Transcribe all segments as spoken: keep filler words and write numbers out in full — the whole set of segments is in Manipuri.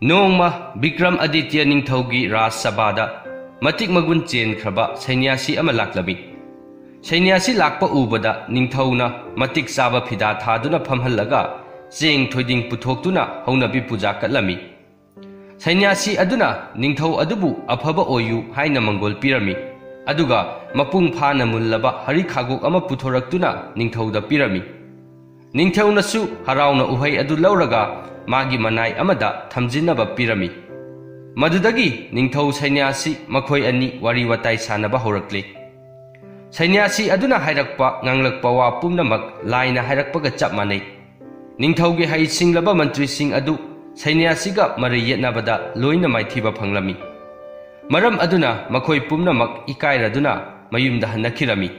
ꯅꯣꯡꯃ ꯕꯤꯀ꯭ꯔꯝ ꯑꯗꯤꯇ꯭ꯌ ꯅꯤꯡꯊꯧꯒꯤ ꯔꯥꯖ ꯁꯚꯥꯗ ꯃꯇꯤꯛ ꯃꯒꯨꯟ ꯆꯦꯟꯈ꯭ꯔꯕ ꯁꯩꯅ꯭ꯌꯥꯁꯤ ꯑꯃ ꯂꯥꯛꯂꯝꯃꯤ꯫ ꯁꯩꯅ꯭ꯌꯥꯁꯤ ꯂꯥꯛꯄ ꯎꯕꯗ ꯅꯤꯡꯊꯧꯅ ꯃꯇꯤꯛ ꯆꯥꯕ ꯐꯤꯗꯥ ꯊꯥꯗꯨꯅ ꯐꯝꯍꯜꯂꯒ ꯆꯦꯡ ꯊꯣꯏꯗꯤꯡ ꯄꯨꯊꯣꯛꯇꯨꯅ ꯍꯧꯅꯕꯤ ꯄꯨꯖꯥ ꯀꯠꯂꯝꯃꯤ꯫ ꯁꯩꯅ꯭ꯌꯥꯁꯤ ꯑꯗꯨꯅ ꯅꯤꯡꯊꯧ ꯑꯗꯨꯕꯨ ꯑꯐꯕ ꯑꯣꯏꯌꯨ ꯍꯥꯏꯅ ꯃꯪꯒꯣꯜ ꯄꯤꯔꯝꯃꯤ꯫ ꯑꯗꯨꯒ ꯃꯄꯨꯡ ꯐꯥꯅ ꯃꯨꯜꯂꯕ ꯍꯔꯤ ꯈꯥꯒꯣꯛ ꯑꯃ ꯄꯨꯊꯣꯔꯛꯇꯨꯅ ꯅꯤꯡꯊꯧꯗ ꯄꯤꯔꯝꯃꯤ꯫ ꯅꯤꯡꯊꯧꯅꯁꯨ ꯍꯔꯥꯎꯅ ꯎꯍꯩ ꯑꯗꯨ ꯂꯧꯔꯒ ꯃꯥꯒꯤ ꯃꯅꯥꯏ ꯑꯃꯗ ꯊꯝꯖꯤꯟꯅꯕ ꯄꯤꯔꯝꯃꯤ꯫ ꯃꯗꯨꯗꯒꯤ ꯅꯤꯡꯊꯧ ꯁꯩꯅ꯭ꯌꯥꯁꯤ ꯃꯈꯣꯏ ꯑꯅꯤ ꯋꯥꯔꯤ ꯋꯥꯇꯥꯏ ꯁꯥꯟꯅꯕ ꯍꯧꯔꯛꯂꯤ꯫ ꯁꯩꯅ꯭ꯌꯥꯁꯤ ꯑꯗꯨꯅ ꯍꯥꯏꯔꯛꯄ ꯉꯥꯡꯂꯛꯄ ꯋꯥ ꯄꯨꯝꯅꯃꯛ ꯂꯥꯏꯅ ꯍꯥꯏꯔꯛꯄꯒ ꯆꯞ ꯃꯥꯟꯅꯩ꯫ ꯅꯤꯡꯊꯧꯒꯤ ꯍꯩ ꯁꯤꯡꯂꯕ ꯃꯟꯇ꯭ꯔꯤꯁꯤꯡ ꯑꯗꯨ ꯁꯩꯅ꯭ꯌꯥꯁꯤꯒ ꯃꯔꯩ ꯌꯦꯠꯅꯕꯗ ꯂꯣꯏꯅ ꯃꯥꯏꯊꯤꯕ ꯐꯪꯂꯝꯃꯤ꯫ ꯃꯔꯝ ꯑꯗꯨꯅ ꯃꯈꯣꯏ ꯄꯨꯝꯅꯃꯛ ꯏꯀꯥꯏꯔꯗꯨꯅ ꯃꯌꯨꯝꯗ ꯍꯟꯅꯈꯤꯔꯝꯃꯤ꯫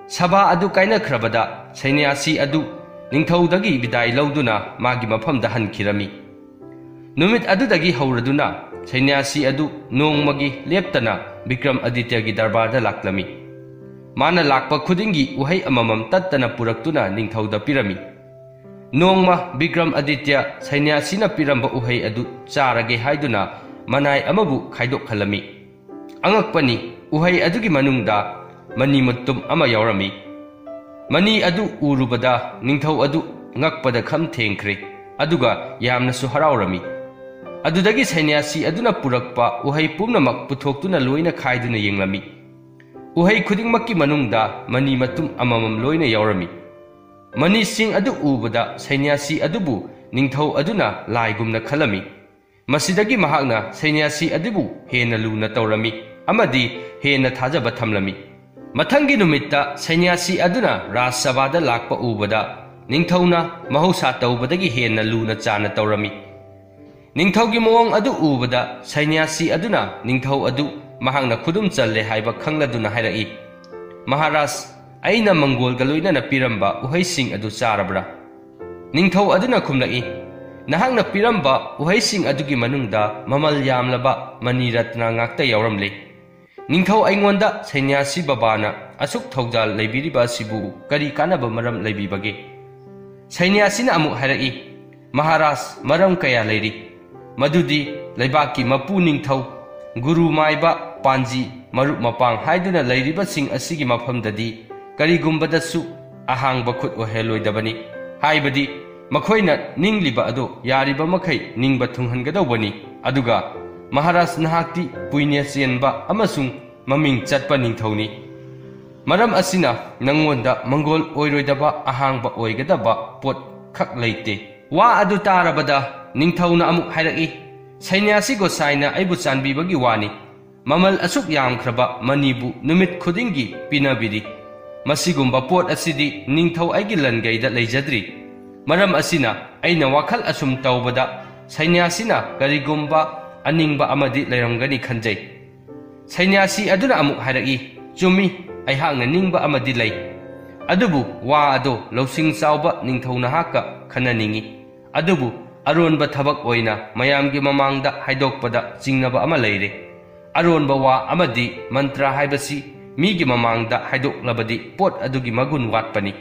ꯁꯚꯥ ꯑꯗꯨ ꯀꯥꯏꯅꯈ꯭ꯔꯕꯗ ꯁꯩꯅ꯭ꯌꯥꯁꯤ ꯑꯗꯨ ꯅꯤꯡꯊꯧꯗꯒꯤ ꯕꯤꯗꯥꯏ ꯂꯧꯗꯨꯅ ꯃꯥꯒꯤ ꯃꯐꯝꯗ ꯍꯟꯈꯤꯔꯝꯃꯤ꯫ ꯅꯨꯃꯤꯠ ꯑꯗꯨꯗꯒꯤ ꯍꯧꯔꯗꯨꯅ ꯁꯩꯅ꯭ꯌꯥꯁꯤ ꯑꯗꯨ ꯅꯣꯡꯃꯒꯤ ꯂꯦꯞꯇꯅ ꯕꯤꯀ꯭ꯔꯝ ꯑꯗꯤꯇ꯭ꯌꯒꯤ ꯗꯔꯕꯥꯔꯗ ꯂꯥꯛꯂꯝꯃꯤ꯫ ꯃꯥꯅ ꯂꯥꯛꯄ ꯈꯨꯗꯤꯡꯒꯤ ꯎꯍꯩ ꯑꯃꯃꯝ ꯇꯠꯇꯅ ꯄꯨꯔꯛꯇꯨꯅ ꯅꯤꯡꯊꯧꯗ ꯄꯤꯔꯝꯃꯤ꯫ ꯅꯣꯡꯃ ꯕꯤꯀ꯭ꯔꯝ ꯑꯗꯤꯇ꯭ꯌ ꯁꯩꯅ꯭ꯌꯥꯁꯤꯅ ꯄꯤꯔꯝꯕ ꯎꯍꯩ ꯑꯗꯨ ꯆꯥꯔꯒꯦ ꯍꯥꯏꯗꯨꯅ ꯃꯅꯥꯏ ꯑꯃꯕꯨ ꯈꯥꯏꯗꯣꯛꯍꯜꯂꯝꯃꯤ꯫ ꯑꯉꯛꯄꯅꯤ, ꯎꯍꯩ ꯑꯗꯨꯒꯤ ꯃꯅꯨꯡꯗ ꯃꯅꯤ ꯃꯇꯨꯝ ꯑꯃ ꯌꯥꯎꯔꯝꯃꯤ꯫ ꯃꯅꯤ ꯑꯗꯨ ꯎꯔꯨꯕꯗ ꯅꯤꯡꯊꯧ ꯑꯗꯨ ꯉꯛꯄꯗ ꯈꯝ ꯊꯦꯡꯈ꯭ꯔꯦ, ꯑꯗꯨꯒ ꯌꯥꯝꯅꯁꯨ ꯍꯔꯥꯎꯔꯝꯃꯤ꯫ ꯑꯗꯨꯗꯒꯤ ꯁꯩꯅ꯭ꯌꯥꯁꯤ ꯑꯗꯨꯅ ꯄꯨꯔꯛꯄ ꯎꯍꯩ ꯄꯨꯝꯅꯃꯛ ꯄꯨꯊꯣꯛꯇꯨꯅ ꯂꯣꯏꯅ ꯈꯥꯏꯗꯨꯅ ꯌꯦꯡꯂꯝꯃꯤ꯫ ꯎꯍꯩ ꯈꯨꯗꯤꯡꯃꯛꯀꯤ ꯃꯅꯨꯡꯗ ꯃꯅꯤ ꯃꯇꯨꯝ ꯑꯃꯃꯝ ꯂꯣꯏꯅ ꯌꯥꯎꯔꯝꯃꯤ꯫ ꯃꯅꯤꯁꯤꯡ ꯑꯗꯨ ꯎꯕꯗ ꯁꯩꯅ꯭ꯌꯥꯁꯤ ꯑꯗꯨꯕꯨ ꯅꯤꯡꯊꯧ ꯑꯗꯨꯅ ꯂꯥꯏꯒꯨꯝꯅ ꯈꯜꯂꯝꯃꯤ꯫ ꯃꯁꯤꯗꯒꯤ ꯃꯍꯥꯛꯅ ꯁꯩꯅ꯭ꯌꯥꯁꯤ ꯑꯗꯨꯕꯨ ꯍꯦꯟꯅ ꯂꯨꯅ ꯇꯧꯔꯝꯃꯤ ꯑꯃꯗꯤ ꯍꯦꯟꯅ ꯊꯥꯖꯕ ꯊꯝꯂꯝꯃꯤ꯫ ꯃꯊꯪꯒꯤ ꯅꯨꯃꯤꯠꯇ ꯁꯩꯅ꯭ꯌꯥꯁꯤ ꯑꯗꯨꯅ ꯔꯥꯖ ꯁꯚꯥꯗ ꯂꯥꯛꯄ ꯎꯕꯗ ꯅꯤꯡꯊꯧꯅ ꯃꯍꯧꯁꯥ ꯇꯧꯕꯗꯒꯤ ꯍꯦꯟꯅ ꯂꯨꯅ ꯆꯥꯟꯅ ꯇꯧꯔꯝꯃꯤ꯫ ꯅꯤꯡꯊꯧꯒꯤ ꯃꯑꯣꯡ ꯑꯗꯨ ꯎꯕꯗ ꯁꯩꯅ꯭ꯌꯥꯁꯤ ꯑꯗꯨꯅ ꯅꯤꯡꯊꯧ ꯑꯗꯨ ꯃꯍꯥꯛꯅ ꯈꯨꯗꯨꯝ ꯆꯜꯂꯦ ꯍꯥꯏꯕ ꯈꯪꯂꯗꯨꯅ ꯍꯥꯏꯔꯛꯏ, "ꯃꯍꯥꯔꯥꯖ, ꯑꯩꯅ ꯃꯪꯒꯣꯜꯒ ꯂꯣꯏꯅꯅ ꯄꯤꯔꯝꯕ ꯎꯍꯩꯁꯤꯡ ꯑꯗꯨ ꯆꯥꯔꯕ꯭ꯔꯥ?" ꯅꯤꯡꯊꯧ ꯑꯗꯨꯅ ꯈꯨꯝꯂꯛꯏ, "ꯅꯍꯥꯛꯅ ꯄꯤꯔꯝꯕ ꯎꯍꯩꯁꯤꯡ ꯑꯗꯨꯒꯤ ꯃꯅꯨꯡꯗ ꯃꯃꯜ ꯌꯥꯝꯂꯕ ꯃꯅꯤ ꯔꯠꯅ ꯉꯥꯛꯇ ꯌꯥꯎꯔꯝꯂꯦ꯫ ꯅꯤꯡꯊꯧ ꯑꯩꯉꯣꯟꯗ ꯁꯩꯅ꯭ꯌꯥꯁꯤ ꯕꯕꯥꯅ ꯑꯁꯨꯛ ꯊꯧꯖꯥꯜ ꯂꯩꯕꯤꯔꯤꯕ ꯑꯁꯤꯕꯨ ꯀꯔꯤ ꯀꯥꯟꯅꯕ ꯃꯔꯝ ꯂꯩꯕꯤꯕꯒꯦ?" ꯁꯩꯅ꯭ꯌꯥꯁꯤꯅ ꯑꯃꯨꯛ ꯍꯥꯏꯔꯛꯏ, "ꯃꯍꯥꯔꯥꯖ, ꯃꯔꯝ ꯀꯌꯥ ꯂꯩꯔꯤ꯫ ꯃꯗꯨꯗꯤ ꯂꯩꯕꯥꯛꯀꯤ ꯃꯄꯨ ꯅꯤꯡꯊꯧ, ꯒꯨꯔꯨ ꯃꯥꯏꯕ, ꯄꯥꯟꯖꯤ, ꯃꯔꯨꯞ ꯃꯄꯥꯡ ꯍꯥꯏꯗꯨꯅ ꯂꯩꯔꯤꯕꯁꯤꯡ ꯑꯁꯤꯒꯤ ꯃꯐꯝꯗꯗꯤ ꯀꯔꯤꯒꯨꯝꯕꯗꯁꯨ ꯑꯍꯥꯡꯕ ꯈꯨꯠ ꯑꯣꯏꯍꯜꯂꯣꯏꯗꯕꯅꯤ꯫ ꯍꯥꯏꯕꯗꯤ ꯃꯈꯣꯏꯅ ꯅꯤꯡꯂꯤꯕ ꯑꯗꯨ ꯌꯥꯔꯤꯕ ꯃꯈꯩ ꯅꯤꯡꯕ ꯊꯨꯡꯍꯟꯒꯗꯧꯕꯅꯤ꯫ ꯑꯗꯨꯒ ꯃꯍꯥꯔꯥꯖ ꯅꯍꯥꯛꯇꯤ ꯄꯨꯏꯅꯦ ꯆꯦꯟꯕ ꯑꯃꯁꯨꯡ ꯃꯃꯤꯡ ꯆꯠꯄ ꯅꯤꯡꯊꯧꯅꯤ꯫ ꯃꯔꯝ ꯑꯁꯤꯅ ꯅꯪꯉꯣꯟꯗ ꯃꯪꯒꯣꯜ ꯑꯣꯏꯔꯣꯏꯗꯕ ꯑꯍꯥꯡꯕ ꯑꯣꯏꯒꯗꯕ ꯄꯣꯠ ꯈꯛ ꯂꯩꯇꯦ꯫ ꯋꯥ ꯑꯗꯨ ꯇꯥꯔꯕꯗ ꯅꯤꯡꯊꯧꯅ ꯑꯃꯨꯛ ꯍꯥꯏꯔꯛꯏ, "ꯁꯩꯅ꯭ꯌꯥꯁꯤ ꯒꯣꯁꯥꯏꯅ ꯑꯩꯕꯨ ꯆꯥꯟꯕꯤꯕꯒꯤ ꯋꯥꯅꯤ꯫ ꯃꯃꯜ ꯑꯁꯨꯛ ꯌꯥꯝꯈ꯭ꯔꯕ ꯃꯅꯤꯕꯨ ꯅꯨꯃꯤꯠ ꯈꯨꯗꯤꯡꯒꯤ ꯄꯤꯅꯕꯤꯔꯤ꯫ ꯃꯁꯤꯒꯨꯝꯕ ꯄꯣꯠ ꯑꯁꯤꯗꯤ ꯅꯤꯡꯊꯧ ꯑꯩꯒꯤ ꯂꯟꯒꯩꯗ ꯂꯩꯖꯗ꯭ꯔꯤ꯫ ꯃꯔꯝ ꯑꯁꯤꯅ ꯑꯩꯅ ꯋꯥꯈꯜ ꯑꯁꯨꯝ ꯇꯧꯕꯗ ꯁꯩꯅ꯭ꯌꯥꯁꯤꯅ ꯀꯔꯤꯒꯨꯝꯕ ꯑꯅꯤꯡꯕ ꯑꯃꯗꯤ ꯂꯩꯔꯝꯒꯅꯤ ꯈꯟꯖꯩ꯫" ꯁꯩꯅ꯭ꯌꯥꯁꯤ ꯑꯗꯨꯅ ꯑꯃꯨꯛ ꯍꯥꯏꯔꯛꯏ, "ꯆꯨꯝꯃꯤ, ꯑꯩꯍꯥꯛꯅ ꯅꯤꯡꯕ ꯑꯃꯗꯤ ꯂꯩ꯫ ꯑꯗꯨꯕꯨ ꯋꯥ ꯑꯗꯣ ꯂꯧꯁꯤꯡ ꯆꯥꯎꯕ ꯅꯤꯡꯊꯧ ꯅꯍꯥꯛꯀ ꯈꯟꯅꯅꯤꯡꯏ꯫ ꯑꯗꯨꯕꯨ ꯑꯔꯣꯟꯕ ꯊꯕꯛ ꯑꯣꯏꯅ ꯃꯌꯥꯝꯒꯤ ꯃꯃꯥꯡꯗ ꯍꯥꯏꯗꯣꯛꯄꯗ ꯆꯤꯡꯅꯕ ꯑꯃ ꯂꯩꯔꯦ꯫ ꯑꯔꯣꯟꯕ ꯋꯥ ꯑꯃꯗꯤ ꯃꯟꯇ꯭ꯔ ꯍꯥꯏꯕꯁꯤ ꯃꯤꯒꯤ ꯃꯃꯥꯡꯗ ꯍꯥꯏꯗꯣꯛꯂꯕꯗꯤ ꯄꯣꯠ ꯑꯗꯨꯒꯤ ꯃꯒꯨꯟ ꯋꯥꯠꯄꯅꯤ꯫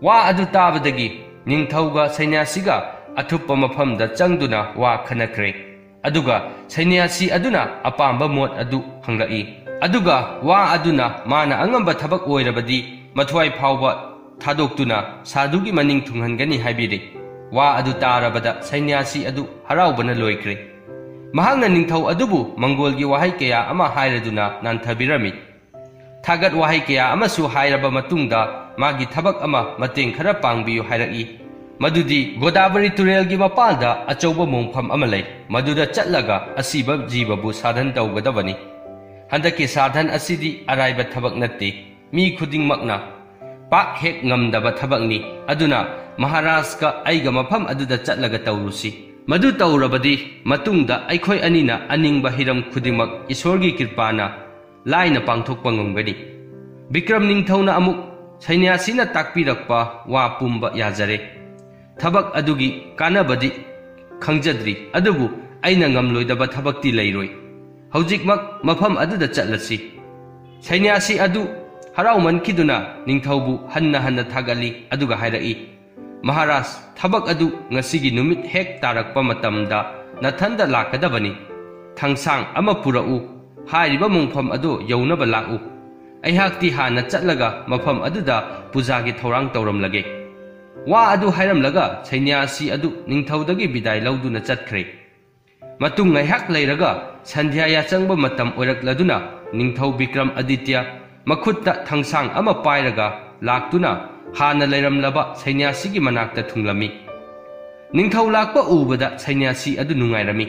ꯋꯥ ꯑꯗꯨ ꯇꯥꯕꯗꯒꯤ ꯅꯤꯡꯊꯧꯒ ꯁꯩꯅ꯭ꯌꯥꯁꯤꯒ ꯑꯊꯨꯞꯄ ꯃꯐꯝꯗ ꯆꯪꯗꯨꯅ ꯋꯥ ꯈꯟꯅꯈ꯭ꯔꯦ꯫ ꯑꯗꯨꯒ ꯁꯩꯅ꯭ꯌꯥꯁꯤ ꯑꯗꯨꯅ ꯑꯄꯥꯝꯕ ꯃꯣꯠ ꯑꯗꯨ ꯍꯪꯂꯛꯏ꯫ ꯑꯗꯨꯒ ꯋꯥ ꯑꯗꯨꯅ ꯃꯥꯅ ꯑꯉꯝꯕ ꯊꯕꯛ ꯑꯣꯏꯔꯕꯗꯤ ꯃꯊ꯭ꯋꯥꯏ ꯐꯥꯎꯕ ꯊꯥꯗꯣꯛꯇꯨꯅ ꯁꯥꯙꯨꯒꯤ ꯃꯅꯤꯡ ꯊꯨꯡꯍꯟꯒꯅꯤ ꯍꯥꯏꯕꯤꯔꯦ꯫ ꯋꯥ ꯑꯗꯨ ꯇꯥꯔꯕꯗ ꯁꯩꯅ꯭ꯌꯥꯁꯤ ꯑꯗꯨ ꯍꯔꯥꯎꯕꯅ ꯂꯣꯏꯈ꯭ꯔꯦ꯫ ꯃꯍꯥꯛꯅ ꯅꯤꯡꯊꯧ ꯑꯗꯨꯕꯨ ꯃꯪꯒꯣꯜꯒꯤ ꯋꯥꯍꯩ ꯀꯌꯥ ꯑꯃ ꯍꯥꯏꯔꯗꯨꯅ ꯅꯥꯟꯊꯕꯤꯔꯝꯃꯤ꯫ ꯊꯥꯒꯠ ꯋꯥꯍꯩ ꯀꯌꯥ ꯑꯃꯁꯨ ꯍꯥꯏꯔꯕ ꯃꯇꯨꯡꯗ ꯃꯥꯒꯤ ꯊꯕꯛ ꯑꯃ ꯃꯇꯦꯡ ꯈꯔ ꯄꯥꯡꯕꯤꯌꯨ ꯍꯥꯏꯔꯛꯏ꯫ ꯃꯗꯨꯗꯤ ꯒꯣꯗꯥꯕꯔꯤ ꯇꯨꯔꯦꯜꯒꯤ ꯃꯄꯥꯜꯗ ꯑꯆꯧꯕ ꯃꯣꯡꯐꯝ ꯑꯃ ꯂꯩ꯫ ꯃꯗꯨꯗ ꯆꯠꯂꯒ ꯑꯁꯤꯕ ꯖꯤꯕꯕꯨ ꯁꯥꯙꯟ ꯇꯧꯒꯗꯕꯅꯤ꯫ ꯍꯟꯗꯛꯀꯤ ꯁꯥꯙꯟ ꯑꯁꯤꯗꯤ ꯑꯔꯥꯏꯕ ꯊꯕꯛ ꯅꯠꯇꯦ꯫ ꯃꯤ ꯈꯨꯗꯤꯡꯃꯛꯅ ꯄꯥꯛ ꯍꯦꯛ ꯉꯝꯗꯕ ꯊꯕꯛꯅꯤ꯫ ꯑꯗꯨꯅ ꯃꯍꯥꯔꯥꯖꯀ ꯑꯩꯒ ꯃꯐꯝ ꯑꯗꯨꯗ ꯆꯠꯂꯒ ꯇꯧꯔꯨꯁꯤ꯫ ꯃꯗꯨ ꯇꯧꯔꯕꯗꯤ ꯃꯇꯨꯡꯗ ꯑꯩꯈꯣꯏ ꯑꯅꯤꯅ ꯑꯅꯤꯡꯕ ꯍꯤꯔꯝ ꯈꯨꯗꯤꯡꯃꯛ ꯏꯁꯣꯔꯒꯤ ꯀ꯭ꯔꯤꯄꯥꯅ ꯂꯥꯏꯅ ꯄꯥꯡꯊꯣꯛꯄ ꯉꯝꯒꯅꯤ꯫ ꯕꯤꯀ꯭ꯔꯝ ꯅꯤꯡꯊꯧꯅ ꯑꯃꯨꯛ ꯁꯩꯅ꯭ꯌꯥꯁꯤꯅ ꯇꯥꯛꯄꯤꯔꯛꯄ ꯋꯥ ꯄꯨꯝꯕ ꯌꯥꯖꯔꯦ꯫ ꯊꯕꯛ ꯑꯗꯨꯒꯤ ꯀꯥꯟꯅꯕꯗꯤ ꯈꯪꯖꯗ꯭ꯔꯤ, ꯑꯗꯨꯕꯨ ꯑꯩꯅ ꯉꯝꯂꯣꯏꯗꯕ ꯊꯕꯛꯇꯤ ꯂꯩꯔꯣꯏ꯫ ꯍꯧꯖꯤꯛꯃꯛ ꯃꯐꯝ ꯑꯗꯨꯗ ꯆꯠꯂꯁꯤ꯫ ꯁꯩꯅ꯭ꯌꯥꯁꯤ ꯑꯗꯨ ꯍꯔꯥꯎꯃꯟꯈꯤꯗꯨꯅ ꯅꯤꯡꯊꯧꯕꯨ ꯍꯟꯅ ꯍꯟꯅ ꯊꯥꯒꯠꯂꯤ, ꯑꯗꯨꯒ ꯍꯥꯏꯔꯛꯏ, "ꯃꯍꯥꯔꯥꯖ, ꯊꯕꯛ ꯑꯗꯨ ꯉꯁꯤꯒꯤ ꯅꯨꯃꯤꯠ ꯍꯦꯛ ꯇꯥꯔꯛꯄ ꯃꯇꯝꯗ ꯅꯊꯟꯗ ꯂꯥꯛꯀꯗꯕꯅꯤ꯫ ꯊꯥꯡꯁꯥꯡ ꯑꯃ ꯄꯨꯔꯛꯎ꯫ ꯍꯥꯏꯔꯤꯕ ꯃꯣꯡꯐꯝ ꯑꯗꯨ ꯌꯧꯅꯕ ꯂꯥꯛꯎ꯫ ꯑꯩꯍꯥꯛꯇꯤ ꯍꯥꯟꯅ ꯆꯠꯂꯒ ꯃꯐꯝ ꯑꯗꯨꯗ ꯄꯨꯖꯥꯒꯤ ꯊꯧꯔꯥꯡ ꯇꯧꯔꯝꯂꯒꯦ꯫" ꯋꯥ ꯑꯗꯨ ꯍꯥꯏꯔꯝꯂꯒ ꯁꯩꯅ꯭ꯌꯥꯁꯤ ꯑꯗꯨ ꯅꯤꯡꯊꯧꯗꯒꯤ ꯕꯤꯗꯥꯏ ꯂꯧꯗꯨꯅ ꯆꯠꯈ꯭ꯔꯦ꯫ ꯃꯇꯨꯡ ꯉꯥꯏꯍꯥꯛ ꯂꯩꯔꯒ ꯁꯟꯙ꯭ꯌꯥ ꯌꯥꯆꯪꯕ ꯃꯇꯝ ꯑꯣꯏꯔꯛꯂꯗꯨꯅ ꯅꯤꯡꯊꯧ ꯕꯤꯀ꯭ꯔꯝ ꯑꯗꯤꯇ꯭ꯌ ꯃꯈꯨꯠꯇ ꯊꯥꯡꯁꯥꯡ ꯑꯃ ꯄꯥꯏꯔꯒ ꯂꯥꯛꯇꯨꯅ ꯍꯥꯟꯅ ꯂꯩꯔꯝꯂꯕ ꯁꯩꯅ꯭ꯌꯥꯁꯤꯒꯤ ꯃꯅꯥꯛꯇ ꯊꯨꯡꯂꯝꯃꯤ꯫ ꯅꯤꯡꯊꯧ ꯂꯥꯛꯄ ꯎꯕꯗ ꯁꯩꯅ꯭ꯌꯥꯁꯤ ꯑꯗꯨ ꯅꯨꯡꯉꯥꯏꯔꯝꯃꯤ꯫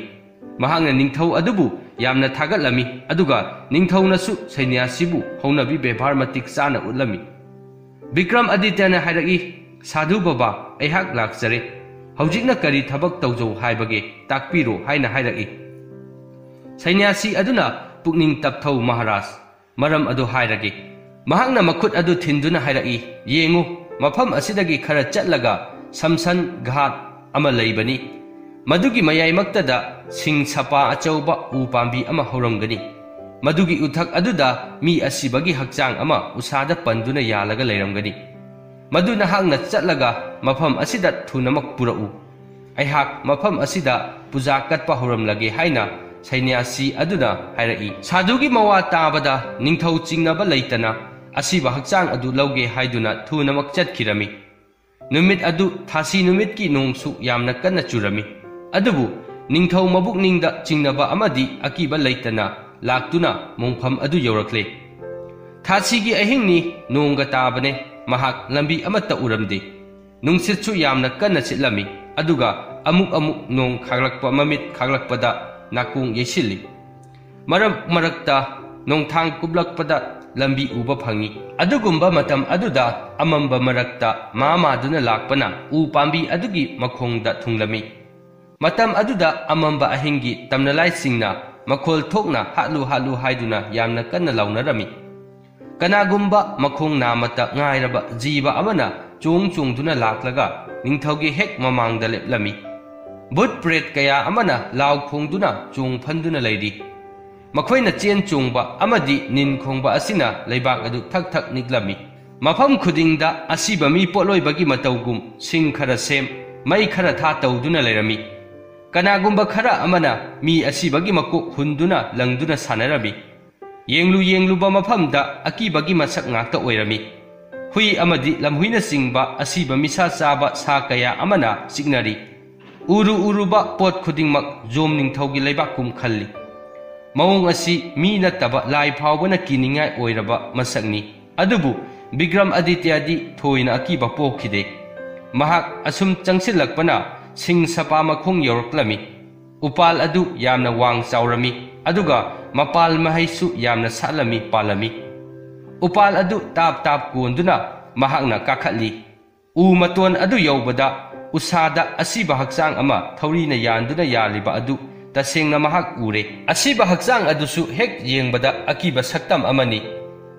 ꯃꯍꯥꯛꯅ ꯅꯤꯡꯊꯧ ꯑꯗꯨꯕꯨ ꯌꯥꯝꯅ ꯊꯥꯒꯠꯂꯝꯃꯤ, ꯑꯗꯨꯒ ꯅꯤꯡꯊꯧꯅꯁꯨ ꯁꯩꯅ꯭ꯌꯥꯁꯤꯕꯨ ꯍꯧꯅꯕꯤ ꯕꯦꯕꯥꯔ ꯃꯇꯤꯛ ꯆꯥꯅ ꯎꯠꯂꯝꯃꯤ꯫ ꯕꯤꯀ꯭ꯔꯝ ꯑꯗꯤꯇ꯭ꯌꯅ ꯍꯥꯏꯔꯛꯏ, "ꯁꯥꯙꯨ ꯕꯕꯥ, ꯑꯩꯍꯥꯛ ꯂꯥꯛꯆꯔꯦ꯫ ꯍꯧꯖꯤꯛꯅ ꯀꯔꯤ ꯊꯕꯛ ꯇꯧꯖꯧ ꯍꯥꯏꯕꯒꯦ? ꯇꯥꯛꯄꯤꯔꯣ" ꯍꯥꯏꯅ ꯍꯥꯏꯔꯛꯏ꯫ ꯁꯩꯅ꯭ꯌꯥꯁꯤ ꯑꯗꯨꯅ, "ꯄꯨꯛꯅꯤꯡ ꯇꯞꯊꯧ ꯃꯍꯥꯔꯥꯖ, ꯃꯔꯝ ꯑꯗꯨ ꯍꯥꯏꯔꯒꯦ꯫" ꯃꯍꯥꯛꯅ ꯃꯈꯨꯠ ꯑꯗꯨ ꯊꯤꯟꯗꯨꯅ ꯍꯥꯏꯔꯛꯏ, "ꯌꯦꯡꯉꯨ, ꯃꯐꯝ ꯑꯁꯤꯗꯒꯤ ꯈꯔ ꯆꯠꯂꯒ ꯁꯝꯁꯟ ꯘꯥꯠ ꯑꯃ ꯂꯩꯕꯅꯤ꯫ ꯃꯗꯨꯒꯤ ꯃꯌꯥꯏꯃꯛꯇꯗ ꯁꯤꯡ ꯁꯄꯥ ꯑꯆꯧꯕ ꯎ ꯄꯥꯝꯕꯤ ꯑꯃ ꯍꯧꯔꯝꯒꯅꯤ꯫ ꯃꯗꯨꯒꯤ ꯎꯊꯛ ꯑꯗꯨꯗ ꯃꯤ ꯑꯁꯤꯕꯒꯤ ꯍꯛꯆꯥꯡ ꯑꯃ ꯎꯁꯥꯗ ꯄꯟꯗꯨꯅ ꯌꯥꯜꯂꯒ ꯂꯩꯔꯝꯒꯅꯤ꯫ ꯃꯗꯨ ꯅꯍꯥꯛꯅ ꯆꯠꯂꯒ ꯃꯐꯝ ꯑꯁꯤꯗ ꯊꯨꯅꯃꯛ ꯄꯨꯔꯛꯎ꯫ ꯑꯩꯍꯥꯛ ꯃꯐꯝ ꯑꯁꯤꯗ ꯄꯨꯖꯥ ꯀꯠꯄ ꯍꯧꯔꯝꯂꯒꯦ" ꯍꯥꯏꯅ ꯁꯩꯅ꯭ꯌꯥꯁꯤ ꯑꯗꯨꯅ ꯍꯥꯏꯔꯛꯏ꯫ ꯁꯥꯙꯨꯒꯤ ꯃꯋꯥ ꯇꯥꯕꯗ ꯅꯤꯡꯊꯧ ꯆꯤꯡꯅꯕ ꯂꯩꯇꯅ ꯑꯁꯤꯕ ꯍꯛꯆꯥꯡ ꯑꯗꯨ ꯂꯧꯒꯦ ꯍꯥꯏꯗꯨꯅ ꯊꯨꯅꯃꯛ ꯆꯠꯈꯤꯔꯝꯃꯤ꯫ ꯅꯨꯃꯤꯠ ꯑꯗꯨ ꯊꯥꯁꯤ ꯅꯨꯃꯤꯠꯀꯤ ꯅꯣꯡꯁꯨ ꯌꯥꯝꯅ ꯀꯟꯅ ꯆꯨꯔꯝꯃꯤ꯫ ꯑꯗꯨꯕꯨ ꯅꯤꯡꯊꯧ ꯃꯕꯨꯛꯅꯤꯡꯗ ꯆꯤꯡꯅꯕ ꯑꯃꯗꯤ ꯑꯀꯤꯕ ꯂꯩꯇꯅ ꯂꯥꯛꯇꯨꯅ ꯃꯣꯡꯐꯝ ꯑꯗꯨ ꯌꯧꯔꯛꯂꯦ꯫ ꯊꯥꯁꯤꯒꯤ ꯑꯍꯤꯡꯅꯤ, ꯅꯣꯡꯒ ꯇꯥꯕꯅꯦ꯫ ꯃꯍꯥꯛ ꯂꯝꯕꯤ ꯑꯃꯠꯇ ꯎꯔꯝꯗꯦ꯫ ꯅꯨꯡꯁꯤꯠꯁꯨ ꯌꯥꯝꯅ ꯀꯟꯅ ꯁꯤꯠꯂꯝꯃꯤ, ꯑꯗꯨꯒ ꯑꯃꯨꯛ ꯑꯃꯨꯛ ꯅꯣꯡ ꯈꯥꯛꯂꯛꯄ, ꯃꯃꯤꯠ ꯈꯥꯛꯂꯛꯄꯗ ꯅꯥꯀꯣꯡ ꯌꯩꯁꯤꯜꯂꯤ꯫ ꯃꯔꯛ ꯃꯔꯛꯇ ꯅꯣꯡꯊꯥꯡ ꯀꯨꯞꯂꯛꯄꯗ ꯂꯝꯕꯤ ꯎꯕ ꯐꯪꯏ꯫ ꯑꯗꯨꯒꯨꯝꯕ ꯃꯇꯝ ꯑꯗꯨꯗ ꯑꯃꯝꯕ ꯃꯔꯛꯇ ꯃꯥ ꯃꯥꯗꯨꯅ ꯂꯥꯛꯄꯅ ꯎ ꯄꯥꯝꯕꯤ ꯑꯗꯨꯒꯤ ꯃꯈꯣꯡꯗ ꯊꯨꯡꯂꯝꯃꯤ꯫ ꯃꯇꯝ ꯑꯗꯨꯗ ꯑꯃꯝꯕ ꯑꯍꯤꯡꯒꯤ ꯇꯝꯅꯂꯥꯏꯁꯤꯡꯅ ꯃꯈꯣꯜ ꯊꯣꯛꯅ "ꯍꯥꯠꯂꯨ, ꯍꯥꯠꯂꯨ" ꯍꯥꯏꯗꯨꯅ ꯌꯥꯝꯅ ꯀꯟꯅ ꯂꯥꯎꯅꯔꯝꯃꯤ꯫ ꯀꯅꯥꯒꯨꯝꯕ ꯃꯈꯣꯡ ꯅꯥꯃꯠꯇ ꯉꯥꯏꯔꯕ ꯖꯤꯕ ꯑꯃꯅ ꯆꯣꯡ ꯆꯣꯡꯗꯨꯅ ꯂꯥꯛꯂꯒ ꯅꯤꯡꯊꯧꯒꯤ ꯍꯦꯛ ꯃꯃꯥꯡꯗ ꯂꯦꯞꯂꯝꯃꯤ꯫ ꯚꯨꯠ ꯄ꯭ꯔꯦꯠ ꯀꯌꯥ ꯑꯃꯅ ꯂꯥꯎ ꯈꯣꯡꯗꯨꯅ ꯆꯣꯡ ꯐꯟꯗꯨꯅ ꯂꯩꯔꯤ꯫ ꯃꯈꯣꯏꯅ ꯆꯦꯟ ꯆꯣꯡꯕ ꯑꯃꯗꯤ ꯅꯤꯟ ꯈꯣꯡꯕ ꯑꯁꯤꯅ ꯂꯩꯕꯥꯛ ꯑꯗꯨ ꯊꯛ ꯊꯛ ꯅꯤꯛꯂꯝꯃꯤ꯫ ꯃꯐꯝ ꯈꯨꯗꯤꯡꯗ ꯑꯁꯤꯕ ꯃꯤ ꯄꯣꯠꯂꯣꯏꯕꯒꯤ ꯃꯇꯧꯒꯨꯝ ꯁꯤꯡ ꯈꯔ ꯁꯦꯝ, ꯃꯩ ꯈꯔ ꯊꯥ ꯇꯧꯗꯨꯅ ꯂꯩꯔꯝꯃꯤ꯫ ꯀꯅꯥꯒꯨꯝꯕ ꯈꯔ ꯑꯃꯅ ꯃꯤ ꯑꯁꯤꯕꯒꯤ ꯃꯀꯣꯛ ꯍꯨꯟꯗꯨꯅ ꯂꯪꯗꯨꯅ ꯁꯥꯟꯅꯔꯝꯃꯤ꯫ ꯌꯦꯡꯂꯨ ꯌꯦꯡꯂꯨꯕ ꯃꯐꯝꯗ ꯑꯀꯤꯕꯒꯤ ꯃꯁꯛ ꯉꯥꯛꯇ ꯑꯣꯏꯔꯝꯃꯤ꯫ ꯍꯨꯏ ꯑꯃꯗꯤ ꯂꯝꯍꯨꯏꯅꯆꯤꯡꯕ ꯑꯁꯤꯕ ꯃꯤꯁꯥ ꯆꯥꯕ ꯁꯥ ꯀꯌꯥ ꯑꯃꯅ ꯆꯤꯛꯅꯔꯤ꯫ ꯎꯔꯨ ꯎꯔꯨꯕ ꯄꯣꯠ ꯈꯨꯗꯤꯡꯃꯛ ꯖꯣꯝ ꯅꯤꯡꯊꯧꯒꯤ ꯂꯩꯕꯥꯛꯀꯨꯝ ꯈꯜꯂꯤ꯫ ꯃꯑꯣꯡ ꯑꯁꯤ ꯃꯤ ꯅꯠꯇꯕ ꯂꯥꯏ ꯐꯥꯎꯕꯅ ꯀꯤꯅꯤꯡꯉꯥꯏ ꯑꯣꯏꯔꯕ ꯃꯁꯛꯅꯤ꯫ ꯑꯗꯨꯕꯨ ꯕꯤꯀ꯭ꯔꯝ ꯑꯗꯤꯇ꯭ꯌꯗꯤ ꯊꯣꯏꯅ ꯑꯀꯤꯕ ꯄꯣꯛꯈꯤꯗꯦ꯫ ꯃꯍꯥꯛ ꯑꯁꯨꯝ ꯆꯪꯁꯤꯜꯂꯛꯄꯅ ꯁꯤꯡ ꯁꯄꯥ ꯃꯈꯣꯡ ꯌꯧꯔꯛꯂꯝꯃꯤ꯫ ꯎꯄꯥꯜ ꯑꯗꯨ ꯌꯥꯝꯅ ꯋꯥꯡ ꯆꯥꯎꯔꯝꯃꯤ, ꯑꯗꯨꯒ ꯃꯄꯥꯜ ꯃꯍꯩꯁꯨ ꯌꯥꯝꯅ ꯁꯥꯠꯂꯝꯃꯤ, ꯄꯥꯜꯂꯝꯃꯤ꯫ ꯎꯄꯥꯜ ꯑꯗꯨ ꯇꯥꯞ ꯇꯥꯞ ꯀꯣꯟꯗꯨꯅ ꯃꯍꯥꯛꯅ ꯀꯥꯈꯠꯂꯤ꯫ ꯎ ꯃꯇꯣꯟ ꯑꯗꯨ ꯌꯧꯕꯗ ꯎꯁꯥꯗ ꯑꯁꯤꯕ ꯍꯛꯆꯥꯡ ꯑꯃ ꯊꯧꯔꯤꯅ ꯌꯥꯟꯗꯨꯅ ꯌꯥꯜꯂꯤꯕ ꯑꯗꯨ ꯇꯁꯦꯡꯅ ꯃꯍꯥꯛ ꯎꯔꯦ꯫ ꯑꯁꯤꯕ ꯍꯛꯆꯥꯡ ꯑꯗꯨꯁꯨ ꯍꯦꯛ ꯌꯦꯡꯕꯗ ꯑꯀꯤꯕ ꯁꯛꯇꯝ ꯑꯃꯅꯤ꯫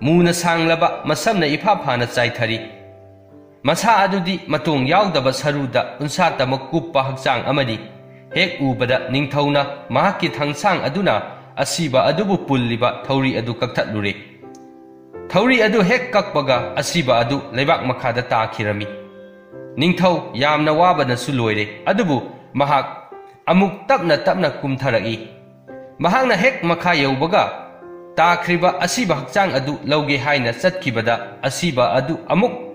ꯃꯨꯅ ꯁꯥꯡꯂꯕ ꯃꯁꯝꯅ ꯏꯐꯥ ꯐꯥꯅ ꯆꯥꯏꯊꯔꯤ꯫ ꯃꯁꯥ ꯑꯗꯨꯗꯤ ꯃꯇꯣꯡ ꯌꯥꯎꯗꯕ ꯁꯔꯨꯗ ꯎꯟꯁꯥ ꯇꯃꯛ ꯀꯨꯞꯄ ꯍꯛꯆꯥꯡ ꯑꯃꯅꯤ꯫ ꯍꯦꯛ ꯎꯕꯗ ꯅꯤꯡꯊꯧꯅ ꯃꯍꯥꯛꯀꯤ ꯊꯥꯡꯁꯥꯡ ꯑꯗꯨꯅ ꯑꯁꯤꯕ ꯑꯗꯨꯕꯨ ꯄꯨꯜꯂꯤꯕ ꯊꯧꯔꯤ ꯑꯗꯨ ꯀꯛꯊꯠꯂꯨꯔꯦ꯫ ꯊꯧꯔꯤ ꯑꯗꯨ ꯍꯦꯛ ꯀꯛꯄꯒ ꯑꯁꯤꯕ ꯑꯗꯨ ꯂꯩꯕꯥꯛ ꯃꯈꯥꯗ ꯇꯥꯈꯤꯔꯝꯃꯤ꯫ ꯅꯤꯡꯊꯧ ꯌꯥꯝꯅ ꯋꯥꯕꯅꯁꯨ ꯂꯣꯏꯔꯦ, ꯑꯗꯨꯕꯨ ꯃꯍꯥꯛ ꯑꯃꯨꯛ ꯇꯞꯅ ꯇꯞꯅ ꯀꯨꯝꯊꯔꯛꯏ꯫ ꯃꯍꯥꯛꯅ ꯍꯦꯛ ꯃꯈꯥ ꯌꯧꯕꯒ, ꯇꯥꯈ꯭ꯔꯤꯕ ꯑꯁꯤꯕ ꯍꯛꯆꯥꯡ ꯑꯗꯨ ꯂꯧꯒꯦ ꯍꯥꯏꯅ ꯆꯠꯈꯤꯕꯗ, ꯑꯁꯤꯕ ꯑꯗꯨ ꯑꯃꯨꯛ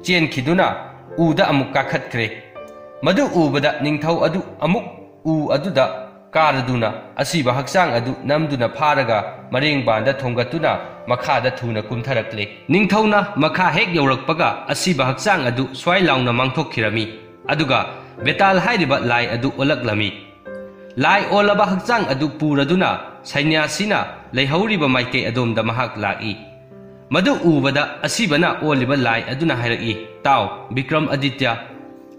ꯆꯦꯟꯈꯤꯗꯨꯅ ꯎꯗ ꯑꯃꯨꯛ ꯀꯥꯈꯠꯈ꯭ꯔꯦ꯫ ꯃꯗꯨ ꯎꯕꯗ ꯅꯤꯡꯊꯧ ꯑꯗꯨ ꯑꯃꯨꯛ ꯎ ꯑꯗꯨꯗ ꯀꯥꯔꯗꯨꯅ ꯑꯁꯤꯕ ꯍꯛꯆꯥꯡ ꯑꯗꯨ ꯅꯝꯗꯨꯅ ꯐꯥꯔꯒ ꯃꯔꯦꯡꯕꯥꯟꯗ ꯊꯣꯡꯒꯠꯇꯨꯅ ꯃꯈꯥꯗ ꯊꯨꯅ ꯀꯨꯝꯊꯔꯛꯂꯦ꯫ ꯅꯤꯡꯊꯧꯅ ꯃꯈꯥ ꯍꯦꯛ ꯌꯧꯔꯛꯄꯒ ꯑꯁꯤꯕ ꯍꯛꯆꯥꯡ ꯑꯗꯨ ꯁ꯭ꯋꯥꯏ ꯂꯥꯎꯅ ꯃꯥꯡꯊꯣꯛꯈꯤꯔꯝꯃꯤ, ꯑꯗꯨꯒ ꯕꯦꯇꯥꯜ ꯍꯥꯏꯔꯤꯕ ꯂꯥꯏ ꯑꯗꯨ ꯑꯣꯜꯂꯛꯂꯝꯃꯤ꯫ ꯂꯥꯏ ꯑꯣꯜꯂꯕ ꯍꯛꯆꯥꯡ ꯑꯗꯨ ꯄꯨꯔꯗꯨꯅ ꯁꯩꯅ꯭ꯌꯥꯁꯤꯅ ꯂꯩꯍꯧꯔꯤꯕ ꯃꯥꯏꯀꯩ ꯑꯗꯣꯝꯗ ꯃꯍꯥꯛ ꯂꯥꯛꯏ꯫ ꯃꯗꯨ ꯎꯕꯗ ꯑꯁꯤꯕꯅ ꯑꯣꯜꯂꯤꯕ ꯂꯥꯏ ꯑꯗꯨꯅ ꯍꯥꯏꯔꯛꯏ, "ꯇꯥꯎ, ꯕꯤꯀ꯭ꯔꯝ ꯑꯗꯤꯇ꯭ꯌ,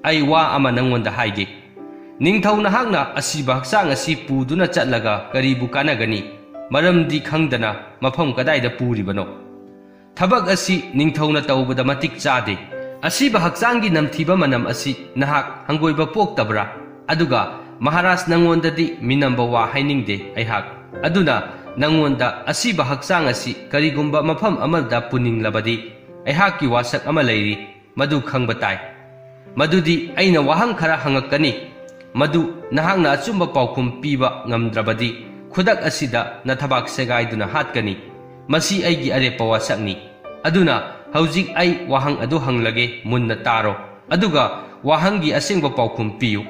ꯑꯩ ꯋꯥ ꯑꯃ ꯅꯪꯉꯣꯟꯗ ꯍꯥꯏꯒꯦ꯫ ꯅꯤꯡꯊꯧ ꯅꯍꯥꯛꯅ ꯑꯁꯤꯕ ꯍꯛꯆꯥꯡ ꯑꯁꯤ ꯄꯨꯗꯨꯅ ꯆꯠꯂꯒ ꯀꯔꯤꯕꯨ ꯀꯥꯟꯅꯒꯅꯤ? ꯃꯔꯝꯗꯤ ꯈꯪꯗꯅ ꯃꯐꯝ ꯀꯗꯥꯏꯗ ꯄꯨꯔꯤꯕꯅꯣ? ꯊꯕꯛ ꯑꯁꯤ ꯅꯤꯡꯊꯧꯅ ꯇꯧꯕꯗ ꯃꯇꯤꯛ ꯆꯥꯗꯦ꯫ ꯑꯁꯤꯕ ꯍꯛꯆꯥꯡꯒꯤ ꯅꯝꯊꯤꯕ ꯃꯅꯝ ꯑꯁꯤ ꯅꯍꯥꯛ ꯍꯪꯒꯣꯏꯕ ꯄꯣꯛꯇꯕ꯭ꯔꯥ? ꯑꯗꯨꯒ ꯃꯍꯥꯔꯥꯖ, ꯅꯪꯉꯣꯟꯗꯗꯤ ꯃꯤꯅꯝꯕ ꯋꯥ ꯍꯥꯏꯅꯤꯡꯗꯦ ꯑꯩꯍꯥꯛ꯫ ꯑꯗꯨꯅ ꯅꯪꯉꯣꯟꯗ ꯑꯁꯤꯕ ꯍꯛꯆꯥꯡ ꯑꯁꯤ ꯀꯔꯤꯒꯨꯝꯕ ꯃꯐꯝ ꯑꯃꯗ ꯄꯨꯅꯤꯡꯂꯕꯗꯤ ꯑꯩꯍꯥꯛꯀꯤ ꯋꯥꯁꯛ ꯑꯃ ꯂꯩꯔꯤ, ꯃꯗꯨ ꯈꯪꯕ ꯇꯥꯏ꯫ ꯃꯗꯨꯗꯤ ꯑꯩꯅ ꯋꯥꯍꯪ ꯈꯔ ꯍꯪꯉꯛꯀꯅꯤ꯫ ꯃꯗꯨ ꯅꯍꯥꯛꯅ ꯑꯆꯨꯝꯕ ꯄꯥꯎꯈꯨꯝ ꯄꯤꯕ ꯉꯝꯗ꯭ꯔꯕꯗꯤ, ꯈꯨꯗꯛ ꯑꯁꯤꯗ ꯅꯊꯕꯥꯛ ꯁꯦꯒꯥꯏꯗꯨꯅ ꯍꯥꯠꯀꯅꯤ꯫ ꯃꯁꯤ ꯑꯩꯒꯤ ꯑꯔꯦꯞꯄ ꯋꯥꯁꯛꯅꯤ꯫ ꯑꯗꯨꯅ ꯍꯧꯖꯤꯛ ꯑꯩ ꯋꯥꯍꯪ ꯑꯗꯨ ꯍꯪꯂꯒꯦ, ꯃꯨꯟꯅ ꯇꯥꯔꯣ, ꯑꯗꯨꯒ ꯋꯥꯍꯪꯒꯤ ꯑꯁꯦꯡꯕ ꯄꯥꯎꯈꯨꯝ ꯄꯤꯌꯨ꯫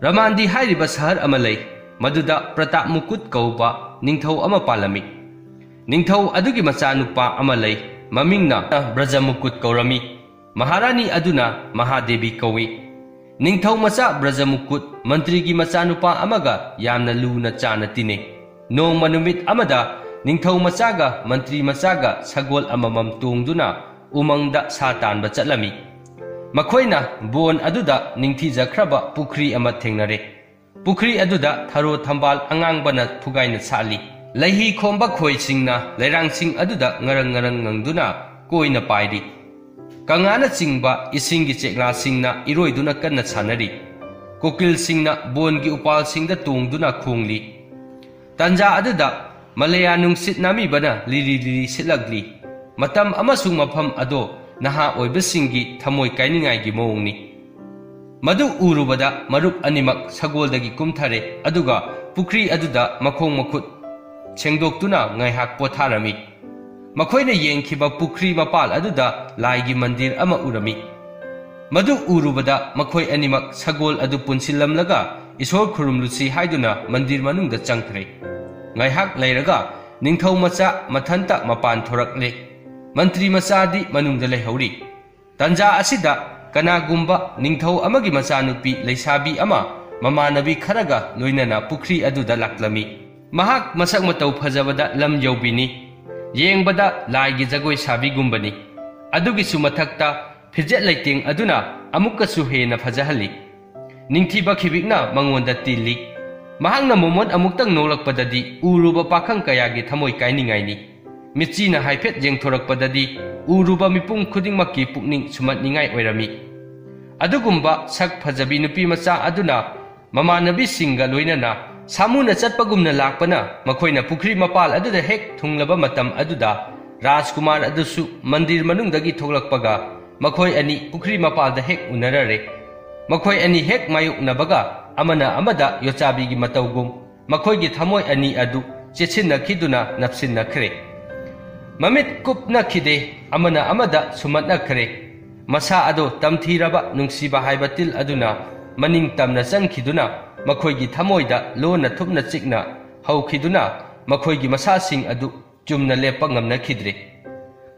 ꯔꯃꯥꯟꯗꯤ ꯍꯥꯏꯔꯤꯕ ꯁꯍꯔ ꯑꯃ ꯂꯩ, ꯃꯗꯨꯗ ꯄ꯭ꯔꯇꯥꯞ ꯃꯨꯀꯨꯠ ꯀꯧꯕ ꯅꯤꯡꯊꯧ ꯑꯃ ꯄꯥꯜꯂꯝꯃꯤ꯫ ꯅꯤꯡꯊꯧ ꯑꯗꯨꯒꯤ ꯃꯆꯥꯅꯨꯄꯥ ꯑꯃ ꯂꯩ, ꯃꯃꯤꯡꯅ ꯕ꯭ꯔꯖꯃꯨꯀꯨꯠ ꯀꯧꯔꯝꯃꯤ꯫ ꯃꯍꯥꯔꯥꯅꯤ ꯑꯗꯨꯅ ꯃꯍꯥꯗꯦꯕꯤ ꯀꯧꯏ꯫ ꯅꯤꯡꯊꯧ ꯃꯆꯥ ꯕ꯭ꯔꯖꯃꯨꯀꯨꯠ ꯃꯟꯇ꯭ꯔꯤꯒꯤ ꯃꯆꯥꯅꯨꯄꯥ ꯑꯃꯒ ꯌꯥꯝꯅ ꯂꯨꯅ ꯆꯥꯟꯅ ꯇꯤꯟꯅꯩ꯫ ꯅꯣꯡꯃ ꯅꯨꯃꯤꯠ ꯑꯃꯗ ꯅꯤꯡꯊꯧ ꯃꯆꯥꯒ ꯃꯟꯇ꯭ꯔꯤ ꯃꯆꯥꯒ ꯁꯒꯣꯜ ꯑꯃꯃꯝ ꯇꯣꯡꯗꯨꯅ ꯎꯃꯪꯗ ꯁꯥ ꯇꯥꯟꯕ ꯆꯠꯂꯝꯃꯤ꯫ ꯃꯈꯣꯏꯅ ꯕꯣꯟ ꯑꯗꯨꯗ ꯅꯤꯡꯊꯤꯖꯈ꯭ꯔꯕ ꯄꯨꯈ꯭ꯔꯤ ꯑꯃ ꯊꯦꯡꯅꯔꯦ꯫ ꯄꯨꯈ꯭ꯔꯤ ꯑꯗꯨꯗ ꯊꯔꯣ ꯊꯝꯕꯥꯜ ꯑꯉꯥꯡꯕꯅ ꯐꯨꯒꯥꯏꯅ ꯁꯥꯠꯂꯤ꯫ ꯂꯩꯍꯤ ꯈꯣꯝꯕ ꯈꯣꯏꯁꯤꯡꯅ ꯂꯩꯔꯥꯡꯁꯤꯡ ꯑꯗꯨꯗ ꯉꯔꯪ ꯉꯔꯪ ꯉꯪꯗꯨꯅ ꯀꯣꯏꯅ ꯄꯥꯏꯔꯤ꯫ ꯀꯪꯂꯥꯅꯆꯤꯡꯕ ꯏꯁꯤꯡꯒꯤ ꯆꯦꯛꯂꯥꯁꯤꯡꯅ ꯏꯔꯣꯏꯗꯨꯅ ꯀꯟꯅ ꯁꯥꯟꯅꯔꯤ꯫ ꯀꯣꯀꯤꯜꯁꯤꯡꯅ ꯕꯣꯟꯒꯤ ꯎꯄꯥꯜꯁꯤꯡꯗ ꯇꯣꯡꯗꯨꯅ ꯈꯣꯡꯂꯤ꯫ ꯇꯟꯖꯥ ꯑꯗꯨꯗ ꯃꯂꯌꯥ ꯅꯨꯡꯁꯤꯠ ꯅꯥꯃꯤꯕꯅ ꯂꯤꯔꯤ ꯂꯤꯔꯤ ꯁꯤꯠꯂꯛꯂꯤ꯫ ꯃꯇꯝ ꯑꯃꯁꯨꯡ ꯃꯐꯝ ꯑꯗꯣ ꯅꯍꯥ ꯑꯣꯏꯕꯁꯤꯡꯒꯤ ꯊꯃꯣꯏ ꯀꯥꯏꯅꯤꯡꯉꯥꯏꯒꯤ ꯃꯑꯣꯡꯅꯤ꯫ ꯃꯗꯨ ꯎꯔꯨꯕꯗ ꯃꯔꯨꯞ ꯑꯅꯤꯃꯛ ꯁꯒꯣꯜꯗꯒꯤ ꯀꯨꯝꯊꯔꯦ, ꯑꯗꯨꯒ ꯄꯨꯈ꯭ꯔꯤ ꯑꯗꯨꯗ ꯃꯈꯣꯡ ꯃꯈꯨꯠ ꯁꯦꯡꯗꯣꯛꯇꯨꯅ ꯉꯥꯏꯍꯥꯛ ꯄꯣꯊꯥꯔꯝꯃꯤ꯫ ꯃꯈꯣꯏꯅ ꯌꯦꯡꯈꯤꯕ ꯄꯨꯈ꯭ꯔꯤ ꯃꯄꯥꯜ ꯑꯗꯨꯗ ꯂꯥꯏꯒꯤ ꯃꯟꯗꯤꯔ ꯑꯃ ꯎꯔꯝꯃꯤ꯫ ꯃꯗꯨ ꯎꯔꯨꯕꯗ ꯃꯈꯣꯏ ꯑꯅꯤꯃꯛ ꯁꯒꯣꯜ ꯑꯗꯨ ꯄꯨꯟꯁꯤꯜꯂꯝꯂꯒ ꯏꯁꯣꯔ ꯈꯨꯔꯨꯝꯂꯨꯁꯤ ꯍꯥꯏꯗꯨꯅ ꯃꯟꯗꯤꯔ ꯃꯅꯨꯡꯗ ꯆꯪꯈ꯭ꯔꯦ꯫ ꯉꯥꯏꯍꯥꯛ ꯂꯩꯔꯒ ꯅꯤꯡꯊꯧ ꯃꯆꯥ ꯃꯊꯟꯇ ꯃꯄꯥꯟ ꯊꯣꯔꯛꯂꯦ꯫ ꯃꯟꯇ꯭ꯔꯤ ꯃꯆꯥꯗꯤ ꯃꯅꯨꯡꯗ ꯂꯩꯍꯧꯔꯤ꯫ ꯇꯟꯖꯥ ꯑꯁꯤꯗ ꯀꯅꯥꯒꯨꯝꯕ ꯅꯤꯡꯊꯧ ꯑꯃꯒꯤ ꯃꯆꯥꯅꯨꯄꯤ ꯂꯩꯁꯥꯕꯤ ꯑꯃ ꯃꯃꯥꯟꯅꯕꯤ ꯈꯔꯒ ꯂꯣꯏꯅꯅ ꯄꯨꯈ꯭ꯔꯤ ꯑꯗꯨꯗ ꯂꯥꯛꯂꯝꯃꯤ꯫ ꯃꯍꯥꯛ ꯃꯁꯛ ꯃꯇꯧ ꯐꯖꯕꯗ ꯂꯝ ꯌꯧꯕꯤꯅꯤ꯫ ꯌꯦꯡꯕꯗ ꯂꯥꯏꯒꯤ ꯖꯒꯣꯏ ꯁꯥꯕꯤꯒꯨꯝꯕꯅꯤ꯫ ꯑꯗꯨꯒꯤꯁꯨ ꯃꯊꯛꯇ ꯐꯤꯖꯦꯠ ꯂꯩꯇꯦꯡ ꯑꯗꯨꯅ ꯑꯃꯨꯛꯀꯁꯨ ꯍꯦꯟꯅ ꯐꯖꯍꯜꯂꯤ꯫ ꯅꯤꯡꯊꯤꯕ ꯈꯤꯕꯤꯛꯅ ꯃꯉꯣꯟꯗ ꯇꯤꯜꯂꯤ꯫ ꯃꯍꯥꯛꯅ ꯃꯣꯃꯣꯟ ꯑꯃꯨꯛꯇꯪ ꯅꯣꯛꯂꯛꯄꯗꯗꯤ ꯎꯔꯨꯕ ꯄꯥꯈꯪ ꯀꯌꯥꯒꯤ ꯊꯃꯣꯏ ꯀꯥꯏꯅꯤꯡꯉꯥꯏꯅꯤ꯫ ꯃꯤꯠꯆꯤꯅ ꯍꯥꯏꯐꯦꯠ ꯌꯦꯡꯊꯣꯔꯛꯄꯗꯗꯤ ꯎꯔꯨꯕ ꯃꯤꯄꯨꯝ ꯈꯨꯗꯤꯡꯃꯛꯀꯤ ꯄꯨꯛꯅꯤꯡ ꯁꯨꯝꯍꯠꯅꯤꯡꯉꯥꯏ ꯑꯣꯏꯔꯝꯃꯤ꯫ ꯑꯗꯨꯒꯨꯝꯕ ꯁꯛ ꯐꯖꯕꯤ ꯅꯨꯄꯤ ꯃꯆꯥ ꯑꯗꯨꯅ ꯃꯃꯥꯟꯅꯕꯤꯁꯤꯡꯒ ꯂꯣꯏꯅꯅ ꯁꯥꯃꯨꯅ ꯆꯠꯄꯒꯨꯝꯅ ꯂꯥꯛꯄꯅ ꯃꯈꯣꯏꯅ ꯄꯨꯈ꯭ꯔꯤ ꯃꯄꯥꯜ ꯑꯗꯨꯗ ꯍꯦꯛ ꯊꯨꯡꯂꯕ ꯃꯇꯝ ꯑꯗꯨꯗ ꯔꯥꯖꯀꯨꯃꯥꯔ ꯑꯗꯨꯁꯨ ꯃꯟꯗꯤꯔ ꯃꯅꯨꯡꯗꯒꯤ ꯊꯣꯛꯂꯛꯄꯒ ꯃꯈꯣꯏ ꯑꯅꯤ ꯄꯨꯈ꯭ꯔꯤ ꯃꯄꯥꯜꯗ ꯍꯦꯛ ꯎꯅꯔꯔꯦ꯫ ꯃꯈꯣꯏ ꯑꯅꯤ ꯍꯦꯛ ꯃꯥꯌꯣꯛꯅꯕꯒ ꯑꯃꯅ ꯑꯃꯗ ꯌꯣꯠꯆꯥꯕꯤꯒꯤ ꯃꯇꯧꯒꯨꯝ ꯃꯈꯣꯏꯒꯤ ꯊꯃꯣꯏ ꯑꯅꯤ ꯑꯗꯨ ꯆꯦꯠꯁꯤꯟꯅꯈꯤꯗꯨꯅ ꯅꯞꯁꯤꯟꯅꯈ꯭ꯔꯦ꯫ ꯃꯃꯤꯠ ꯀꯨꯞꯅꯈꯤꯗꯦ, ꯑꯃꯅ ꯑꯃꯗ ꯁꯨꯝꯃꯠꯅꯈ꯭ꯔꯦ꯫ ꯃꯁꯥ ꯑꯗꯣ ꯇꯝꯊꯤꯔꯕ ꯅꯨꯡꯁꯤꯕ ꯍꯥꯏꯕ ꯇꯤꯜ ꯑꯗꯨꯅ ꯃꯅꯤꯡ ꯇꯝꯅ ꯆꯪꯈꯤꯗꯨꯅ ꯃꯈꯣꯏꯒꯤ ꯊꯃꯣꯏꯗ ꯂꯣꯟꯅ ꯊꯨꯞꯅ ꯆꯤꯛꯅ ꯍꯧꯈꯤꯗꯨꯅ ꯃꯈꯣꯏꯒꯤ ꯃꯁꯥꯁꯤꯡ ꯑꯗꯨ ꯆꯨꯝꯅ ꯂꯦꯞꯄ ꯉꯝꯅꯈꯤꯗ꯭ꯔꯦ꯫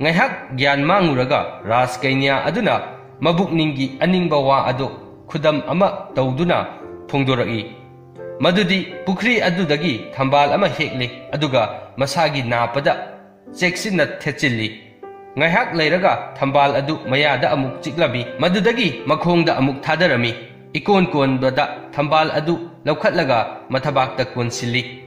ꯉꯥꯏꯍꯥꯛ ꯒ꯭ꯌꯥꯟ ꯃꯥꯡꯉꯨꯔꯒ ꯔꯥꯖꯀꯩꯅ꯭ꯌꯥ ꯑꯗꯨꯅ ꯃꯕꯨꯛꯅꯤꯡꯒꯤ ꯑꯅꯤꯡꯕ ꯋꯥ ꯑꯗꯨ ꯈꯨꯗꯝ ꯑꯃ ꯇꯧꯗꯨꯅ ꯐꯣꯡꯗꯣꯔꯛꯏ꯫ ꯃꯗꯨꯗꯤ ꯄꯨꯈ꯭ꯔꯤ ꯑꯗꯨꯗꯒꯤ ꯊꯝꯕꯥꯜ ꯑꯃ ꯍꯦꯛꯂꯦ, ꯑꯗꯨꯒ ꯃꯁꯥꯒꯤ ꯅꯥꯞꯄꯗ ꯆꯦꯛꯁꯤꯟꯅ ꯊꯦꯠꯆꯤꯜꯂꯤ꯫ ꯉꯥꯏꯍꯥꯛ ꯂꯩꯔꯒ ꯊꯝꯕꯥꯜ ꯑꯗꯨ ꯃꯌꯥꯗ ꯑꯃꯨꯛ ꯆꯤꯛꯂꯝꯃꯤ, ꯃꯗꯨꯗꯒꯤ ꯃꯈꯣꯡꯗ ꯑꯃꯨꯛ ꯊꯥꯗꯔꯝꯃꯤ꯫ ꯏꯀꯣꯟ ꯀꯣꯟꯕꯗ ꯊꯝꯕꯥꯜ ꯑꯗꯨ ꯂꯧꯈꯠꯂꯒ ꯃꯊꯕꯥꯛꯇ ꯀꯣꯟꯁꯤꯜꯂꯤ꯫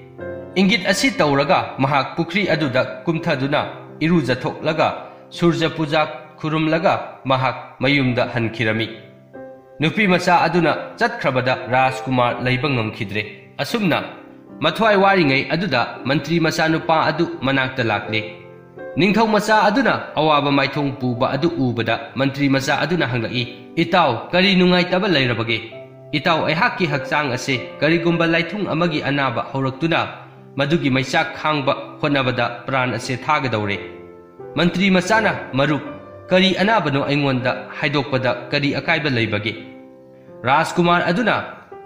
ꯏꯪꯒꯤꯠ ꯑꯁꯤ ꯇꯧꯔꯒ ꯃꯍꯥꯛ ꯄꯨꯈ꯭ꯔꯤ ꯑꯗꯨꯗ ꯀꯨꯝꯊꯗꯨꯅ ꯏꯔꯨꯖꯊꯣꯛꯂꯒ ꯁꯨꯔꯖ ꯄꯨꯖꯥ ꯈꯨꯔꯨꯝꯂꯒ ꯃꯍꯥꯛ ꯃꯌꯨꯝꯗ ꯍꯟꯈꯤꯔꯝꯃꯤ꯫ ꯅꯨꯄꯤ ꯃꯆꯥ ꯑꯗꯨꯅ ꯆꯠꯈ꯭ꯔꯕꯗ ꯔꯥꯖꯀꯨꯃꯥꯔ ꯂꯩꯕ ꯉꯝꯈꯤꯗ꯭ꯔꯦ꯫ ꯑꯁꯨꯝꯅ ꯃꯊ꯭ꯋꯥꯏ ꯋꯥꯔꯤꯉꯩ ꯑꯗꯨꯗ ꯃꯟꯇ꯭ꯔꯤ ꯃꯆꯥꯅꯨꯄꯥ ꯑꯗꯨ ꯃꯅꯥꯛꯇ ꯂꯥꯛꯂꯦ꯫ ꯅꯤꯡꯊꯧ ꯃꯆꯥ ꯑꯗꯨꯅ ꯑꯋꯥꯕ ꯃꯥꯏꯊꯣꯡ ꯄꯨꯕ ꯑꯗꯨ ꯎꯕꯗ ꯃꯟꯇ꯭ꯔꯤ ꯃꯆꯥ ꯑꯗꯨꯅ ꯍꯪꯂꯛꯏ, "ꯏꯇꯥꯎ, ꯀꯔꯤ ꯅꯨꯡꯉꯥꯏꯇꯕ ꯂꯩꯔꯕꯒꯦ? ꯏꯇꯥꯎ, ꯑꯩꯍꯥꯛꯀꯤ ꯍꯛꯆꯥꯡ ꯑꯁꯦ ꯀꯔꯤꯒꯨꯝꯕ ꯂꯥꯏꯊꯨꯡ ꯑꯃꯒꯤ ꯑꯅꯥꯕ ꯍꯧꯔꯛꯇꯨꯅ ꯃꯗꯨꯒꯤ ꯃꯩꯆꯥꯛ ꯈꯥꯡꯕ ꯍꯣꯠꯅꯕꯗ ꯄ꯭ꯔꯥꯟ ꯑꯁꯦ ꯊꯥꯒꯗꯧꯔꯦ꯫" ꯃꯟꯇ꯭ꯔꯤ ꯃꯆꯥꯅ, "ꯃꯔꯨꯞ, ꯀꯔꯤ ꯑꯅꯥꯕꯅꯣ ꯑꯩꯉꯣꯟꯗ ꯍꯥꯏꯗꯣꯛꯄꯗ ꯀꯔꯤ ꯑꯀꯥꯏꯕ ꯂꯩꯕꯒꯦ?" ꯔꯥꯖꯀꯨꯃꯥꯔ ꯑꯗꯨꯅ,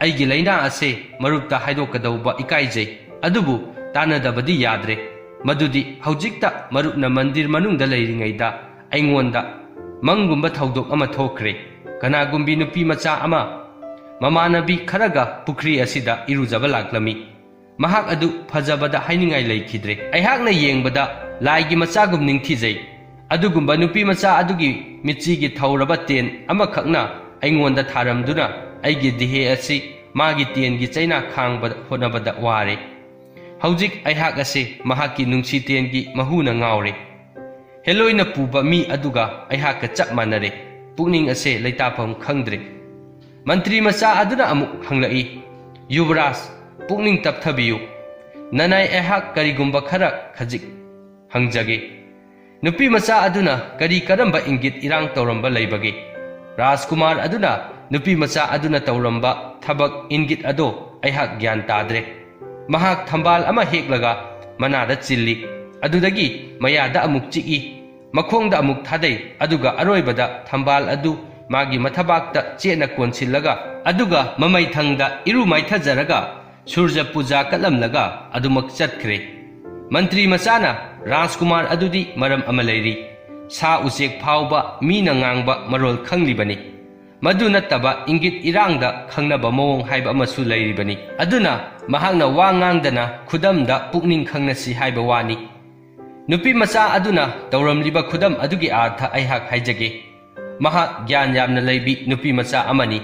"ꯑꯩꯒꯤ ꯂꯥꯏꯅꯥ ꯑꯁꯦ ꯃꯔꯨꯞꯇ ꯍꯥꯏꯗꯣꯛꯀꯗꯧꯕ ꯏꯀꯥꯏꯖꯩ, ꯑꯗꯨꯕꯨ ꯇꯥꯟꯅꯗꯕꯗꯤ ꯌꯥꯗ꯭ꯔꯦ꯫ ꯃꯗꯨꯗꯤ ꯍꯧꯖꯤꯛꯇ ꯃꯔꯨꯞꯅ ꯃꯟꯗꯤꯔ ꯃꯅꯨꯡꯗ ꯂꯩꯔꯤꯉꯩꯗ ꯑꯩꯉꯣꯟꯗ ꯃꯪꯒꯨꯝꯕ ꯊꯧꯗꯣꯛ ꯑꯃ ꯊꯣꯛꯈ꯭ꯔꯦ꯫ ꯀꯅꯥꯒꯨꯝꯕꯤ ꯅꯨꯄꯤ ꯃꯆꯥ ꯑꯃ ꯃꯃꯥꯟꯅꯕꯤ ꯈꯔꯒ ꯄꯨꯈ꯭ꯔꯤ ꯑꯁꯤꯗ ꯏꯔꯨꯖꯕ ꯂꯥꯛꯂꯝꯃꯤ꯫ ꯃꯍꯥꯛ ꯑꯗꯨ ꯐꯖꯕꯗ ꯍꯥꯏꯅꯤꯡꯉꯥꯏ ꯂꯩꯈꯤꯗ꯭ꯔꯦ꯫ ꯑꯩꯍꯥꯛꯅ ꯌꯦꯡꯕꯗ ꯂꯥꯏꯒꯤ ꯃꯆꯥꯒꯨꯝ ꯅꯤꯡꯊꯤꯖꯩ꯫ ꯑꯗꯨꯒꯨꯝꯕ ꯅꯨꯄꯤ ꯃꯆꯥ ꯑꯗꯨꯒꯤ ꯃꯤꯠꯆꯤꯒꯤ ꯊꯧꯔꯕ ꯇꯦꯟ ꯑꯃꯈꯛꯅ ꯑꯩꯉꯣꯟꯗ ꯊꯥꯔꯝꯗꯨꯅ ꯑꯩꯒꯤ ꯗꯤꯍꯦ ꯑꯁꯤ ꯃꯥꯒꯤ ꯇꯦꯟꯒꯤ ꯆꯩꯅꯥ ꯈꯥꯡꯕ ꯍꯣꯠꯅꯕꯗ ꯋꯥꯔꯦ꯫ ꯍꯧꯖꯤꯛ ꯑꯩꯍꯥꯛ ꯑꯁꯤ ꯃꯍꯥꯛꯀꯤ ꯅꯨꯡꯁꯤ ꯇꯦꯟꯒꯤ ꯃꯍꯨꯅ ꯉꯥꯎꯔꯦ꯫ ꯍꯦꯂꯣꯏꯅ ꯄꯨꯕ ꯃꯤ ꯑꯗꯨꯒ ꯑꯩꯍꯥꯛꯀ ꯆꯞ ꯃꯥꯟꯅꯔꯦ꯫ ꯄꯨꯛꯅꯤꯡ ꯑꯁꯦ ꯂꯩꯇꯥꯐꯝ ꯈꯪꯗ꯭ꯔꯦ꯫" ꯃꯟꯇ꯭ꯔꯤ ꯃꯆꯥ ꯑꯗꯨꯅ ꯑꯃꯨꯛ ꯍꯪꯂꯛꯏ, "ꯌꯨꯕꯔꯥꯖ, ꯄꯨꯛꯅꯤꯡ ꯇꯞꯊꯕꯤꯌꯨ꯫ ꯅꯅꯥꯏ ꯑꯩꯍꯥꯛ ꯀꯔꯤꯒꯨꯝꯕ ꯈꯔ ꯈꯖꯤꯛ ꯍꯪꯖꯒꯦ꯫" ꯅꯨꯄꯤ ꯃꯆꯥ ꯑꯗꯨꯅ ꯀꯔꯤ ꯀꯔꯝꯕ ꯏꯪꯒꯤꯠ ꯏꯔꯥꯡ ꯇꯧꯔꯝꯕ ꯂꯩꯕꯒꯦ? ꯔꯥꯖꯀꯨꯃꯥꯔ ꯑꯗꯨꯅ ꯅꯨꯄꯤ ꯃꯆꯥ ꯑꯗꯨꯅ ꯇꯧꯔꯝꯕ ꯊꯕꯛ ꯏꯪꯒꯤꯠ ꯑꯗꯣ ꯑꯩꯍꯥꯛ ꯒ꯭ꯌꯥꯟ ꯇꯥꯗ꯭ꯔꯦ꯫ ꯃꯍꯥꯛ ꯊꯝꯕꯥꯜ ꯑꯃ ꯍꯦꯛꯂꯒ ꯃꯅꯥꯗ ꯆꯤꯜꯂꯤ, ꯑꯗꯨꯗꯒꯤ ꯃꯌꯥꯗ ꯑꯃꯨꯛ ꯆꯤꯛꯏ, ꯃꯈꯣꯡꯗ ꯑꯃꯨꯛ ꯊꯥꯗꯩ, ꯑꯗꯨꯒ ꯑꯔꯣꯏꯕꯗ ꯊꯝꯕꯥꯜ ꯑꯗꯨ ꯃꯥꯒꯤ ꯃꯊꯕꯥꯛꯇ ꯆꯦꯠꯅ ꯀꯣꯟꯁꯤꯜꯂꯒ, ꯑꯗꯨꯒ ꯃꯃꯩꯊꯪꯗ ꯏꯔꯨ ꯃꯥꯏꯊꯖꯔꯒ ꯁꯨꯔꯖ ꯄꯨꯖꯥ ꯀꯠꯂꯝꯂꯒ ꯑꯗꯨꯃꯛ ꯆꯠꯈ꯭ꯔꯦ꯫ ꯃꯟꯇ꯭ꯔꯤ ꯃꯆꯥꯅ, "ꯔꯥꯖꯀꯨꯃꯥꯔ ꯑꯗꯨꯗꯤ ꯃꯔꯝ ꯑꯃ ꯂꯩꯔꯤ꯫ ꯁꯥ ꯎꯆꯦꯛ ꯐꯥꯎꯕ ꯃꯤꯅ ꯉꯥꯡꯕ ꯃꯔꯣꯜ ꯈꯪꯂꯤꯕꯅꯤ꯫ ꯃꯗꯨ ꯅꯠꯇꯕ ꯏꯪꯒꯤꯠ ꯏꯔꯥꯡꯗ ꯈꯪꯅꯕ ꯃꯑꯣꯡ ꯍꯥꯏꯕ ꯑꯃꯁꯨ ꯂꯩꯔꯤꯕꯅꯤ꯫ ꯑꯗꯨꯅ ꯃꯍꯥꯛꯅ ꯋꯥ ꯉꯥꯡꯗꯅ ꯈꯨꯗꯝꯗ ꯄꯨꯛꯅꯤꯡ ꯈꯪꯅꯁꯤ ꯍꯥꯏꯕ ꯋꯥꯅꯤ꯫" ꯅꯨꯄꯤ ꯃꯆꯥ ꯑꯗꯨꯅ ꯇꯧꯔꯝꯂꯤꯕ ꯈꯨꯗꯝ ꯑꯗꯨꯒꯤ ꯑꯥꯔꯊ ꯑꯩꯍꯥꯛ ꯍꯥꯏꯖꯒꯦ꯫ ꯃꯍꯥꯛ ꯒ꯭ꯌꯥꯟ ꯌꯥꯝꯅ ꯂꯩꯕꯤ ꯅꯨꯄꯤ ꯃꯆꯥ ꯑꯃꯅꯤ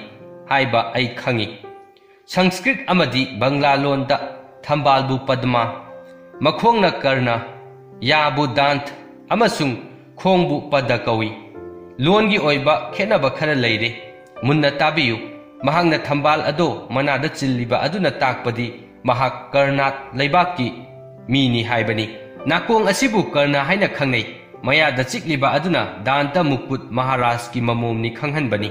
ꯍꯥꯏꯕ ꯑꯩ ꯈꯪꯏ꯫ ꯁꯪꯁꯀ꯭ꯔꯤꯠ ꯑꯃꯗꯤ ꯕꯪꯂꯥ ꯂꯣꯟꯗ ꯊꯝꯕꯥꯜꯕꯨ ꯄꯗꯃ, ꯃꯈꯣꯡꯅ ꯀꯔꯅ, ꯌꯥꯕꯨ ꯗꯥꯟꯊ ꯑꯃꯁꯨꯡ ꯈꯣꯡꯕꯨ ꯄꯗ ꯀꯧꯏ꯫ ꯂꯣꯟꯒꯤ ꯑꯣꯏꯕ ꯈꯦꯠꯅꯕ ꯈꯔ ꯂꯩꯔꯦ꯫ ꯃꯨꯟꯅ ꯇꯥꯕꯤꯌꯨ꯫ ꯃꯍꯥꯛꯅ ꯊꯝꯕꯥꯜ ꯑꯗꯣ ꯃꯅꯥꯗ ꯆꯤꯜꯂꯤꯕ ꯑꯗꯨꯅ ꯇꯥꯛꯄꯗꯤ ꯃꯍꯥꯛ ꯀꯔꯅꯥꯠ ꯂꯩꯕꯥꯛꯀꯤ ꯃꯤꯅꯤ ꯍꯥꯏꯕꯅꯤ꯫ ꯅꯥꯀꯣꯡ ꯑꯁꯤꯕꯨ ꯀꯔꯅ ꯍꯥꯏꯅ ꯈꯪꯅꯩ꯫ ꯃꯌꯥꯗ ꯆꯤꯛꯂꯤꯕ ꯑꯗꯨꯅ ꯗꯥꯟꯇ ꯃꯨꯀꯨꯠ ꯃꯍꯥꯔꯥꯖꯀꯤ ꯃꯃꯣꯝꯅꯤ ꯈꯪꯍꯟꯕꯅꯤ꯫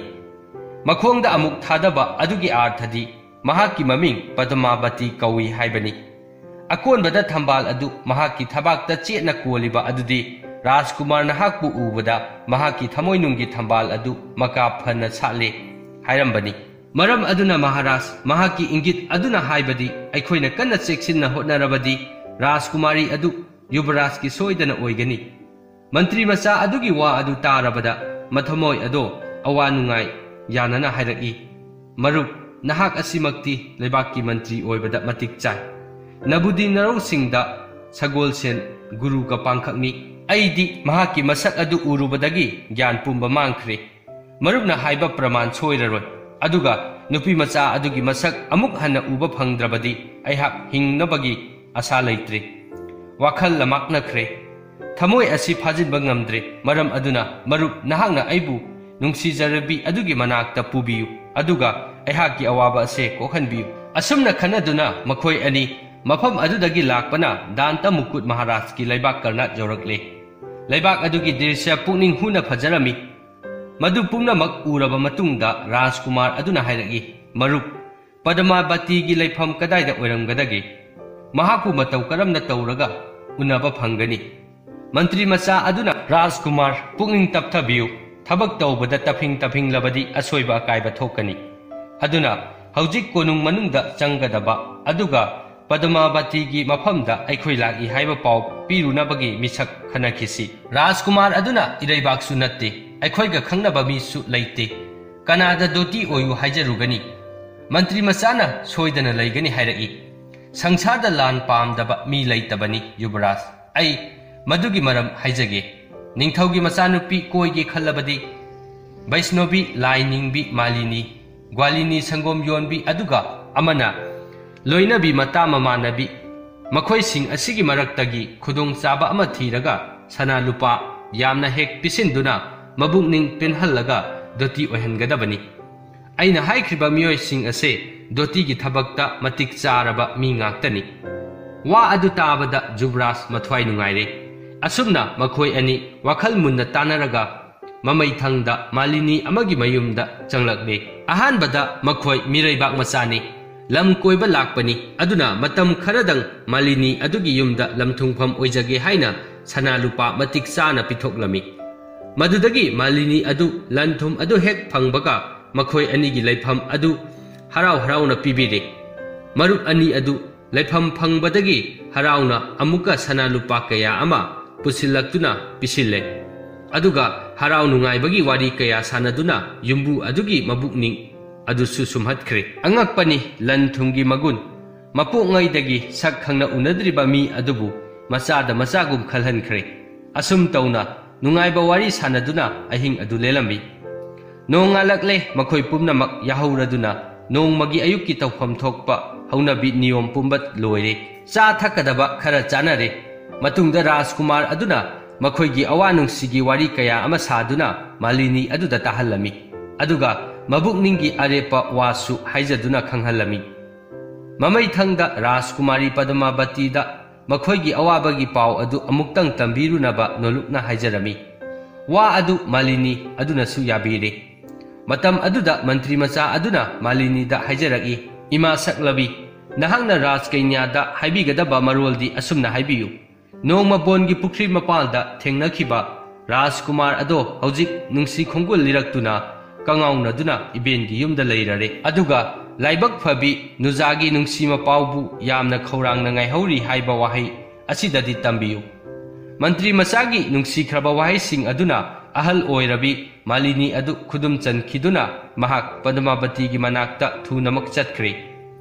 ꯃꯈꯣꯡꯗ ꯑꯃꯨꯛ ꯊꯥꯗꯕ ꯑꯗꯨꯒꯤ ꯑꯥꯔꯊꯗꯤ ꯃꯍꯥꯛꯀꯤ ꯃꯃꯤꯡ ꯄꯗꯃꯥꯕꯇꯤ ꯀꯧꯏ ꯍꯥꯏꯕꯅꯤ꯫ ꯑꯀꯣꯟꯕꯗ ꯊꯝꯕꯥꯜ ꯑꯗꯨ ꯃꯍꯥꯛꯀꯤ ꯊꯕꯥꯛꯇ ꯆꯦꯠꯅ ꯀꯣꯜꯂꯤꯕ ꯑꯗꯨꯗꯤ ꯔꯥꯖꯀꯨꯃꯥꯔ ꯅꯍꯥꯛꯄꯨ ꯎꯕꯗ ꯃꯍꯥꯛꯀꯤ ꯊꯃꯣꯏꯅꯨꯡꯒꯤ ꯊꯝꯕꯥꯜ ꯑꯗꯨ ꯃꯀꯥ ꯐꯅ ꯁꯥꯠꯂꯦ ꯍꯥꯏꯔꯝꯕꯅꯤ꯫ ꯃꯔꯝ ꯑꯗꯨꯅ ꯃꯍꯥꯔꯥꯖ, ꯃꯍꯥꯛꯀꯤ ꯏꯪꯒꯤꯠ ꯑꯗꯨꯅ ꯍꯥꯏꯕꯗꯤ ꯑꯩꯈꯣꯏꯅ ꯀꯟꯅ ꯆꯦꯛꯁꯤꯟꯅ ꯍꯣꯠꯅꯔꯕꯗꯤ ꯔꯥꯖꯀꯨꯃꯥꯔꯤ ꯑꯗꯨ ꯌꯨꯕꯔꯥꯖꯀꯤ ꯁꯣꯏꯗꯅ ꯑꯣꯏꯒꯅꯤ꯫ ꯃꯟꯇ꯭ꯔꯤ ꯃꯆꯥ ꯑꯗꯨꯒꯤ ꯋꯥ ꯑꯗꯨ ꯇꯥꯔꯕꯗ ꯃꯊꯃꯣꯏ ꯑꯗꯣ ꯑꯋꯥ ꯅꯨꯡꯉꯥꯏ ꯌꯥꯅꯅ ꯍꯥꯏꯔꯛꯏ, "ꯃꯔꯨꯞ, ꯅꯍꯥꯛ ꯑꯁꯤꯃꯛꯇꯤ ꯂꯩꯕꯥꯛꯀꯤ ꯃꯟꯇ꯭ꯔꯤ ꯑꯣꯏꯕꯗ ꯃꯇꯤꯛ ꯆꯥꯏ꯫ ꯅꯕꯨꯗꯤꯅꯔꯧꯁꯤꯡꯗ ꯁꯒꯣꯜꯁꯦꯟ ꯒꯨꯔꯨꯒ ꯄꯥꯡꯈꯛꯅꯤ꯫ ꯑꯩꯗꯤ ꯃꯍꯥꯛꯀꯤ ꯃꯁꯛ ꯑꯗꯨ ꯎꯔꯨꯕꯗꯒꯤ ꯒ꯭ꯌꯥꯟ ꯄꯨꯝꯕ ꯃꯥꯡꯈ꯭ꯔꯦ꯫ ꯃꯔꯨꯞꯅ ꯍꯥꯏꯕ ꯄ꯭ꯔꯃꯥꯟ ꯁꯣꯏꯔꯔꯣꯏ꯫ ꯑꯗꯨꯒ ꯅꯨꯄꯤ ꯃꯆꯥ ꯑꯗꯨꯒꯤ ꯃꯁꯛ ꯑꯃꯨꯛ ꯍꯟꯅ ꯎꯕ ꯐꯪꯗ꯭ꯔꯕꯗꯤ ꯑꯩꯍꯥꯛ ꯍꯤꯡꯅꯕꯒꯤ ꯑꯁꯥ ꯂꯩꯇ꯭ꯔꯦ꯫ ꯋꯥꯈꯜ ꯂꯃꯥꯛꯅꯈ꯭ꯔꯦ꯫ ꯊꯃꯣꯏ ꯑꯁꯤ ꯐꯥꯖꯤꯟꯕ ꯉꯝꯗ꯭ꯔꯦ꯫ ꯃꯔꯝ ꯑꯗꯨꯅ, ꯃꯔꯨꯞ, ꯅꯍꯥꯛꯅ ꯑꯩꯕꯨ ꯅꯨꯡꯁꯤꯖꯔꯕꯤ ꯑꯗꯨꯒꯤ ꯃꯅꯥꯛꯇ ꯄꯨꯕꯤꯌꯨ, ꯑꯗꯨꯒ ꯑꯩꯍꯥꯛꯀꯤ ꯑꯋꯥꯕ ꯑꯁꯦ ꯀꯣꯛꯍꯟꯕꯤꯌꯨ꯫" ꯑꯁꯨꯝꯅ ꯈꯟꯅꯗꯨꯅ ꯃꯈꯣꯏ ꯑꯅꯤ ꯃꯐꯝ ꯑꯗꯨꯗꯒꯤ ꯂꯥꯛꯄꯅ ꯗꯥꯟꯇ ꯃꯨꯀꯨꯠ ꯃꯍꯥꯔꯥꯖꯀꯤ ꯂꯩꯕꯥꯛ ꯀꯔꯅꯥꯠ ꯌꯧꯔꯛꯂꯦ꯫ ꯂꯩꯕꯥꯛ ꯑꯗꯨꯒꯤ ꯗ꯭ꯔꯤꯁ꯭ꯌ ꯄꯨꯛꯅꯤꯡ ꯍꯨꯅ ꯐꯖꯔꯝꯃꯤ꯫ ꯃꯗꯨ ꯄꯨꯝꯅꯃꯛ ꯎꯔꯕ ꯃꯇꯨꯡꯗ ꯔꯥꯖꯀꯨꯃꯥꯔ ꯑꯗꯨꯅ ꯍꯥꯏꯔꯛꯏ, "ꯃꯔꯨꯞ, ꯄꯗꯃꯥꯕꯇꯤꯒꯤ ꯂꯩꯐꯝ ꯀꯗꯥꯏꯗ ꯑꯣꯏꯔꯝꯒꯗꯒꯦ? ꯃꯍꯥꯛꯄꯨ ꯃꯇꯧ ꯀꯔꯝꯅ ꯇꯧꯔꯒ ꯎꯅꯕ ꯐꯪꯒꯅꯤ?" ꯃꯟꯇ꯭ꯔꯤ ꯃꯆꯥ ꯑꯗꯨꯅ, "ꯔꯥꯖꯀꯨꯃꯥꯔ, ꯄꯨꯛꯅꯤꯡ ꯇꯞꯊꯕꯤꯌꯨ꯫ ꯊꯕꯛ ꯇꯧꯕꯗ ꯇꯞꯐꯤꯡ ꯇꯞꯐꯤꯡꯂꯕꯗꯤ ꯑꯁꯣꯏꯕ ꯑꯀꯥꯏꯕ ꯊꯣꯛꯀꯅꯤ꯫ ꯑꯗꯨꯅ ꯍꯧꯖꯤꯛ ꯀꯣꯅꯨꯡ ꯃꯅꯨꯡꯗ ꯆꯪꯒꯗꯕ, ꯑꯗꯨꯒ ꯄꯗꯃꯥꯕꯇꯤꯒꯤ ꯃꯐꯝꯗ ꯑꯩꯈꯣꯏ ꯂꯥꯛꯏ ꯍꯥꯏꯕ ꯄꯥꯎ ꯄꯤꯔꯨꯅꯕꯒꯤ ꯃꯤꯁꯛ ꯈꯟꯅꯈꯤꯁꯤ꯫ ꯔꯥꯖꯀꯨꯃꯥꯔ ꯑꯗꯨꯅ ꯏꯔꯩꯕꯥꯛꯁꯨ ꯅꯠꯇꯦ, ꯑꯩꯈꯣꯏꯒ ꯈꯪꯅꯕ ꯃꯤꯁꯨ ꯂꯩꯇꯦ꯫ ꯀꯅꯥꯗ ꯗꯣꯇꯤ ꯑꯣꯏꯌꯨ ꯍꯥꯏꯖꯔꯨꯒꯅꯤ? ꯃꯟꯇ꯭ꯔꯤ ꯃꯆꯥꯅ ꯁꯣꯏꯗꯅ ꯂꯩꯒꯅꯤ ꯍꯥꯏꯔꯛꯏ꯫ ꯁꯪꯁꯥꯔꯗ ꯂꯥꯟ ꯄꯥꯝꯗꯕ ꯃꯤ ꯂꯩꯇꯕꯅꯤ, ꯌꯨꯕꯔꯥꯖ꯫ ꯑꯩ ꯃꯗꯨꯒꯤ ꯃꯔꯝ ꯍꯥꯏꯖꯒꯦ꯫ ꯅꯤꯡꯊꯧꯒꯤ ꯃꯆꯥꯅꯨꯄꯤ ꯀꯣꯏꯒꯦ ꯈꯜꯂꯕꯗꯤ, ꯕꯩꯁꯅꯣꯕꯤ ꯂꯥꯏ ꯅꯤꯡꯕꯤ ꯃꯥꯂꯤꯅꯤ, ꯒ꯭ꯋꯥꯂꯤꯅꯤ ꯁꯪꯒꯣꯝ ꯌꯣꯟꯕꯤ, ꯑꯗꯨꯒ ꯑꯃꯅ ꯂꯣꯏꯅꯕꯤ ꯃꯇꯥ ꯃꯃꯥꯟꯅꯕꯤ, ꯃꯈꯣꯏꯁꯤꯡ ꯑꯁꯤꯒꯤ ꯃꯔꯛꯇꯒꯤ ꯈꯨꯗꯣꯡꯆꯥꯕ ꯑꯃ ꯊꯤꯔꯒ ꯁꯅꯥ ꯂꯨꯄꯥ ꯌꯥꯝꯅ ꯍꯦꯛ ꯄꯤꯁꯤꯟꯗꯨꯅ ꯃꯕꯨꯛꯅꯤꯡ ꯄꯦꯟꯍꯜꯂꯒ ꯗꯣꯇꯤ ꯑꯣꯏꯍꯟꯒꯗꯕꯅꯤ꯫ ꯑꯩꯅ ꯍꯥꯏꯈ꯭ꯔꯤꯕ ꯃꯤꯑꯣꯏꯁꯤꯡ ꯑꯁꯦ ꯗꯣꯇꯤꯒꯤ ꯊꯕꯛꯇ ꯃꯇꯤꯛ ꯆꯥꯔꯕ ꯃꯤ ꯉꯥꯛꯇꯅꯤ꯫" ꯋꯥ ꯑꯗꯨ ꯇꯥꯕꯗ ꯖꯨꯕꯔꯥꯖ ꯃꯊ꯭ꯋꯥꯏ ꯅꯨꯡꯉꯥꯏꯔꯦ꯫ ꯑꯁꯨꯝꯅ ꯃꯈꯣꯏ ꯑꯅꯤ ꯋꯥꯈꯜ ꯃꯨꯟꯅ ꯇꯥꯟꯅꯔꯒ ꯃꯃꯩꯊꯪꯗ ꯃꯥꯂꯤꯅꯤ ꯑꯃꯒꯤ ꯃꯌꯨꯝꯗ ꯆꯪꯂꯛꯂꯦ꯫ ꯑꯍꯥꯟꯕꯗ ꯃꯈꯣꯏ ꯃꯤꯔꯩꯕꯥꯛ ꯃꯆꯥꯅꯤ꯫ ꯂꯝ ꯀꯣꯏꯕ ꯂꯥꯛꯄꯅꯤ꯫ ꯑꯗꯨꯅ ꯃꯇꯝ ꯈꯔꯗꯪ ꯃꯥꯂꯤꯅꯤ ꯑꯗꯨꯒꯤ ꯌꯨꯝꯗ ꯂꯝꯊꯨꯡꯐꯝ ꯑꯣꯏꯖꯒꯦ ꯍꯥꯏꯅ ꯁꯅꯥ ꯂꯨꯄꯥ ꯃꯇꯤꯛ ꯆꯥꯅ ꯄꯤꯊꯣꯛꯂꯝꯃꯤ꯫ ꯃꯗꯨꯗꯒꯤ ꯃꯥꯂꯤꯅꯤ ꯑꯗꯨ ꯂꯟ ꯊꯨꯝ ꯑꯗꯨ ꯍꯦꯛ ꯐꯪꯕꯒ ꯃꯈꯣꯏ ꯑꯅꯤꯒꯤ ꯂꯩꯐꯝ ꯑꯗꯨ ꯍꯔꯥꯎ ꯍꯔꯥꯎꯅ ꯄꯤꯕꯤꯔꯦ꯫ ꯃꯔꯨꯞ ꯑꯅꯤ ꯑꯗꯨ ꯂꯩꯐꯝ ꯐꯪꯕꯗꯒꯤ ꯍꯔꯥꯎꯅ ꯑꯃꯨꯛꯀ ꯁꯅꯥ ꯂꯨꯄꯥ ꯀꯌꯥ ꯑꯃ ꯄꯨꯁꯤꯜꯂꯛꯇꯨꯅ ꯄꯤꯁꯤꯜꯂꯦ꯫ ꯑꯗꯨꯒ ꯍꯔꯥꯎ ꯅꯨꯡꯉꯥꯏꯕꯒꯤ ꯋꯥꯔꯤ ꯀꯌꯥ ꯁꯥꯟꯅꯗꯨꯅ ꯌꯨꯝꯕꯨ ꯑꯗꯨꯒꯤ ꯃꯕꯨꯛꯅꯤꯡ ꯑꯗꯨꯁꯨ ꯁꯨꯝꯍꯠꯈ꯭ꯔꯦ꯫ ꯑꯉꯛꯄꯅꯤ, ꯂꯟ ꯊꯨꯝꯒꯤ ꯃꯒꯨꯟ꯫ ꯃꯄꯣꯛꯉꯩꯗꯒꯤ ꯁꯛ ꯈꯪꯅ ꯎꯅꯗ꯭ꯔꯤꯕ ꯃꯤ ꯑꯗꯨꯕꯨ ꯃꯆꯥꯗ ꯃꯆꯥꯒꯨꯝ ꯈꯜꯍꯟꯈ꯭ꯔꯦ꯫ ꯑꯁꯨꯝ ꯇꯧꯅ ꯅꯨꯡꯉꯥꯏꯕ ꯋꯥꯔꯤ ꯁꯥꯟꯅꯗꯨꯅ ꯑꯍꯤꯡ ꯑꯗꯨ ꯂꯦꯜꯂꯝꯃꯤ꯫ ꯅꯣꯡꯉꯥꯜꯂꯛꯂꯦ꯫ ꯃꯈꯣꯏ ꯄꯨꯝꯅꯃꯛ ꯌꯥꯍꯧꯔꯗꯨꯅ ꯅꯣꯡꯃꯒꯤ ꯑꯌꯨꯛꯀꯤ ꯇꯧꯐꯝ ꯊꯣꯛꯄ ꯍꯧꯅꯕꯤ ꯅꯤꯌꯣꯝ ꯄꯨꯝꯕ ꯂꯣꯏꯔꯦ꯫ ꯆꯥ ꯊꯛꯀꯗꯕ ꯈꯔ ꯆꯥꯅꯔꯦ꯫ ꯃꯇꯨꯡꯗ ꯔꯥꯖꯀꯨꯃꯥꯔ ꯑꯗꯨꯅ ꯃꯈꯣꯏꯒꯤ ꯑꯋꯥ ꯅꯨꯡꯁꯤꯒꯤ ꯋꯥꯔꯤ ꯀꯌꯥ ꯑꯃ ꯁꯥꯗꯨꯅ ꯃꯥꯂꯤꯅꯤ ꯑꯗꯨꯗ ꯇꯥꯍꯜꯂꯝꯃꯤ꯫ ꯑꯗꯨꯒ ꯃꯕꯨꯛꯅꯤꯡꯒꯤ ꯑꯔꯦꯞꯄ ꯋꯥꯁꯨ ꯍꯥꯏꯖꯗꯨꯅ ꯈꯪꯍꯜꯂꯝꯃꯤ꯫ ꯃꯃꯩꯊꯪꯗ ꯔꯥꯖꯀꯨꯃꯥꯔꯤ ꯄꯗꯃꯥꯕꯇꯤꯗ ꯃꯈꯣꯏꯒꯤ ꯑꯋꯥꯕꯒꯤ ꯄꯥꯎ ꯑꯗꯨ ꯑꯃꯨꯛꯇꯪ ꯇꯝꯕꯤꯔꯨꯅꯕ ꯅꯣꯂꯨꯛꯅ ꯍꯥꯏꯖꯔꯝꯃꯤ꯫ ꯋꯥ ꯑꯗꯨ ꯃꯥꯂꯤꯅꯤ ꯑꯗꯨꯅꯁꯨ ꯌꯥꯕꯤꯔꯦ꯫ ꯃꯇꯝ ꯑꯗꯨꯗ ꯃꯟꯇ꯭ꯔꯤ ꯃꯆꯥ ꯑꯗꯨꯅ ꯃꯥꯂꯤꯅꯤꯗ ꯍꯥꯏꯖꯔꯛꯏ, "ꯏꯃꯥ ꯁꯛꯂꯕꯤ, ꯅꯍꯥꯛꯅ ꯔꯥꯖꯀꯩꯅ꯭ꯌꯥꯗ ꯍꯥꯏꯕꯤꯒꯗꯕ ꯃꯔꯣꯜꯗꯤ ꯑꯁꯨꯝꯅ ꯍꯥꯏꯕꯤꯌꯨ꯫ ꯅꯣꯡꯃ ꯕꯣꯟꯒꯤ ꯄꯨꯈ꯭ꯔꯤ ꯃꯄꯥꯜꯗ ꯊꯦꯡꯅꯈꯤꯕ ꯔꯥꯖꯀꯨꯃꯥꯔ ꯑꯗꯣ ꯍꯧꯖꯤꯛ ꯅꯨꯡꯁꯤ ꯈꯣꯡꯒꯨꯜ ꯂꯤꯔꯛꯇꯨꯅ ꯀꯉꯥꯎꯅꯗꯨꯅ ꯏꯕꯦꯟꯒꯤ ꯌꯨꯝꯗ ꯂꯩꯔꯔꯦ꯫ ꯑꯗꯨꯒ ꯂꯥꯏꯕꯛ ꯐꯕꯤ ꯅꯨꯖꯥꯒꯤ ꯅꯨꯡꯁꯤ ꯃꯄꯥꯎꯕꯨ ꯌꯥꯝꯅ ꯈꯧꯔꯥꯡꯅ ꯉꯥꯏꯍꯧꯔꯤ ꯍꯥꯏꯕ ꯋꯥꯍꯩ ꯑꯁꯤꯗꯗꯤ ꯇꯝꯕꯤꯌꯨ꯫" ꯃꯟꯇ꯭ꯔꯤ ꯃꯆꯥꯒꯤ ꯅꯨꯡꯁꯤꯈ꯭ꯔꯕ ꯋꯥꯍꯩꯁꯤꯡ ꯑꯗꯨꯅ ꯑꯍꯜ ꯑꯣꯏꯔꯕꯤ ꯃꯥꯂꯤꯅꯤ ꯑꯗꯨ ꯈꯨꯗꯨꯝ ꯆꯟꯈꯤꯗꯨꯅ ꯃꯍꯥꯛ ꯄꯗꯃꯥꯕꯇꯤꯒꯤ ꯃꯅꯥꯛꯇ ꯊꯨꯅꯃꯛ ꯆꯠꯈ꯭ꯔꯦ꯫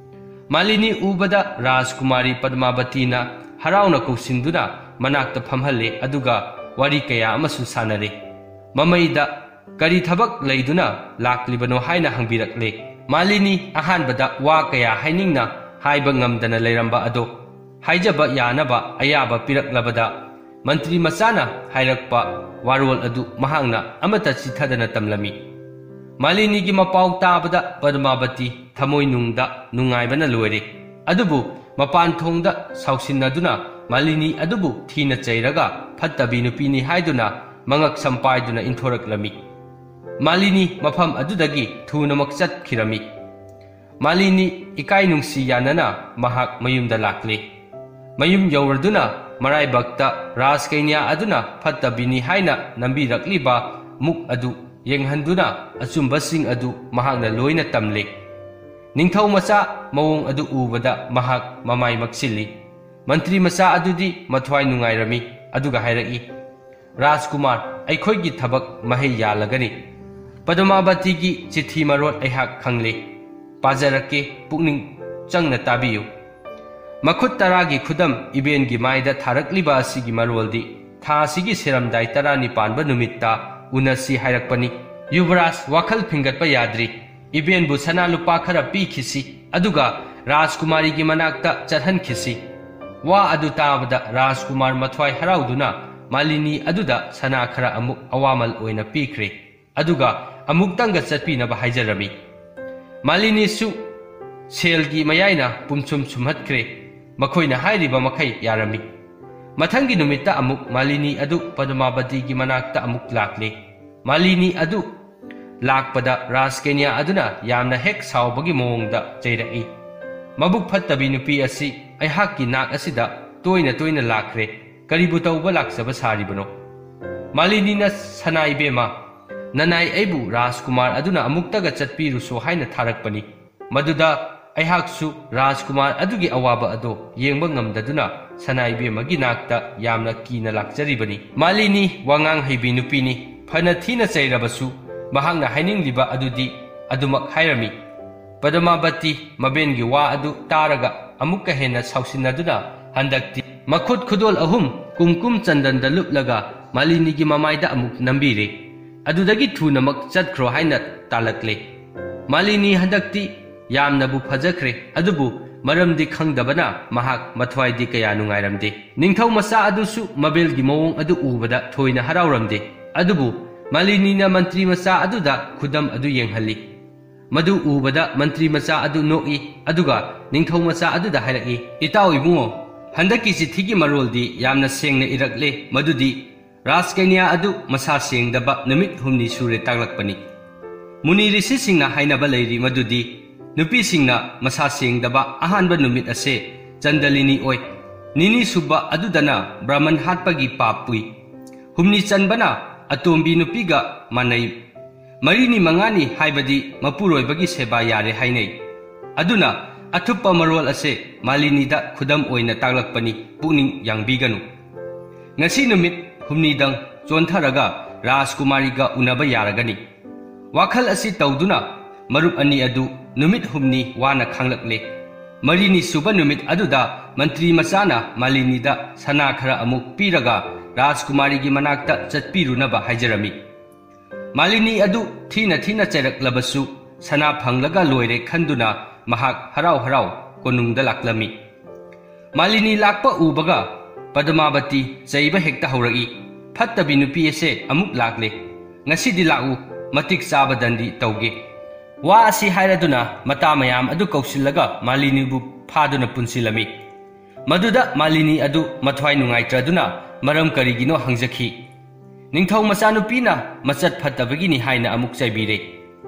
ꯃꯥꯂꯤꯅꯤ ꯎꯕꯗ ꯔꯥꯖꯀꯨꯃꯥꯔꯤ ꯄꯗꯃꯥꯕꯇꯤꯅ ꯍꯔꯥꯎꯅ ꯀꯧꯁꯤꯟꯗꯨꯅ ꯃꯅꯥꯛꯇ ꯐꯝꯍꯜꯂꯦ, ꯑꯗꯨꯒ ꯋꯥꯔꯤ ꯀꯌꯥ ꯑꯃꯁꯨ ꯁꯥꯟꯅꯔꯦ꯫ ꯃꯃꯩꯗ ꯀꯔꯤ ꯊꯕꯛ ꯂꯩꯗꯨꯅ ꯂꯥꯛꯂꯤꯕꯅꯣ ꯍꯥꯏꯅ ꯍꯪꯕꯤꯔꯛꯂꯦ꯫ ꯃꯥꯂꯤꯅꯤ ꯑꯍꯥꯟꯕꯗ ꯋꯥ ꯀꯌꯥ ꯍꯥꯏꯅꯤꯡꯅ ꯍꯥꯏꯕ ꯉꯝꯗꯅ ꯂꯩꯔꯝꯕ ꯑꯗꯣ ꯍꯥꯏꯖꯕ ꯌꯥꯅꯕ ꯑꯌꯥꯕ ꯄꯤꯔꯛꯂꯕꯗ ꯃꯟꯇ꯭ꯔꯤ ꯃꯆꯥꯅ ꯍꯥꯏꯔꯛꯄ ꯋꯥꯔꯣꯜ ꯑꯗꯨ ꯃꯍꯥꯛꯅ ꯑꯃꯠꯇ ꯆꯤꯊꯗꯅ ꯇꯝꯂꯝꯃꯤ꯫ ꯃꯥꯂꯤꯅꯤꯒꯤ ꯃꯄꯥꯎ ꯇꯥꯕꯗ ꯄꯗꯃꯥꯕꯇꯤ ꯊꯃꯣꯏꯅꯨꯡꯗ ꯅꯨꯡꯉꯥꯏꯕꯅ ꯂꯣꯏꯔꯦ꯫ ꯑꯗꯨꯕꯨ ꯃꯄꯥꯟ ꯊꯣꯡꯗ ꯁꯥꯎꯁꯤꯟꯅꯗꯨꯅ ꯃꯥꯂꯤꯅꯤ ꯑꯗꯨꯕꯨ ꯊꯤꯅ ꯆꯩꯔꯒ ꯐꯠꯇꯕꯤ ꯅꯨꯄꯤꯅꯤ ꯍꯥꯏꯗꯨꯅ ꯃꯉꯛ ꯁꯝꯄꯥꯏꯗꯨꯅ ꯏꯟꯊꯣꯔꯛꯂꯝꯃꯤ꯫ ꯃꯥꯂꯤꯅꯤ ꯃꯐꯝ ꯑꯗꯨꯗꯒꯤ ꯊꯨꯅꯃꯛ ꯆꯠꯈꯤꯔꯝꯃꯤ꯫ ꯃꯥꯂꯤꯅꯤ ꯏꯀꯥꯏ ꯅꯨꯡꯁꯤ ꯌꯥꯅꯅ ꯃꯍꯥꯛ ꯃꯌꯨꯝꯗ ꯂꯥꯛꯂꯦ꯫ ꯃꯌꯨꯝ ꯌꯧꯔꯗꯨꯅ ꯃꯔꯥꯏꯕꯛꯇ ꯔꯥꯖꯀꯩꯅ꯭ꯌꯥ ꯑꯗꯨꯅ ꯐꯠꯇꯕꯤꯅꯤ ꯍꯥꯏꯅ ꯅꯝꯕꯤꯔꯛꯂꯤꯕ ꯃꯨꯛ ꯑꯗꯨ ꯌꯦꯡꯍꯟꯗꯨꯅ ꯑꯆꯨꯝꯕꯁꯤꯡ ꯑꯗꯨ ꯃꯍꯥꯛꯅ ꯂꯣꯏꯅ ꯇꯝꯂꯦ꯫ ꯅꯤꯡꯊꯧ ꯃꯆꯥ ꯃꯑꯣꯡ ꯑꯗꯨ ꯎꯕꯗ ꯃꯍꯥꯛ ꯃꯃꯥꯏ ꯃꯛꯁꯤꯜꯂꯤ꯫ ꯃꯟꯇ꯭ꯔꯤ ꯃꯆꯥ ꯑꯗꯨꯗꯤ ꯃꯊ꯭ꯋꯥꯏ ꯅꯨꯡꯉꯥꯏꯔꯝꯃꯤ, ꯑꯗꯨꯒ ꯍꯥꯏꯔꯛꯏ, "ꯔꯥꯖꯀꯨꯃꯥꯔ, ꯑꯩꯈꯣꯏꯒꯤ ꯊꯕꯛ ꯃꯍꯩ ꯌꯥꯜꯂꯒꯅꯤ꯫ ꯄꯗꯃꯥꯕꯇꯤꯒꯤ ꯆꯤꯊꯤ ꯃꯔꯣꯜ ꯑꯩꯍꯥꯛ ꯈꯪꯂꯦ꯫ ꯄꯥꯖꯔꯛꯀꯦ, ꯄꯨꯛꯅꯤꯡ ꯆꯪꯅ ꯇꯥꯕꯤꯌꯨ꯫ ꯃꯈꯨꯠ ꯇꯔꯥꯒꯤ ꯈꯨꯗꯝ ꯏꯕꯦꯟꯒꯤ ꯃꯥꯏꯗ ꯊꯥꯔꯛꯂꯤꯕ ꯑꯁꯤꯒꯤ ꯃꯔꯣꯜꯗꯤ ꯊꯥ ꯑꯁꯤꯒꯤ ꯁꯦꯔꯝꯗꯥꯏ ꯇꯔꯥꯅꯤ ꯄꯥꯟꯕ ꯅꯨꯃꯤꯠꯇ ꯎꯅꯁꯤ ꯍꯥꯏꯔꯛꯄꯅꯤ꯫ ꯌꯨꯕꯔꯥꯖ, ꯋꯥꯈꯜ ꯐꯤꯡꯒꯠꯄ ꯌꯥꯗ꯭ꯔꯤ꯫ ꯏꯕꯦꯟꯕꯨ ꯁꯅꯥ ꯂꯨꯄꯥ ꯈꯔ ꯄꯤꯈꯤꯁꯤ, ꯑꯗꯨꯒ ꯔꯥꯖꯀꯨꯃꯥꯔꯤꯒꯤ ꯃꯅꯥꯛꯇ ꯆꯠꯍꯟꯈꯤꯁꯤ꯫" ꯋꯥ ꯑꯗꯨ ꯇꯥꯕꯗ ꯔꯥꯖꯀꯨꯃꯥꯔ ꯃꯊ꯭ꯋꯥꯏ ꯍꯔꯥꯎꯗꯨꯅ ꯃꯥꯂꯤꯅꯤ ꯑꯗꯨꯗ ꯁꯅꯥ ꯈꯔ ꯑꯃꯨꯛ ꯑꯋꯥꯃꯜ ꯑꯣꯏꯅ ꯄꯤꯈ꯭ꯔꯦ, ꯑꯗꯨꯒ ꯑꯃꯨꯛꯇꯪꯒ ꯆꯠꯄꯤꯅꯕ ꯍꯥꯏꯖꯔꯝꯃꯤ꯫ ꯃꯥꯂꯤꯅꯤꯁꯨ ꯁꯦꯜꯒꯤ ꯃꯌꯥꯏꯅ ꯄꯨꯝꯁꯨꯝ ꯁꯨꯝꯍꯠꯈ꯭ꯔꯦ꯫ ꯃꯈꯣꯏꯅ ꯍꯥꯏꯔꯤꯕ ꯃꯈꯩ ꯌꯥꯔꯝꯃꯤ꯫ ꯃꯊꯪꯒꯤ ꯅꯨꯃꯤꯠꯇ ꯑꯃꯨꯛ ꯃꯥꯂꯤꯅꯤ ꯑꯗꯨ ꯄꯗꯃꯥꯕꯇꯤꯒꯤ ꯃꯅꯥꯛꯇ ꯑꯃꯨꯛ ꯂꯥꯛꯂꯦ꯫ ꯃꯥꯂꯤꯅꯤ ꯑꯗꯨ ꯂꯥꯛꯄꯗ ꯔꯥꯖꯀꯩꯅ꯭ꯌꯥ ꯑꯗꯨꯅ ꯌꯥꯝꯅ ꯍꯦꯛ ꯁꯥꯎꯕꯒꯤ ꯃꯑꯣꯡꯗ ꯆꯩꯔꯛꯏ꯫ "ꯃꯕꯨꯛ ꯐꯠꯇꯕꯤ ꯅꯨꯄꯤ ꯑꯁꯤ ꯑꯩꯍꯥꯛꯀꯤ ꯅꯥꯛ ꯑꯁꯤꯗ ꯇꯣꯏꯅ ꯇꯣꯏꯅ ꯂꯥꯛꯈ꯭ꯔꯦ꯫ ꯀꯔꯤꯕꯨ ꯇꯧꯕ ꯂꯥꯛꯆꯕ ꯁꯥꯔꯤꯕꯅꯣ?" ꯃꯥꯂꯤꯅꯤꯅ, "ꯁꯅꯥ ꯏꯕꯦꯝꯃ, ꯅꯅꯥꯏ ꯑꯩꯕꯨ ꯔꯥꯖꯀꯨꯃꯥꯔ ꯑꯗꯨꯅ ꯑꯃꯨꯛꯇꯒ ꯆꯠꯄꯤꯔꯨꯁꯣ ꯍꯥꯏꯅ ꯊꯥꯔꯛꯄꯅꯤ꯫ ꯃꯗꯨꯗ ꯑꯩꯍꯥꯛꯁꯨ ꯔꯥꯖꯀꯨꯃꯥꯔ ꯑꯗꯨꯒꯤ ꯑꯋꯥꯕ ꯑꯗꯣ ꯌꯦꯡꯕ ꯉꯝꯗꯗꯨꯅ ꯁꯅꯥ ꯏꯕꯦꯝꯃꯒꯤ ꯅꯥꯛꯇ ꯌꯥꯝꯅ ꯀꯤꯅ ꯂꯥꯛꯆꯔꯤꯕꯅꯤ꯫" ꯃꯥꯂꯤꯅꯤ ꯋꯥꯉꯥꯡ ꯍꯩꯕꯤ ꯅꯨꯄꯤꯅꯤ꯫ ꯐꯅ ꯊꯤꯅ ꯆꯩꯔꯕꯁꯨ ꯃꯍꯥꯛꯅ ꯍꯥꯏꯅꯤꯡꯂꯤꯕ ꯑꯗꯨꯗꯤ ꯑꯗꯨꯃꯛ ꯍꯥꯏꯔꯝꯃꯤ꯫ ꯄꯗꯃꯥꯕꯇꯤ ꯃꯕꯦꯟꯒꯤ ꯋꯥ ꯑꯗꯨ ꯇꯥꯔꯒ ꯑꯃꯨꯛꯀ ꯍꯦꯟꯅ ꯁꯥꯎꯁꯤꯟꯅꯗꯨꯅ ꯍꯟꯗꯛꯇꯤ ꯃꯈꯨꯠ ꯈꯨꯗꯣꯜ ꯑꯍꯨꯝ ꯀꯨꯝꯀꯨꯝ ꯆꯟꯗꯟꯗ ꯂꯨꯞꯂꯒ ꯃꯥꯂꯤꯅꯤꯒꯤ ꯃꯃꯥꯏꯗ ꯑꯃꯨꯛ ꯅꯝꯕꯤꯔꯦ꯫ ꯑꯗꯨꯗꯒꯤ ꯊꯨꯅꯃꯛ ꯆꯠꯈ꯭ꯔꯣ ꯍꯥꯏꯅ ꯇꯥꯜꯂꯛꯂꯦ꯫ ꯃꯥꯂꯤꯅꯤ ꯍꯟꯗꯛꯇꯤ ꯌꯥꯝꯅꯕꯨ ꯐꯖꯈ꯭ꯔꯦ, ꯑꯗꯨꯕꯨ ꯃꯔꯝꯗꯤ ꯈꯪꯗꯕꯅ ꯃꯍꯥꯛ ꯃꯊ꯭ꯋꯥꯏꯗꯤ ꯀꯌꯥ ꯅꯨꯡꯉꯥꯏꯔꯝꯗꯦ꯫ ꯅꯤꯡꯊꯧ ꯃꯆꯥ ꯑꯗꯨꯁꯨ ꯃꯕꯦꯜꯒꯤ ꯃꯑꯣꯡ ꯑꯗꯨ ꯎꯕꯗ ꯊꯣꯏꯅ ꯍꯔꯥꯎꯔꯝꯗꯦ꯫ ꯑꯗꯨꯕꯨ ꯃꯥꯂꯤꯅꯤꯅ ꯃꯟꯇ꯭ꯔꯤ ꯃꯆꯥ ꯑꯗꯨꯗ ꯈꯨꯗꯝ ꯑꯗꯨ ꯌꯦꯡꯍꯜꯂꯤ꯫ ꯃꯗꯨ ꯎꯕꯗ ꯃꯟꯇ꯭ꯔꯤ ꯃꯆꯥ ꯑꯗꯨ ꯅꯣꯛꯏ, ꯑꯗꯨꯒ ꯅꯤꯡꯊꯧ ꯃꯆꯥ ꯑꯗꯨꯗ ꯍꯥꯏꯔꯛꯏ, "ꯏꯇꯥꯎ ꯏꯕꯨꯡꯉꯣ, ꯍꯟꯗꯛꯀꯤ ꯆꯤꯊꯤꯒꯤ ꯃꯔꯣꯜꯗꯤ ꯌꯥꯝꯅ ꯁꯦꯡꯅ ꯏꯔꯛꯂꯦ, ꯃꯗꯨꯗꯤ ꯔꯥꯖꯀꯩꯅ꯭ꯌꯥ ꯑꯗꯨ ꯃꯁꯥ ꯁꯦꯡꯗꯕ ꯅꯨꯃꯤꯠ ꯍꯨꯝꯅꯤ ꯁꯨꯔꯦ ꯇꯥꯛꯂꯛꯄꯅꯤ꯫ ꯃꯨꯅꯤ ꯔꯤꯁꯤꯁꯤꯡꯅ ꯍꯥꯏꯅꯕ ꯂꯩꯔꯤ ꯃꯗꯨꯗꯤ ꯅꯨꯄꯤꯁꯤꯡꯅ ꯃꯁꯥ ꯁꯦꯡꯗꯕ ꯑꯍꯥꯟꯕ ꯅꯨꯃꯤꯠ ꯑꯁꯦ ꯆꯟꯗꯂꯤꯅꯤ ꯑꯣꯏ, ꯅꯤꯅꯤ ꯁꯨꯕ ꯑꯗꯨꯗꯅ ꯕ꯭ꯔꯥꯍꯃꯟ ꯍꯥꯠꯄꯒꯤ ꯄꯥꯞ ꯄꯨꯏ, ꯍꯨꯝꯅꯤ ꯆꯟꯕꯅ ꯑꯇꯣꯝꯕꯤ ꯅꯨꯄꯤꯒ ꯃꯥꯟꯅꯩ, ꯃꯔꯤꯅꯤ ꯃꯉꯥꯅꯤ ꯍꯥꯏꯕꯗꯤ ꯃꯄꯨꯔꯣꯏꯕꯒꯤ ꯁꯦꯕꯥ ꯌꯥꯔꯦ ꯍꯥꯏꯅꯩ꯫ ꯑꯗꯨꯅ ꯑꯊꯨꯞꯄ ꯃꯔꯣꯜ ꯑꯁꯦ ꯃꯥꯂꯤꯅꯤꯗ ꯈꯨꯗꯝ ꯑꯣꯏꯅ ꯇꯥꯛꯂꯛꯄꯅꯤ, ꯄꯨꯛꯅꯤꯡ ꯌꯥꯡꯕꯤꯒꯅꯨ꯫ ꯉꯁꯤ ꯅꯨꯃꯤꯠ ꯍꯨꯝꯅꯤꯗꯪ ꯆꯣꯟꯊꯔꯒ ꯔꯥꯖꯀꯨꯃꯥꯔꯤꯒ ꯎꯅꯕ ꯌꯥꯔꯒꯅꯤ꯫" ꯋꯥꯈꯜ ꯑꯁꯤ ꯇꯧꯗꯨꯅ ꯃꯔꯨꯞ ꯑꯅꯤ ꯑꯗꯨ ꯅꯨꯃꯤꯠ ꯍꯨꯝꯅꯤ ꯋꯥꯅ ꯈꯥꯡꯂꯛꯂꯦ꯫ ꯃꯔꯤꯅꯤ ꯁꯨꯕ ꯅꯨꯃꯤꯠ ꯑꯗꯨꯗ ꯃꯟꯇ꯭ꯔꯤ ꯃꯆꯥꯅ ꯃꯥꯂꯤꯅꯤꯗ ꯁꯅꯥ ꯈꯔ ꯑꯃꯨꯛ ꯄꯤꯔꯒ ꯔꯥꯖꯀꯨꯃꯥꯔꯤꯒꯤ ꯃꯅꯥꯛꯇ ꯆꯠꯄꯤꯔꯨꯅꯕ ꯍꯥꯏꯖꯔꯝꯃꯤ꯫ ꯃꯥꯂꯤꯅꯤ ꯑꯗꯨ ꯊꯤꯅ ꯊꯤꯅ ꯆꯩꯔꯛꯂꯕꯁꯨ ꯁꯅꯥ ꯐꯪꯂꯒ ꯂꯣꯏꯔꯦ ꯈꯟꯗꯨꯅ ꯃꯍꯥꯛ ꯍꯔꯥꯎ ꯍꯔꯥꯎ ꯀꯣꯅꯨꯡꯗ ꯂꯥꯛꯂꯝꯃꯤ꯫ ꯃꯥꯂꯤꯅꯤ ꯂꯥꯛꯄ ꯎꯕꯒ ꯄꯗꯃꯥꯕꯇꯤ ꯆꯩꯕ ꯍꯦꯛꯇ ꯍꯧꯔꯛꯏ, "ꯐꯠꯇꯕꯤ ꯅꯨꯄꯤ ꯑꯁꯦ ꯑꯃꯨꯛ ꯂꯥꯛꯂꯦ꯫ ꯉꯁꯤꯗꯤ ꯂꯥꯛꯎ, ꯃꯇꯤꯛ ꯆꯥꯕ ꯗꯟꯗꯤ ꯇꯧꯒꯦ꯫" ꯋꯥ ꯑꯁꯤ ꯍꯥꯏꯔꯗꯨꯅ ꯃꯇꯥ ꯃꯌꯥꯝ ꯑꯗꯨ ꯀꯧꯁꯤꯜꯂꯒ ꯃꯥꯂꯤꯅꯤꯕꯨ ꯐꯥꯗꯨꯅ ꯄꯨꯟꯁꯤꯜꯂꯝꯃꯤ꯫ ꯃꯗꯨꯗ ꯃꯥꯂꯤꯅꯤ ꯑꯗꯨ ꯃꯊ꯭ꯋꯥꯏ ꯅꯨꯡꯉꯥꯏꯇ꯭ꯔꯗꯨꯅ ꯃꯔꯝ ꯀꯔꯤꯒꯤꯅꯣ ꯍꯪꯖꯈꯤ꯫ ꯅꯤꯡꯊꯧ ꯃꯆꯥꯅꯨꯄꯤꯅ ꯃꯆꯠ ꯐꯠꯇꯕꯒꯤꯅꯤ ꯍꯥꯏꯅ ꯑꯃꯨꯛ ꯆꯩꯕꯤꯔꯦ꯫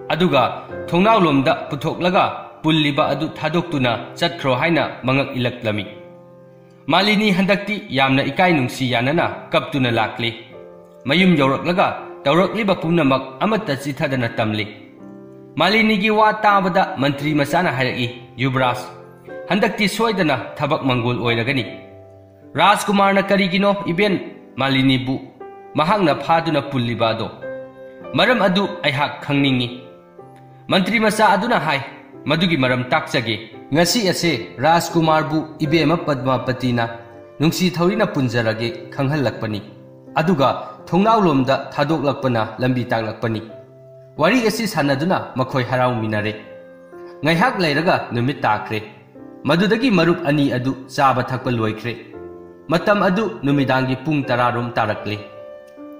ꯑꯗꯨꯒ ꯊꯣꯡꯅꯥꯎꯂꯣꯝꯗ ꯄꯨꯊꯣꯛꯂꯒ ꯄꯨꯜꯂꯤꯕ ꯑꯗꯨ ꯊꯥꯗꯣꯛꯇꯨꯅ ꯆꯠꯈ꯭ꯔꯣ ꯍꯥꯏꯅ ꯃꯉꯛ ꯏꯜꯂꯛꯂꯝꯃꯤ꯫ ꯃꯥꯂꯤꯅꯤ ꯍꯟꯗꯛꯇꯤ ꯌꯥꯝꯅ ꯏꯀꯥꯏ ꯅꯨꯡꯁꯤ ꯌꯥꯅꯅ ꯀꯞꯇꯨꯅ ꯂꯥꯛꯂꯦ꯫ ꯃꯌꯨꯝ ꯌꯧꯔꯛꯂꯒ ꯇꯧꯔꯛꯂꯤꯕ ꯄꯨꯝꯅꯃꯛ ꯑꯃꯠꯇ ꯆꯤꯊꯗꯅ ꯇꯝꯂꯤ꯫ ꯃꯥꯂꯤꯅꯤꯒꯤ ꯋꯥ ꯇꯥꯕꯗ ꯃꯟꯇ꯭ꯔꯤ ꯃꯆꯥꯅ ꯍꯥꯏꯔꯛꯏ, "ꯌꯨꯕꯔꯥꯖ, ꯍꯟꯗꯛꯇꯤ ꯁꯣꯏꯗꯅ ꯊꯕꯛ ꯃꯪꯒꯣꯜ ꯑꯣꯏꯔꯒꯅꯤ꯫" ꯔꯥꯖꯀꯨꯃꯥꯔꯅ ꯀꯔꯤꯒꯤꯅꯣ ꯏꯕꯦꯟ ꯃꯥꯂꯤꯅꯤꯕꯨ ꯃꯍꯥꯛꯅ ꯐꯥꯗꯨꯅ ꯄꯨꯜꯂꯤꯕ ꯑꯗꯣ? ꯃꯔꯝ ꯑꯗꯨ ꯑꯩꯍꯥꯛ ꯈꯪꯅꯤꯡꯏ꯫ ꯃꯟꯇ꯭ꯔꯤ ꯃꯆꯥ ꯑꯗꯨꯅ ꯍꯥꯏ, "ꯃꯗꯨꯒꯤ ꯃꯔꯝ ꯇꯥꯛꯆꯒꯦ꯫ ꯉꯁꯤ ꯑꯁꯦ ꯔꯥꯖꯀꯨꯃꯥꯔꯕꯨ ꯏꯕꯦꯝꯃ ꯄꯗꯃꯥꯄꯇꯤꯅ ꯅꯨꯡꯁꯤ ꯊꯧꯔꯤꯅ ꯄꯨꯟꯖꯔꯒꯦ ꯈꯪꯍꯜꯂꯛꯄꯅꯤ꯫ ꯑꯗꯨꯒ ꯊꯣꯡꯅꯥꯎꯂꯣꯝꯗ ꯊꯥꯗꯣꯛꯂꯛꯄꯅ ꯂꯝꯕꯤ ꯇꯥꯛꯂꯛꯄꯅꯤ꯫" ꯋꯥꯔꯤ ꯑꯁꯤ ꯁꯥꯟꯅꯗꯨꯅ ꯃꯈꯣꯏ ꯍꯔꯥꯎꯃꯤꯟꯅꯔꯦ꯫ ꯉꯥꯏꯍꯥꯛ ꯂꯩꯔꯒ ꯅꯨꯃꯤꯠ ꯇꯥꯈ꯭ꯔꯦ꯫ ꯃꯗꯨꯗꯒꯤ ꯃꯔꯨꯞ ꯑꯅꯤ ꯑꯗꯨ ꯆꯥꯕ ꯊꯛꯄ ꯂꯣꯏꯈ꯭ꯔꯦ꯫ ꯃꯇꯝ ꯑꯗꯨ ꯅꯨꯃꯤꯗꯥꯡꯒꯤ ꯄꯨꯡ ꯇꯔꯥ ꯔꯣꯝ ꯇꯥꯔꯛꯂꯦ꯫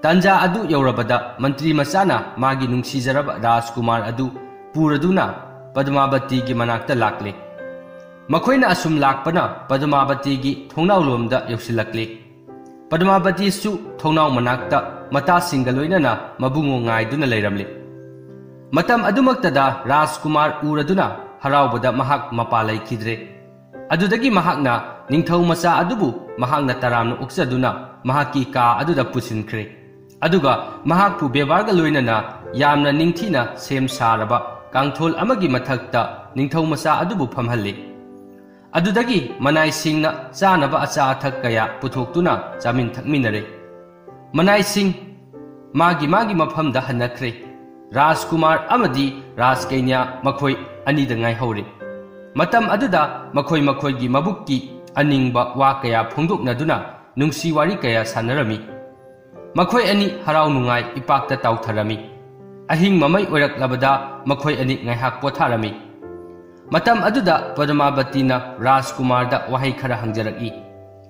ꯇꯥꯟꯖꯥ ꯑꯗꯨ ꯌꯧꯔꯕꯗ ꯃꯟꯇ꯭ꯔꯤ ꯃꯆꯥꯅ ꯃꯥꯒꯤ ꯅꯨꯡꯁꯤꯖꯔꯕ ꯔꯥꯖꯀꯨꯃꯥꯔ ꯑꯗꯨ ꯄꯨꯔꯗꯨꯅ ꯄꯗꯃꯥꯕꯇꯤꯒꯤ ꯃꯅꯥꯛꯇ ꯂꯥꯛꯂꯦ꯫ ꯃꯈꯣꯏꯅ ꯑꯁꯨꯝ ꯂꯥꯛꯄꯅ ꯄꯗꯃꯥꯕꯇꯤꯒꯤ ꯊꯣꯡꯅꯥꯎꯂꯣꯝꯗ ꯌꯧꯁꯤꯜꯂꯛꯂꯦ꯫ ꯄꯗꯃꯥꯕꯇꯤꯁꯨ ꯊꯣꯡꯅꯥꯎ ꯃꯅꯥꯛꯇ ꯃꯇꯥꯁꯤꯡꯒ ꯂꯣꯏꯅꯅ ꯃꯕꯨꯡꯉꯣ ꯉꯥꯏꯗꯨꯅ ꯂꯩꯔꯝꯂꯦ꯫ ꯃꯇꯝ ꯑꯗꯨꯃꯛꯇꯗ ꯔꯥꯖꯀꯨꯃꯥꯔ ꯎꯔꯗꯨꯅ ꯍꯔꯥꯎꯕꯗ ꯃꯍꯥꯛ ꯃꯄꯥ ꯂꯩꯈꯤꯗ꯭ꯔꯦ꯫ ꯑꯗꯨꯗꯒꯤ ꯃꯍꯥꯛꯅ ꯅꯤꯡꯊꯧ ꯃꯆꯥ ꯑꯗꯨꯕꯨ ꯃꯍꯥꯛꯅ ꯇꯔꯥꯝꯅ ꯑꯣꯛꯆꯗꯨꯅ ꯃꯍꯥꯛꯀꯤ ꯀꯥ ꯑꯗꯨꯗ ꯄꯨꯁꯤꯟꯈ꯭ꯔꯦ꯫ ꯑꯗꯨꯒ ꯃꯍꯥꯛꯄꯨ ꯕꯦꯕꯥꯔꯒ ꯂꯣꯏꯅꯅ ꯌꯥꯝꯅ ꯅꯤꯡꯊꯤꯅ ꯁꯦꯝ ꯁꯥꯔꯕ ꯀꯥꯡꯊꯣꯜ ꯑꯃꯒꯤ ꯃꯊꯛꯇ ꯅꯤꯡꯊꯧ ꯃꯆꯥ ꯑꯗꯨꯕꯨ ꯐꯝꯍꯜꯂꯤ꯫ ꯑꯗꯨꯗꯒꯤ ꯃꯅꯥꯏꯁꯤꯡꯅ ꯆꯥꯅꯕ ꯑꯆꯥ ꯑꯊꯛ ꯀꯌꯥ ꯄꯨꯊꯣꯛꯇꯨꯅ ꯆꯥꯃꯤꯟ ꯊꯛꯃꯤꯟꯅꯔꯦ꯫ ꯃꯅꯥꯏꯁꯤꯡ ꯃꯥꯒꯤ ꯃꯥꯒꯤ ꯃꯐꯝꯗ ꯍꯟꯅꯈ꯭ꯔꯦ꯫ ꯔꯥꯖꯀꯨꯃꯥꯔ ꯑꯃꯗꯤ ꯔꯥꯖꯀꯩꯅ꯭ꯌꯥ ꯃꯈꯣꯏ ꯑꯅꯤꯗ ꯉꯥꯏꯍꯧꯔꯦ꯫ ꯃꯇꯝ ꯑꯗꯨꯗ ꯃꯈꯣꯏ ꯃꯈꯣꯏꯒꯤ ꯃꯕꯨꯛꯀꯤ ꯑꯅꯤꯡꯕ ꯋꯥ ꯀꯌꯥ ꯐꯣꯡꯗꯣꯛꯅꯗꯨꯅ ꯅꯨꯡꯁꯤ ꯋꯥꯔꯤ ꯀꯌꯥ ꯁꯥꯟꯅꯔꯝꯃꯤ꯫ ꯃꯈꯣꯏ ꯑꯅꯤ ꯍꯔꯥꯎ ꯅꯨꯡꯉꯥꯏ ꯏꯄꯥꯛꯇ ꯇꯥꯎꯊꯔꯝꯃꯤ꯫ ꯑꯍꯤꯡ ꯃꯃꯩ ꯑꯣꯏꯔꯛꯂꯕꯗ ꯃꯈꯣꯏ ꯑꯅꯤ ꯉꯥꯏꯍꯥꯛ ꯄꯣꯊꯥꯔꯝꯃꯤ꯫ ꯃꯇꯝ ꯑꯗꯨꯗ ꯄꯗꯃꯥꯕꯇꯤꯅ ꯔꯥꯖꯀꯨꯃꯥꯔꯗ ꯋꯥꯍꯩ ꯈꯔ ꯍꯪꯖꯔꯛꯏ,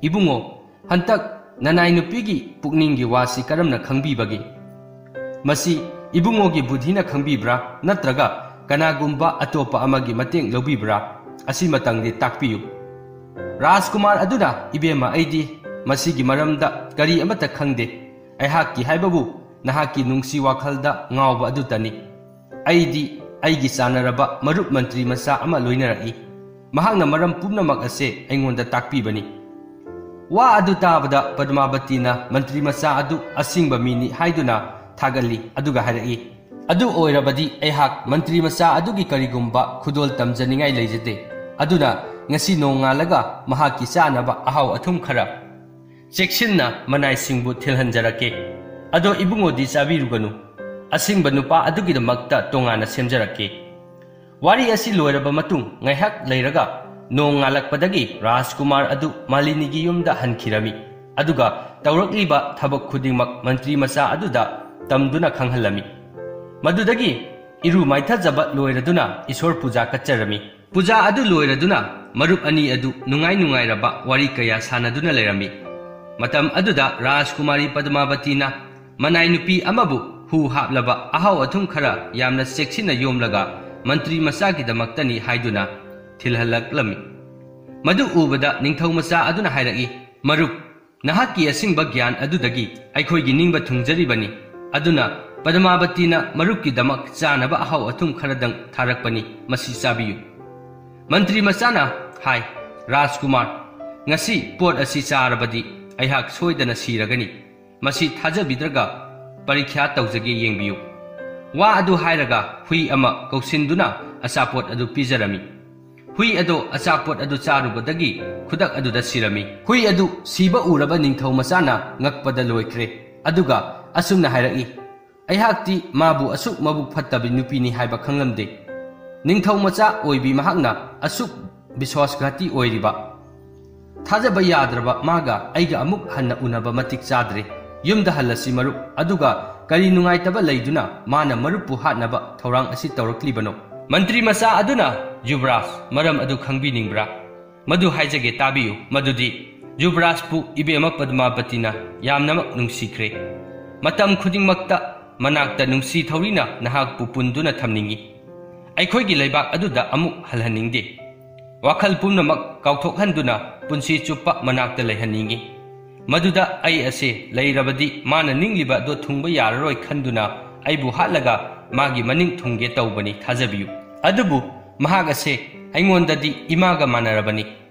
"ꯏꯕꯨꯡꯉꯣ, ꯍꯟꯇꯛ ꯅꯅꯥꯏ ꯅꯨꯄꯤꯒꯤ ꯄꯨꯛꯅꯤꯡꯒꯤ ꯋꯥꯁꯤ ꯀꯔꯝꯅ ꯈꯪꯕꯤꯕꯒꯦ? ꯃꯁꯤ ꯏꯕꯨꯡꯉꯣꯒꯤ ꯕꯨꯙꯤꯅ ꯈꯪꯕꯤꯕ꯭ꯔꯥ, ꯅꯠꯇ꯭ꯔꯒ ꯀꯅꯥꯒꯨꯝꯕ ꯑꯇꯣꯞꯄ ꯑꯃꯒꯤ ꯃꯇꯦꯡ ꯂꯧꯕꯤꯕ꯭ꯔꯥ? ꯑꯁꯤꯃꯇꯪꯗꯤ ꯇꯥꯛꯄꯤꯌꯨ꯫" ꯔꯥꯖꯀꯨꯃꯥꯔ ꯑꯗꯨꯅ, "ꯏꯕꯦꯝꯃ, ꯑꯩꯗꯤ ꯃꯁꯤꯒꯤ ꯃꯔꯝꯗ ꯀꯔꯤ ꯑꯃꯠꯇ ꯈꯪꯗꯦ꯫ ꯑꯩꯍꯥꯛꯀꯤ ꯍꯥꯏꯕꯕꯨ ꯅꯍꯥꯛꯀꯤ ꯅꯨꯡꯁꯤ ꯋꯥꯈꯜꯗ ꯉꯥꯎꯕ ꯑꯗꯨꯇꯅꯤ꯫ ꯑꯩꯗꯤ ꯑꯩꯒꯤ ꯆꯥꯟꯅꯔꯕ ꯃꯔꯨꯞ ꯃꯟꯇ꯭ꯔꯤ ꯃꯆꯥ ꯑꯃ ꯂꯣꯏꯅꯔꯛꯏ꯫ ꯃꯍꯥꯛꯅ ꯃꯔꯝ ꯄꯨꯝꯅꯃꯛ ꯑꯁꯦ ꯑꯩꯉꯣꯟꯗ ꯇꯥꯛꯄꯤꯕꯅꯤ꯫" ꯋꯥ ꯑꯗꯨ ꯇꯥꯕꯗ ꯄꯗꯃꯥꯕꯇꯤꯅ ꯃꯟꯇ꯭ꯔꯤ ꯃꯆꯥ ꯑꯗꯨ ꯑꯁꯤꯡꯕ ꯃꯤꯅꯤ ꯍꯥꯏꯗꯨꯅ ꯊꯥꯒꯠꯂꯤ, ꯑꯗꯨꯒ ꯍꯥꯏꯔꯛꯏ, "ꯑꯗꯨ ꯑꯣꯏꯔꯕꯗꯤ ꯑꯩꯍꯥꯛ ꯃꯟꯇ꯭ꯔꯤ ꯃꯆꯥ ꯑꯗꯨꯒꯤ ꯀꯔꯤꯒꯨꯝꯕ ꯈꯨꯗꯣꯜ ꯇꯝꯖꯅꯤꯡꯉꯥꯏ ꯂꯩꯖꯗꯦ꯫ ꯑꯗꯨꯅ ꯉꯁꯤ ꯅꯣꯡꯉꯥꯜꯂꯒ ꯃꯍꯥꯛꯀꯤ ꯆꯥꯅꯕ ꯑꯍꯥꯎ ꯑꯊꯨꯝ ꯈꯔ ꯆꯦꯛꯁꯤꯟꯅ ꯃꯅꯥꯏꯁꯤꯡꯕꯨ ꯊꯤꯜꯍꯟꯖꯔꯛꯀꯦ꯫ ꯑꯗꯣ ꯏꯕꯨꯡꯉꯣꯗꯤ ꯆꯥꯕꯤꯔꯨꯒꯅꯨ꯫ ꯑꯁꯤꯡꯕ ꯅꯨꯄꯥ ꯑꯗꯨꯒꯤꯗꯃꯛꯇ ꯇꯣꯉꯥꯟꯅ ꯁꯦꯝꯖꯔꯛꯀꯦ꯫" ꯋꯥꯔꯤ ꯑꯁꯤ ꯂꯣꯏꯔꯕ ꯃꯇꯨꯡ ꯉꯥꯏꯍꯥꯛ ꯂꯩꯔꯒ ꯅꯣꯡ ꯉꯥꯜꯂꯛꯄꯗꯒꯤ ꯔꯥꯖꯀꯨꯃꯥꯔ ꯑꯗꯨ ꯃꯥꯂꯤꯅꯤꯒꯤ ꯌꯨꯝꯗ ꯍꯟꯈꯤꯔꯝꯃꯤ꯫ ꯑꯗꯨꯒ ꯇꯧꯔꯛꯂꯤꯕ ꯊꯕꯛ ꯈꯨꯗꯤꯡꯃꯛ ꯃꯟꯇ꯭ꯔꯤ ꯃꯆꯥ ꯑꯗꯨꯗ ꯇꯝꯗꯨꯅ ꯈꯪꯍꯜꯂꯝꯃꯤ꯫ ꯃꯗꯨꯗꯒꯤ ꯏꯔꯨ ꯃꯥꯏꯊꯖꯕ ꯂꯣꯏꯔꯗꯨꯅ ꯏꯁꯣꯔ ꯄꯨꯖꯥ ꯀꯠꯆꯔꯝꯃꯤ꯫ ꯄꯨꯖꯥ ꯑꯗꯨ ꯂꯣꯏꯔꯗꯨꯅ ꯃꯔꯨꯞ ꯑꯅꯤ ꯑꯗꯨ ꯅꯨꯡꯉꯥꯏ ꯅꯨꯡꯉꯥꯏꯔꯕ ꯋꯥꯔꯤ ꯀꯌꯥ ꯁꯥꯟꯅꯗꯨꯅ ꯂꯩꯔꯝꯃꯤ꯫ ꯃꯇꯝ ꯑꯗꯨꯗ ꯔꯥꯖꯀꯨꯃꯥꯔꯤ ꯄꯗꯃꯥꯕꯇꯤꯅ ꯃꯅꯥꯏ ꯅꯨꯄꯤ ꯑꯃꯕꯨ ꯍꯨ ꯍꯥꯞꯂꯕ ꯑꯍꯥꯎ ꯑꯊꯨꯝ ꯈꯔ ꯌꯥꯝꯅ ꯆꯦꯛꯁꯤꯟꯅ ꯌꯣꯝꯂꯒ ꯃꯟꯇ꯭ꯔꯤ ꯃꯆꯥꯒꯤꯗꯃꯛꯇꯅꯤ ꯍꯥꯏꯗꯨꯅ ꯊꯤꯜꯍꯜꯂꯛꯂꯝꯃꯤ꯫ ꯃꯗꯨ ꯎꯕꯗ ꯅꯤꯡꯊꯧ ꯃꯆꯥ ꯑꯗꯨꯅ ꯍꯥꯏꯔꯛꯏ, "ꯃꯔꯨꯞ, ꯅꯍꯥꯛꯀꯤ ꯑꯁꯤꯡꯕ ꯒ꯭ꯌꯥꯟ ꯑꯗꯨꯗꯒꯤ ꯑꯩꯈꯣꯏꯒꯤ ꯅꯤꯡꯕ ꯊꯨꯡꯖꯔꯤꯕꯅꯤ꯫ ꯑꯗꯨꯅ ꯄꯗꯃꯥꯕꯇꯤꯅ ꯃꯔꯨꯞꯀꯤꯗꯃꯛ ꯆꯥꯅꯕ ꯑꯍꯥꯎ ꯑꯊꯨꯝ ꯈꯔꯗꯪ ꯊꯥꯔꯛꯄꯅꯤ, ꯃꯁꯤ ꯆꯥꯕꯤꯌꯨ꯫" ꯃꯟꯇ꯭ꯔꯤ ꯃꯆꯥꯅ ꯍꯥꯏ, "ꯔꯥꯖꯀꯨꯃꯥꯔ, ꯉꯁꯤ ꯄꯣꯠ ꯑꯁꯤ ꯆꯥꯔꯕꯗꯤ ꯑꯩꯍꯥꯛ ꯁꯣꯏꯗꯅ ꯁꯤꯔꯒꯅꯤ꯫ ꯃꯁꯤ ꯊꯥꯖꯕꯤꯗ꯭ꯔꯒ ꯄꯔꯤꯈ꯭ꯌꯥ ꯇꯧꯖꯒꯦ, ꯌꯦꯡꯕꯤꯌꯨ꯫" ꯋꯥ ꯑꯗꯨ ꯍꯥꯏꯔꯒ ꯍꯨꯏ ꯑꯃ ꯀꯧꯁꯤꯟꯗꯨꯅ ꯑꯆꯥꯄꯣꯠ ꯑꯗꯨ ꯄꯤꯖꯔꯝꯃꯤ꯫ ꯍꯨꯏ ꯑꯗꯨ ꯑꯆꯥꯄꯣꯠ ꯑꯗꯨ ꯆꯥꯔꯨꯕꯗꯒꯤ ꯈꯨꯗꯛ ꯑꯗꯨꯗ ꯁꯤꯔꯝꯃꯤ꯫ ꯍꯨꯏ ꯑꯗꯨ ꯁꯤꯕ ꯎꯔꯕ ꯅꯤꯡꯊꯧ ꯃꯆꯥꯅ ꯉꯛꯄꯗ ꯂꯣꯏꯈ꯭ꯔꯦ꯫ ꯑꯗꯨꯒ ꯑꯁꯨꯝꯅ ꯍꯥꯏꯔꯛꯏ, "ꯑꯩꯍꯥꯛꯇꯤ ꯃꯥꯕꯨ ꯑꯁꯨꯛ ꯃꯕꯨꯛ ꯐꯠꯇꯕꯤ ꯅꯨꯄꯤꯅꯤ ꯍꯥꯏꯕ ꯈꯪꯂꯝꯗꯦ꯫ ꯅꯤꯡꯊꯧ ꯃꯆꯥ ꯑꯣꯏꯕꯤ ꯃꯍꯥꯛꯅ ꯑꯁꯨꯛ ꯕꯤꯁ꯭ꯋꯥꯁꯘꯥꯇꯤ ꯑꯣꯏꯔꯤꯕ꯫ ꯊꯥꯖꯕ ꯌꯥꯗ꯭ꯔꯕ ꯃꯥꯒ ꯑꯩꯒ ꯑꯃꯨꯛ ꯍꯟꯅ ꯎꯅꯕ ꯃꯇꯤꯛ ꯆꯥꯗ꯭ꯔꯦ꯫ ꯌꯨꯝꯗ ꯍꯜꯂꯁꯤ ꯃꯔꯨꯞ, ꯑꯗꯨꯒ ꯀꯔꯤ ꯅꯨꯡꯉꯥꯏꯇꯕ ꯂꯩꯗꯨꯅ ꯃꯥꯅ ꯃꯔꯨꯞꯄꯨ ꯍꯥꯠꯅꯕ ꯊꯧꯔꯥꯡ ꯑꯁꯤ ꯇꯧꯔꯛꯂꯤꯕꯅꯣ?" ꯃꯟꯇ꯭ꯔꯤ ꯃꯆꯥ ꯑꯗꯨꯅ, "ꯌꯨꯕꯔꯥꯖ, ꯃꯔꯝ ꯑꯗꯨ ꯈꯪꯕꯤꯅꯤꯡꯕ꯭ꯔꯥ? ꯃꯗꯨ ꯍꯥꯏꯖꯒꯦ, ꯇꯥꯕꯤꯌꯨ꯫ ꯃꯗꯨꯗꯤ ꯌꯨꯕꯔꯥꯖꯄꯨ ꯏꯕꯦꯝꯃ ꯄꯗꯃꯥꯕꯇꯤꯅ ꯌꯥꯝꯅꯃꯛ ꯅꯨꯡꯁꯤꯈ꯭ꯔꯦ꯫ ꯃꯇꯝ ꯈꯨꯗꯤꯡꯃꯛꯇ ꯃꯅꯥꯛꯇ ꯅꯨꯡꯁꯤ ꯊꯧꯔꯤꯅ ꯅꯍꯥꯛꯄꯨ ꯄꯨꯟꯗꯨꯅ ꯊꯝꯅꯤꯡꯏ꯫ ꯑꯩꯈꯣꯏꯒꯤ ꯂꯩꯕꯥꯛ ꯑꯗꯨꯗ ꯑꯃꯨꯛ ꯍꯜꯍꯟꯅꯤꯡꯗꯦ꯫ ꯋꯥꯈꯜ ꯄꯨꯝꯅꯃꯛ ꯀꯥꯎꯊꯣꯛꯍꯟꯗꯨꯅ ꯄꯨꯟꯁꯤ ꯆꯨꯞꯄ ꯃꯅꯥꯛꯇ ꯂꯩꯍꯟꯅꯤꯡꯏ꯫ ꯃꯗꯨꯗ ꯑꯩ ꯑꯁꯦ ꯂꯩꯔꯕꯗꯤ ꯃꯥꯅ ꯅꯤꯡꯂꯤꯕ ꯑꯗꯨ ꯊꯨꯡꯕ ꯌꯥꯔꯔꯣꯏ ꯈꯟꯗꯨꯅ ꯑꯩꯕꯨ ꯍꯥꯠꯂꯒ ꯃꯥꯒꯤ ꯃꯅꯤꯡ ꯊꯨꯡꯒꯦ ꯇꯧꯕꯅꯤ, ꯊꯥꯖꯕꯤꯌꯨ꯫ ꯑꯗꯨꯕꯨ ꯃꯍꯥꯛ ꯑꯁꯦ ꯑꯩꯉꯣꯟꯗꯗꯤ ꯏꯃꯥꯒ ꯃꯥꯟꯅꯔꯕꯅꯤ꯫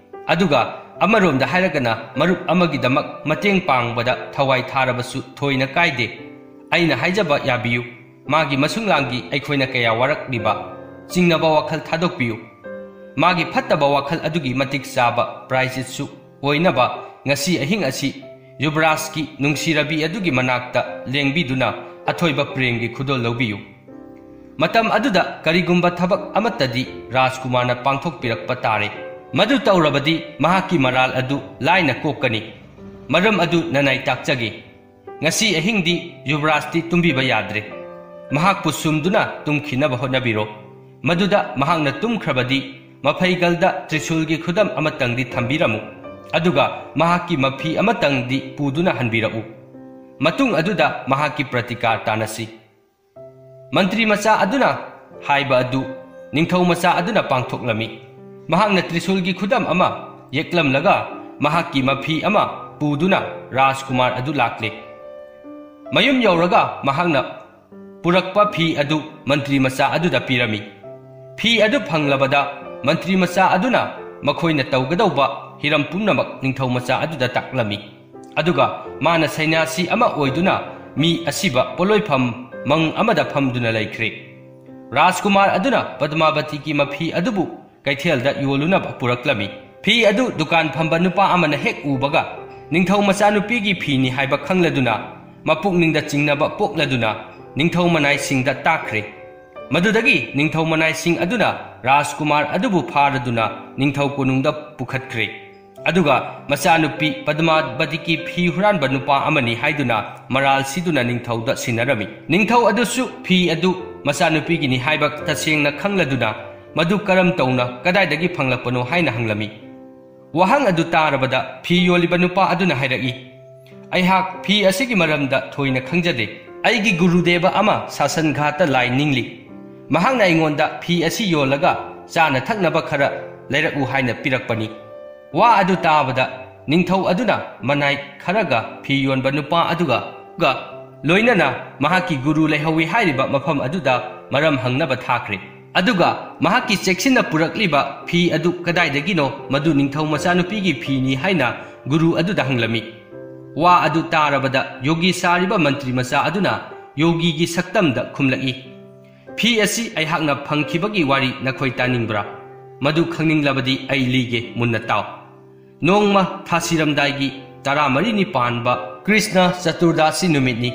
ꯑꯗꯨꯒ ꯑꯃꯔꯣꯝꯗ ꯍꯥꯏꯔꯒꯅ ꯃꯔꯨꯞ ꯑꯃꯒꯤꯗꯃꯛ ꯃꯇꯦꯡ ꯄꯥꯡꯕꯗ ꯊꯋꯥꯏ ꯊꯥꯔꯕꯁꯨ ꯊꯣꯏꯅ ꯀꯥꯏꯗꯦ꯫ ꯑꯩꯅ ꯍꯥꯏꯖꯕ ꯌꯥꯕꯤꯌꯨ, ꯃꯥꯒꯤ ꯃꯁꯨꯡꯂꯥꯡꯒꯤ ꯑꯩꯈꯣꯏꯅ ꯀꯌꯥ ꯋꯥꯔꯛꯂꯤꯕ꯫ ꯆꯤꯡꯅꯕ ꯋꯥꯈꯜ ꯊꯥꯗꯣꯛꯄꯤꯌꯨ꯫ ꯃꯥꯒꯤ ꯐꯠꯇꯕ ꯋꯥꯈꯜ ꯑꯗꯨꯒꯤ ꯃꯇꯤꯛ ꯆꯥꯕ ꯄ꯭ꯔꯥꯏꯖꯤꯠꯁꯨ ꯑꯣꯏꯅꯕ ꯉꯁꯤ ꯑꯍꯤꯡ ꯑꯁꯤ ꯌꯨꯕꯔꯥꯖꯀꯤ ꯅꯨꯡꯁꯤꯔꯕꯤ ꯑꯗꯨꯒꯤ ꯃꯅꯥꯛꯇ ꯂꯦꯡꯕꯤꯗꯨꯅ ꯑꯊꯣꯏꯕ ꯄ꯭ꯔꯦꯝꯒꯤ ꯈꯨꯗꯣꯜ ꯂꯧꯕꯤꯌꯨ꯫ ꯃꯇꯝ ꯑꯗꯨꯗ ꯀꯔꯤꯒꯨꯝꯕ ꯊꯕꯛ ꯑꯃꯠꯇꯗꯤ ꯔꯥꯖꯀꯨꯃꯥꯔꯅ ꯄꯥꯡꯊꯣꯛꯄꯤꯔꯛꯄ ꯇꯥꯔꯦ꯫ ꯃꯗꯨ ꯇꯧꯔꯕꯗꯤ ꯃꯍꯥꯛꯀꯤ ꯃꯔꯥꯜ ꯑꯗꯨ ꯂꯥꯏꯅ ꯀꯣꯛꯀꯅꯤ꯫ ꯃꯔꯝ ꯑꯗꯨ ꯅꯅꯥꯏ ꯇꯥꯛꯆꯒꯦ꯫ ꯉꯁꯤ ꯑꯍꯤꯡꯗꯤ ꯌꯨꯕꯔꯥꯖꯇꯤ ꯇꯨꯝꯕꯤꯕ ꯌꯥꯗ꯭ꯔꯦ꯫ ꯃꯍꯥꯛꯄꯨ ꯁꯨꯝꯗꯨꯅ ꯇꯨꯝꯈꯤꯅꯕ ꯍꯣꯠꯅꯕꯤꯔꯣ꯫ ꯃꯗꯨꯗ ꯃꯍꯥꯛꯅ ꯇꯨꯝꯈ꯭ꯔꯕꯗꯤ ꯃꯐꯩꯒꯜꯗ ꯇ꯭ꯔꯤꯁꯨꯜꯒꯤ ꯈꯨꯗꯝ ꯑꯃꯇꯪꯗꯤ ꯊꯝꯕꯤꯔꯝꯃꯨ꯫ ꯑꯗꯨꯒ ꯃꯍꯥꯛꯀꯤ ꯃꯐꯤ ꯑꯃꯇꯪꯗꯤ ꯄꯨꯗꯨꯅ ꯍꯟꯕꯤꯔꯛꯎ꯫ ꯃꯇꯨꯡ ꯑꯗꯨꯗ ꯃꯍꯥꯛꯀꯤ ꯄ꯭ꯔꯇꯤꯀꯥꯔ ꯇꯥꯅꯁꯤ꯫ ꯃꯟꯇ꯭ꯔꯤ ꯃꯆꯥ ꯑꯗꯨꯅ ꯍꯥꯏꯕ ꯑꯗꯨ ꯅꯤꯡꯊꯧ ꯃꯆꯥ ꯑꯗꯨꯅ ꯄꯥꯡꯊꯣꯛꯂꯝꯃꯤ꯫ ꯃꯍꯥꯛꯅ ꯇ꯭ꯔꯤꯁꯨꯜꯒꯤ ꯈꯨꯗꯝ ꯑꯃ ꯌꯦꯛꯂꯝꯂꯒ ꯃꯍꯥꯛꯀꯤ ꯃꯐꯤ ꯑꯃ ꯄꯨꯗꯨꯅ ꯔꯥꯖꯀꯨꯃꯥꯔ ꯑꯗꯨ ꯂꯥꯛꯂꯦ꯫ ꯃꯌꯨꯝ ꯌꯧꯔꯒ ꯃꯍꯥꯛꯅ ꯄꯨꯔꯛꯄ ꯐꯤ ꯑꯗꯨ ꯃꯟꯇ꯭ꯔꯤ ꯃꯆꯥ ꯑꯗꯨꯗ ꯄꯤꯔꯝꯃꯤ꯫ ꯐꯤ ꯑꯗꯨ ꯐꯪꯂꯕꯗ ꯃꯟꯇ꯭ꯔꯤ ꯃꯆꯥ ꯑꯗꯨꯅ ꯃꯈꯣꯏꯅ ꯇꯧꯒꯗꯧꯕ ꯍꯤꯔꯝ ꯄꯨꯝꯅꯃꯛ ꯅꯤꯡꯊꯧ ꯃꯆꯥ ꯑꯗꯨꯗ ꯇꯥꯛꯂꯝꯃꯤ꯫ ꯑꯗꯨꯒ ꯃꯥꯅ ꯁꯩꯅꯥꯁꯤ ꯑꯃ ꯑꯣꯏꯗꯨꯅ ꯃꯤ ꯑꯁꯤꯕ ꯄꯣꯠꯂꯣꯏꯐꯝ ꯃꯪ ꯑꯃꯗ ꯐꯝꯗꯨꯅ ꯂꯩꯈ꯭ꯔꯦ꯫ ꯔꯥꯖꯀꯨꯃꯥꯔ ꯑꯗꯨꯅ ꯄꯗꯃꯥꯕꯇꯤꯒꯤ ꯃꯐꯤ ꯑꯗꯨꯕꯨ ꯀꯩꯊꯦꯜꯗ ꯌꯣꯜꯂꯨꯅꯕ ꯄꯨꯔꯛꯂꯝꯃꯤ꯫ ꯐꯤ ꯑꯗꯨ ꯗꯨꯀꯥꯟ ꯐꯝꯕ ꯅꯨꯄꯥ ꯑꯃꯅ ꯍꯦꯛ ꯎꯕꯒ, "ꯅꯤꯡꯊꯧ ꯃꯆꯥꯅꯨꯄꯤꯒꯤ ꯐꯤꯅꯤ" ꯍꯥꯏꯕ ꯈꯪꯂꯗꯨꯅ, ꯃꯄꯨꯛꯅꯤꯡꯗ ꯆꯤꯡꯅꯕ ꯄꯣꯛꯂꯗꯨꯅ ꯅꯤꯡꯊꯧ ꯃꯅꯥꯏꯁꯤꯡꯗ ꯇꯥꯛꯈ꯭ꯔꯦ꯫ ꯃꯗꯨꯗꯒꯤ ꯅꯤꯡꯊꯧ ꯃꯅꯥꯏꯁꯤꯡ ꯑꯗꯨꯅ ꯔꯥꯖꯀꯨꯃꯥꯔ ꯑꯗꯨꯕꯨ ꯐꯥꯔꯗꯨꯅ ꯅꯤꯡꯊꯧ ꯀꯣꯅꯨꯡꯗ ꯄꯨꯈꯠꯈ꯭ꯔꯦ꯫ ꯑꯗꯨꯒ ꯃꯆꯥꯅꯨꯄꯤ ꯄꯗꯃꯥꯕꯇꯤꯒꯤ ꯐꯤ ꯍꯨꯔꯥꯟꯕ ꯅꯨꯄꯥ ꯑꯃꯅꯤ ꯍꯥꯏꯗꯨꯅ ꯃꯔꯥꯜ ꯁꯤꯗꯨꯅ ꯅꯤꯡꯊꯧꯗ ꯁꯤꯟꯅꯔꯝꯃꯤ꯫ ꯅꯤꯡꯊꯧ ꯑꯗꯨꯁꯨ ꯐꯤ ꯑꯗꯨ ꯃꯆꯥꯅꯨꯄꯤꯒꯤꯅꯤ ꯍꯥꯏꯕ ꯇꯁꯦꯡꯅ ꯈꯪꯂꯗꯨꯅ, "ꯃꯗꯨ ꯀꯔꯝ ꯇꯧꯅ, ꯀꯗꯥꯏꯗꯒꯤ ꯐꯪꯂꯛꯄꯅꯣ?" ꯍꯥꯏꯅ ꯍꯪꯂꯝꯃꯤ꯫ ꯋꯥꯍꯪ ꯑꯗꯨ ꯇꯥꯔꯕꯗ ꯐꯤ ꯌꯣꯜꯂꯤꯕ ꯅꯨꯄꯥ ꯑꯗꯨꯅ ꯍꯥꯏꯔꯛꯏ, "ꯑꯩꯍꯥꯛ ꯐꯤ ꯑꯁꯤꯒꯤ ꯃꯔꯝꯗ ꯊꯣꯏꯅ ꯈꯪꯖꯗꯦ꯫ ꯑꯩꯒꯤ ꯒꯨꯔꯨꯗꯦꯕ ꯑꯃ ꯁꯥꯁꯟ ꯘꯥꯠꯇ ꯂꯥꯏ ꯅꯤꯡꯂꯤ꯫ ꯃꯍꯥꯛꯅ ꯑꯩꯉꯣꯟꯗ ꯐꯤ ꯑꯁꯤ ꯌꯣꯜꯂꯒ ꯆꯥꯅ ꯊꯛꯅꯕ ꯈꯔ ꯂꯩꯔꯛꯎ ꯍꯥꯏꯅ ꯄꯤꯔꯛꯄꯅꯤ꯫ ꯋꯥ ꯑꯗꯨ ꯇꯥꯕꯗ ꯅꯤꯡꯊꯧ ꯑꯗꯨꯅ ꯃꯅꯥꯏ ꯈꯔꯒ ꯐꯤ ꯌꯣꯟꯕ ꯅꯨꯄꯥ ꯑꯗꯨꯒ ꯒ ꯂꯣꯏꯅꯅ ꯃꯍꯥꯛꯀꯤ ꯒꯨꯔꯨ ꯂꯩꯍꯧꯏ ꯍꯥꯏꯔꯤꯕ ꯃꯐꯝ ꯑꯗꯨꯗ ꯃꯔꯝ ꯍꯪꯅꯕ ꯊꯥꯈ꯭ꯔꯦ꯫ ꯑꯗꯨꯒ ꯃꯍꯥꯛꯀꯤ ꯆꯦꯛꯁꯤꯟꯅ ꯄꯨꯔꯛꯂꯤꯕ ꯐꯤ ꯑꯗꯨ ꯀꯗꯥꯏꯗꯒꯤꯅꯣ, ꯃꯗꯨ ꯅꯤꯡꯊꯧ ꯃꯆꯥꯅꯨꯄꯤꯒꯤ ꯐꯤꯅꯤ ꯍꯥꯏꯅ ꯒꯨꯔꯨ ꯑꯗꯨꯗ ꯍꯪꯂꯝꯃꯤ꯫ ꯋꯥ ꯑꯗꯨ ꯇꯥꯔꯕꯗ ꯌꯣꯒꯤ ꯁꯥꯔꯤꯕ ꯃꯟꯇ꯭ꯔꯤ ꯃꯆꯥ ꯑꯗꯨꯅ ꯌꯣꯒꯤꯒꯤ ꯁꯛꯇꯝꯗ ꯈꯨꯝꯂꯛꯏ, "ꯐꯤ ꯑꯁꯤ ꯑꯩꯍꯥꯛꯅ ꯐꯪꯈꯤꯕꯒꯤ ꯋꯥꯔꯤ ꯅꯈꯣꯏ ꯇꯥꯅꯤꯡꯕ꯭ꯔꯥ? ꯃꯗꯨ ꯈꯪꯅꯤꯡꯂꯕꯗꯤ ꯑꯩ ꯂꯤꯒꯦ, ꯃꯨꯟꯅ ꯇꯥꯎ꯫ ꯅꯣꯡꯃ ꯊꯥꯁꯤꯔꯝꯗꯥꯏꯒꯤ ꯇꯔꯥꯃꯔꯤꯅꯤ ꯄꯥꯟꯕ ꯀ꯭ꯔꯤꯁꯅ ꯆꯇꯨꯔꯗꯥꯁꯤ ꯅꯨꯃꯤꯠꯅꯤ꯫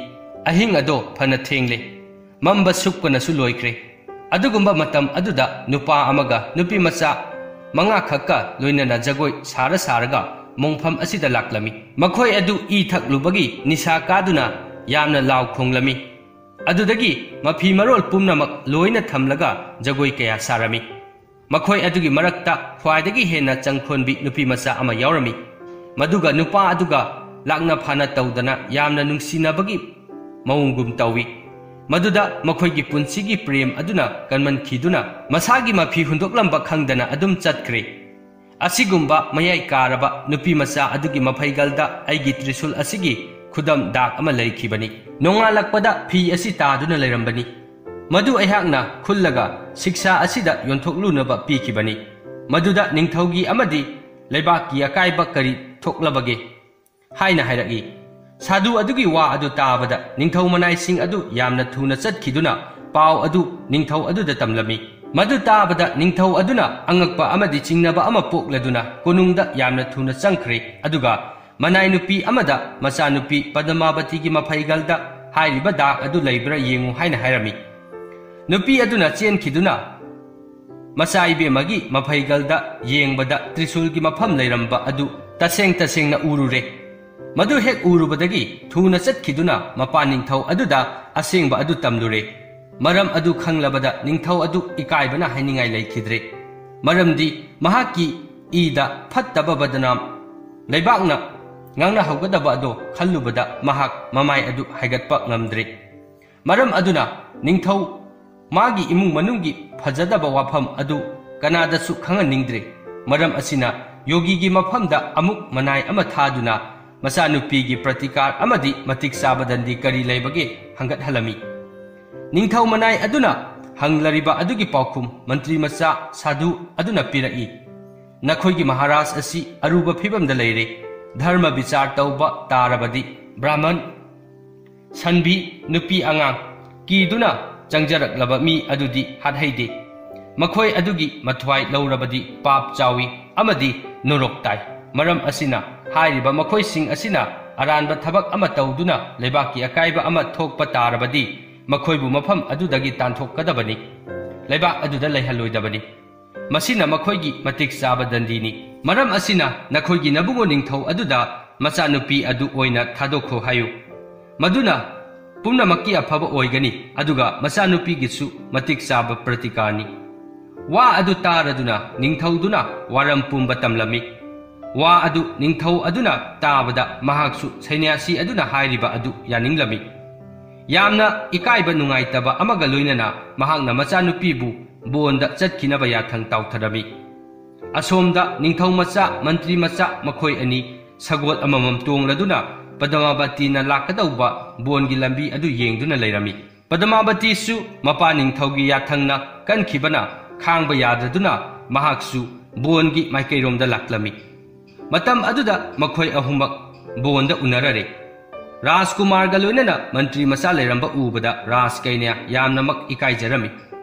ꯑꯍꯤꯡ ꯑꯗꯣ ꯐꯅ ꯊꯦꯡꯂꯦ꯫ ꯃꯝꯕ ꯁꯨꯞꯀꯅꯁꯨ ꯂꯣꯏꯈ꯭ꯔꯦ꯫ ꯑꯗꯨꯒꯨꯝꯕ ꯃꯇꯝ ꯑꯗꯨꯗ ꯅꯨꯄꯥ ꯑꯃꯒ ꯅꯨꯄꯤ ꯃꯆꯥ ꯃꯉꯥ ꯈꯛꯀ ꯂꯣꯏꯅꯅ ꯖꯒꯣꯏ ꯁꯥꯔ ꯁꯥꯔꯒ ꯃꯣꯡꯐꯝ ꯑꯁꯤꯗ ꯂꯥꯛꯂꯝꯃꯤ꯫ ꯃꯈꯣꯏ ꯑꯗꯨ ꯏ ꯊꯛꯂꯨꯕꯒꯤ ꯅꯤꯁꯥ ꯀꯥꯗꯨꯅ ꯌꯥꯝꯅ ꯂꯥꯎ ꯈꯣꯡꯂꯝꯃꯤ꯫ ꯑꯗꯨꯗꯒꯤ ꯃꯐꯤ ꯃꯔꯣꯜ ꯄꯨꯝꯅꯃꯛ ꯂꯣꯏꯅ ꯊꯝꯂꯒ ꯖꯒꯣꯏ ꯀꯌꯥ ꯁꯥꯔꯝꯃꯤ꯫ ꯃꯈꯣꯏ ꯑꯗꯨꯒꯤ ꯃꯔꯛꯇ ꯈ꯭ꯋꯥꯏꯗꯒꯤ ꯍꯦꯟꯅ ꯆꯪꯈꯣꯟꯕꯤ ꯅꯨꯄꯤ ꯃꯆꯥ ꯑꯃ ꯌꯥꯎꯔꯝꯃꯤ꯫ ꯃꯗꯨꯒ ꯅꯨꯄꯥ ꯑꯗꯨꯒ ꯂꯥꯛꯅ ꯐꯥꯅ ꯇꯧꯗꯅ ꯌꯥꯝꯅ ꯅꯨꯡꯁꯤꯅꯕꯒꯤ ꯃꯑꯣꯡꯒꯨꯝ ꯇꯧꯏ꯫ ꯃꯗꯨꯗ ꯃꯈꯣꯏꯒꯤ ꯄꯨꯟꯁꯤꯒꯤ ꯄ꯭ꯔꯦꯝ ꯑꯗꯨꯅ ꯀꯟꯃꯟꯈꯤꯗꯨꯅ ꯃꯁꯥꯒꯤ ꯃꯐꯤ ꯍꯨꯟꯗꯣꯛꯂꯝꯕ ꯈꯪꯗꯅ ꯑꯗꯨꯝ ꯆꯠꯈ꯭ꯔꯦ꯫ ꯑꯁꯤꯒꯨꯝꯕ ꯃꯌꯥꯏ ꯀꯥꯔꯕ ꯅꯨꯄꯤ ꯃꯆꯥ ꯑꯗꯨꯒꯤ ꯃꯐꯩꯒꯜꯗ ꯑꯩꯒꯤ ꯇ꯭ꯔꯤꯁꯨꯜ ꯑꯁꯤꯒꯤ ꯈꯨꯗꯝ ꯗꯥꯛ ꯑꯃ ꯂꯩꯈꯤꯕꯅꯤ꯫ ꯅꯣꯡꯉꯥꯜꯂꯛꯄꯗ ꯐꯤ ꯑꯁꯤ ꯇꯥꯗꯨꯅ ꯂꯩꯔꯝꯕꯅꯤ꯫ ꯃꯗꯨ ꯑꯩꯍꯥꯛꯅ ꯈꯨꯜꯂꯒ ꯁꯤꯛꯁꯥ ꯑꯁꯤꯗ ꯌꯣꯟꯊꯣꯛꯂꯨꯅꯕ ꯄꯤꯈꯤꯕꯅꯤ꯫ ꯃꯗꯨꯗ ꯅꯤꯡꯊꯧꯒꯤ ꯑꯃꯗꯤ ꯂꯩꯕꯥꯛꯀꯤ ꯑꯀꯥꯏꯕ ꯀꯔꯤ ꯊꯣꯛꯂꯕꯒꯦ?" ꯍꯥꯏꯅ ꯍꯥꯏꯔꯛꯏ꯫ ꯁꯥꯗꯨ ꯑꯗꯨꯒꯤ ꯋꯥ ꯑꯗꯨ ꯇꯥꯕꯗ ꯅꯤꯡꯊꯧ ꯃꯅꯥꯏꯁꯤꯡ ꯑꯗꯨ ꯌꯥꯝꯅ ꯊꯨꯅ ꯆꯠꯈꯤꯗꯨꯅ ꯄꯥꯎ ꯑꯗꯨ ꯅꯤꯡꯊꯧ ꯑꯗꯨꯗ ꯇꯝꯂꯝꯃꯤ꯫ ꯃꯗꯨ ꯇꯥꯕꯗ ꯅꯤꯡꯊꯧ ꯑꯗꯨꯅ ꯑꯉꯛꯄ ꯑꯃꯗꯤ ꯆꯤꯡꯅꯕ ꯑꯃ ꯄꯣꯛꯂꯗꯨꯅ ꯀꯣꯅꯨꯡꯗ ꯌꯥꯝꯅ ꯊꯨꯅ ꯆꯪꯈ꯭ꯔꯦ, ꯑꯗꯨꯒ ꯃꯅꯥꯏ ꯅꯨꯄꯤ ꯑꯃꯗ ꯃꯆꯥꯅꯨꯄꯤ ꯄꯗꯃꯥꯕꯇꯤꯒꯤ ꯃꯐꯩꯒꯜꯗ ꯍꯥꯏꯔꯤꯕ ꯗꯥꯛ ꯑꯗꯨ ꯂꯩꯕ꯭ꯔꯥ ꯌꯦꯡꯉꯨ ꯍꯥꯏꯅ ꯍꯥꯏꯔꯝꯃꯤ꯫ ꯅꯨꯄꯤ ꯑꯗꯨꯅ ꯆꯦꯟꯈꯤꯗꯨꯅ ꯃꯆꯥ ꯏꯕꯦꯝꯃꯒꯤ ꯃꯐꯩꯒꯜꯗ ꯌꯦꯡꯕꯗ ꯇ꯭ꯔꯤꯁꯨꯜꯒꯤ ꯃꯐꯝ ꯂꯩꯔꯝꯕ ꯑꯗꯨ ꯇꯁꯦꯡ ꯇꯁꯦꯡꯅ ꯎꯔꯨꯔꯦ꯫ ꯃꯗꯨ ꯍꯦꯛ ꯎꯔꯨꯕꯗꯒꯤ ꯊꯨꯅ ꯆꯠꯈꯤꯗꯨꯅ ꯃꯄꯥꯟ ꯅꯤꯡꯊꯧ ꯑꯗꯨꯗ ꯑꯁꯦꯡꯕ ꯑꯗꯨ ꯇꯝꯂꯨꯔꯦ꯫ ꯃꯔꯝ ꯑꯗꯨ ꯈꯪꯂꯕꯗ ꯅꯤꯡꯊꯧ ꯑꯗꯨ ꯏꯀꯥꯏꯕꯅ ꯍꯥꯏꯅꯤꯡꯉꯥꯏ ꯂꯩꯈꯤꯗ꯭ꯔꯦ꯫ ꯃꯔꯝꯗꯤ ꯃꯍꯥꯛꯀꯤ ꯏꯗ ꯐꯠꯇꯕ ꯕꯗꯅꯥꯝ ꯂꯩꯕꯥꯛꯅ ꯉꯥꯡꯅꯍꯧꯒꯗꯕ ꯑꯗꯣ ꯈꯜꯂꯨꯕꯗ ꯃꯍꯥꯛ ꯃꯃꯥꯏ ꯑꯗꯨ ꯍꯥꯏꯒꯠꯄ ꯉꯝꯗ꯭ꯔꯦ꯫ ꯃꯔꯝ ꯑꯗꯨꯅ ꯅꯤꯡꯊꯧ ꯃꯥꯒꯤ ꯏꯃꯨꯡ ꯃꯅꯨꯡꯒꯤ ꯐꯖꯗꯕ ꯋꯥꯐꯝ ꯑꯗꯨ ꯀꯅꯥꯗꯁꯨ ꯈꯪꯍꯟꯅꯤꯡꯗ꯭ꯔꯦ꯫ ꯃꯔꯝ ꯑꯁꯤꯅ ꯌꯣꯒꯤꯒꯤ ꯃꯐꯝꯗ ꯑꯃꯨꯛ ꯃꯅꯥꯏ ꯑꯃ ꯊꯥꯗꯨꯅ ꯃꯆꯥꯅꯨꯄꯤꯒꯤ ꯄ꯭ꯔꯇꯤꯀꯥꯔ ꯑꯃꯗꯤ ꯃꯇꯤꯛ ꯆꯥꯕ ꯗꯟꯗꯤ ꯀꯔꯤ ꯂꯩꯕꯒꯦ ꯍꯪꯒꯠꯍꯜꯂꯝꯃꯤ꯫ ꯅꯤꯡꯊꯧ ꯃꯅꯥꯏ ꯑꯗꯨꯅ ꯍꯪꯂꯔꯤꯕ ꯑꯗꯨꯒꯤ ꯄꯥꯎꯈꯨꯝ ꯃꯟꯇ꯭ꯔꯤ ꯃꯆꯥ ꯁꯥꯙꯨ ꯑꯗꯨꯅ ꯄꯤꯔꯛꯏ, "ꯅꯈꯣꯏꯒꯤ ꯃꯍꯥꯔꯥꯖ ꯑꯁꯤ ꯑꯔꯨꯕ ꯐꯤꯕꯝꯗ ꯂꯩꯔꯦ꯫ ꯙꯔꯃ ꯕꯤꯆꯥꯔ ꯇꯧꯕ ꯇꯥꯔꯕꯗꯤ ꯕ꯭ꯔꯥꯍꯃꯟ, ꯁꯟꯕꯤ, ꯅꯨꯄꯤ ꯑꯉꯥꯡ ꯀꯤꯗꯨꯅ ꯆꯪꯖꯔꯛꯂꯕ ꯃꯤ ꯑꯗꯨꯗꯤ ꯍꯥꯠꯍꯩꯗꯦ꯫ ꯃꯈꯣꯏ ꯑꯗꯨꯒꯤ ꯃꯊ꯭ꯋꯥꯏ ꯂꯧꯔꯕꯗꯤ ꯄꯥꯞ ꯆꯥꯎꯏ ꯑꯃꯗꯤ ꯅꯣꯔꯣꯛ ꯇꯥꯏ꯫ ꯃꯔꯝ ꯑꯁꯤꯅ ꯍꯥꯏꯔꯤꯕ ꯃꯈꯣꯏꯁꯤꯡ ꯑꯁꯤꯅ ꯑꯔꯥꯟꯕ ꯊꯕꯛ ꯑꯃ ꯇꯧꯗꯨꯅ ꯂꯩꯕꯥꯛꯀꯤ ꯑꯀꯥꯏꯕ ꯑꯃ ꯊꯣꯛꯄ ꯇꯥꯔꯕꯗꯤ ꯃꯈꯣꯏꯕꯨ ꯃꯐꯝ ꯑꯗꯨꯗꯒꯤ ꯇꯥꯟꯊꯣꯛꯀꯗꯕꯅꯤ꯫ ꯂꯩꯕꯥꯛ ꯑꯗꯨꯗ ꯂꯩꯍꯜꯂꯣꯏꯗꯕꯅꯤ꯫ ꯃꯁꯤꯅ ꯃꯈꯣꯏꯒꯤ ꯃꯇꯤꯛ ꯆꯥꯕ ꯗꯟꯗꯤꯅꯤ꯫ ꯃꯔꯝ ꯑꯁꯤꯅ ꯅꯈꯣꯏꯒꯤ ꯅꯕꯨꯡꯉꯣ ꯅꯤꯡꯊꯧ ꯑꯗꯨꯗ ꯃꯆꯥꯅꯨꯄꯤ ꯑꯗꯨ ꯑꯣꯏꯅ ꯊꯥꯗꯣꯛꯈꯣ ꯍꯥꯏꯌꯨ꯫ ꯃꯗꯨꯅ ꯄꯨꯝꯅꯃꯛꯀꯤ ꯑꯐꯕ ꯑꯣꯏꯒꯅꯤ, ꯑꯗꯨꯒ ꯃꯆꯥꯅꯨꯄꯤꯒꯤꯁꯨ ꯃꯇꯤꯛ ꯆꯥꯕ ꯄ꯭ꯔꯇꯤꯀꯥꯔꯅꯤ꯫" ꯋꯥ ꯑꯗꯨ ꯇꯥꯔꯗꯨꯅ ꯅꯤꯡꯊꯧꯗꯨꯅ ꯋꯥꯔꯝ ꯄꯨꯝꯕ ꯇꯝꯂꯝꯃꯤ꯫ ꯋꯥ ꯑꯗꯨ ꯅꯤꯡꯊꯧ ꯑꯗꯨꯅ ꯇꯥꯕꯗ ꯃꯍꯥꯛꯁꯨ ꯁꯩꯅ꯭ꯌꯥꯁꯤ ꯑꯗꯨꯅ ꯍꯥꯏꯔꯤꯕ ꯑꯗꯨ ꯌꯥꯅꯤꯡꯂꯝꯃꯤ꯫ ꯌꯥꯝꯅ ꯏꯀꯥꯏꯕ ꯅꯨꯡꯉꯥꯏꯇꯕ ꯑꯃꯒ ꯂꯣꯏꯅꯅ ꯃꯍꯥꯛꯅ ꯃꯆꯥꯅꯨꯄꯤꯕꯨ ꯕꯣꯟꯗ ꯆꯠꯈꯤꯅꯕ ꯌꯥꯊꯪ ꯇꯥꯎꯊꯔꯝꯃꯤ꯫ ꯑꯁꯣꯝꯗ ꯅꯤꯡꯊꯧ ꯃꯆꯥ, ꯃꯟꯇ꯭ꯔꯤ ꯃꯆꯥ ꯃꯈꯣꯏ ꯑꯅꯤ ꯁꯒꯣꯜ ꯑꯃꯃꯝ ꯇꯣꯡꯂꯗꯨꯅ ꯄꯗꯃꯥꯕꯇꯤꯅ ꯂꯥꯛꯀꯗꯧꯕ ꯕꯣꯟꯒꯤ ꯂꯝꯕꯤ ꯑꯗꯨ ꯌꯦꯡꯗꯨꯅ ꯂꯩꯔꯝꯃꯤ꯫ ꯄꯗꯃꯥꯕꯇꯤꯁꯨ ꯃꯄꯥ ꯅꯤꯡꯊꯧꯒꯤ ꯌꯥꯊꯪꯅ ꯀꯟꯈꯤꯕꯅ ꯈꯥꯡꯕ ꯌꯥꯗ꯭ꯔꯗꯨꯅ ꯃꯍꯥꯛꯁꯨ ꯕꯣꯟꯒꯤ ꯃꯥꯏꯀꯩꯔꯣꯝꯗ ꯂꯥꯛꯂꯝꯃꯤ꯫ ꯃꯇꯝ ꯑꯗꯨꯗ ꯃꯈꯣꯏ ꯑꯍꯨꯝꯃꯛ ꯕꯣꯟꯗ ꯎꯅꯔꯔꯦ꯫ ꯔꯥꯖꯀꯨꯃꯥꯔꯒ ꯂꯣꯏꯅꯅ ꯃꯟꯇ꯭ꯔꯤ ꯃꯆꯥ ꯂꯩꯔꯝꯕ ꯎꯕꯗ ꯔꯥꯖ ꯀꯩꯅ꯭ꯌꯥ ꯌꯥꯝꯅꯃꯛ ꯏꯀꯥꯏꯖꯔꯝꯃꯤ꯫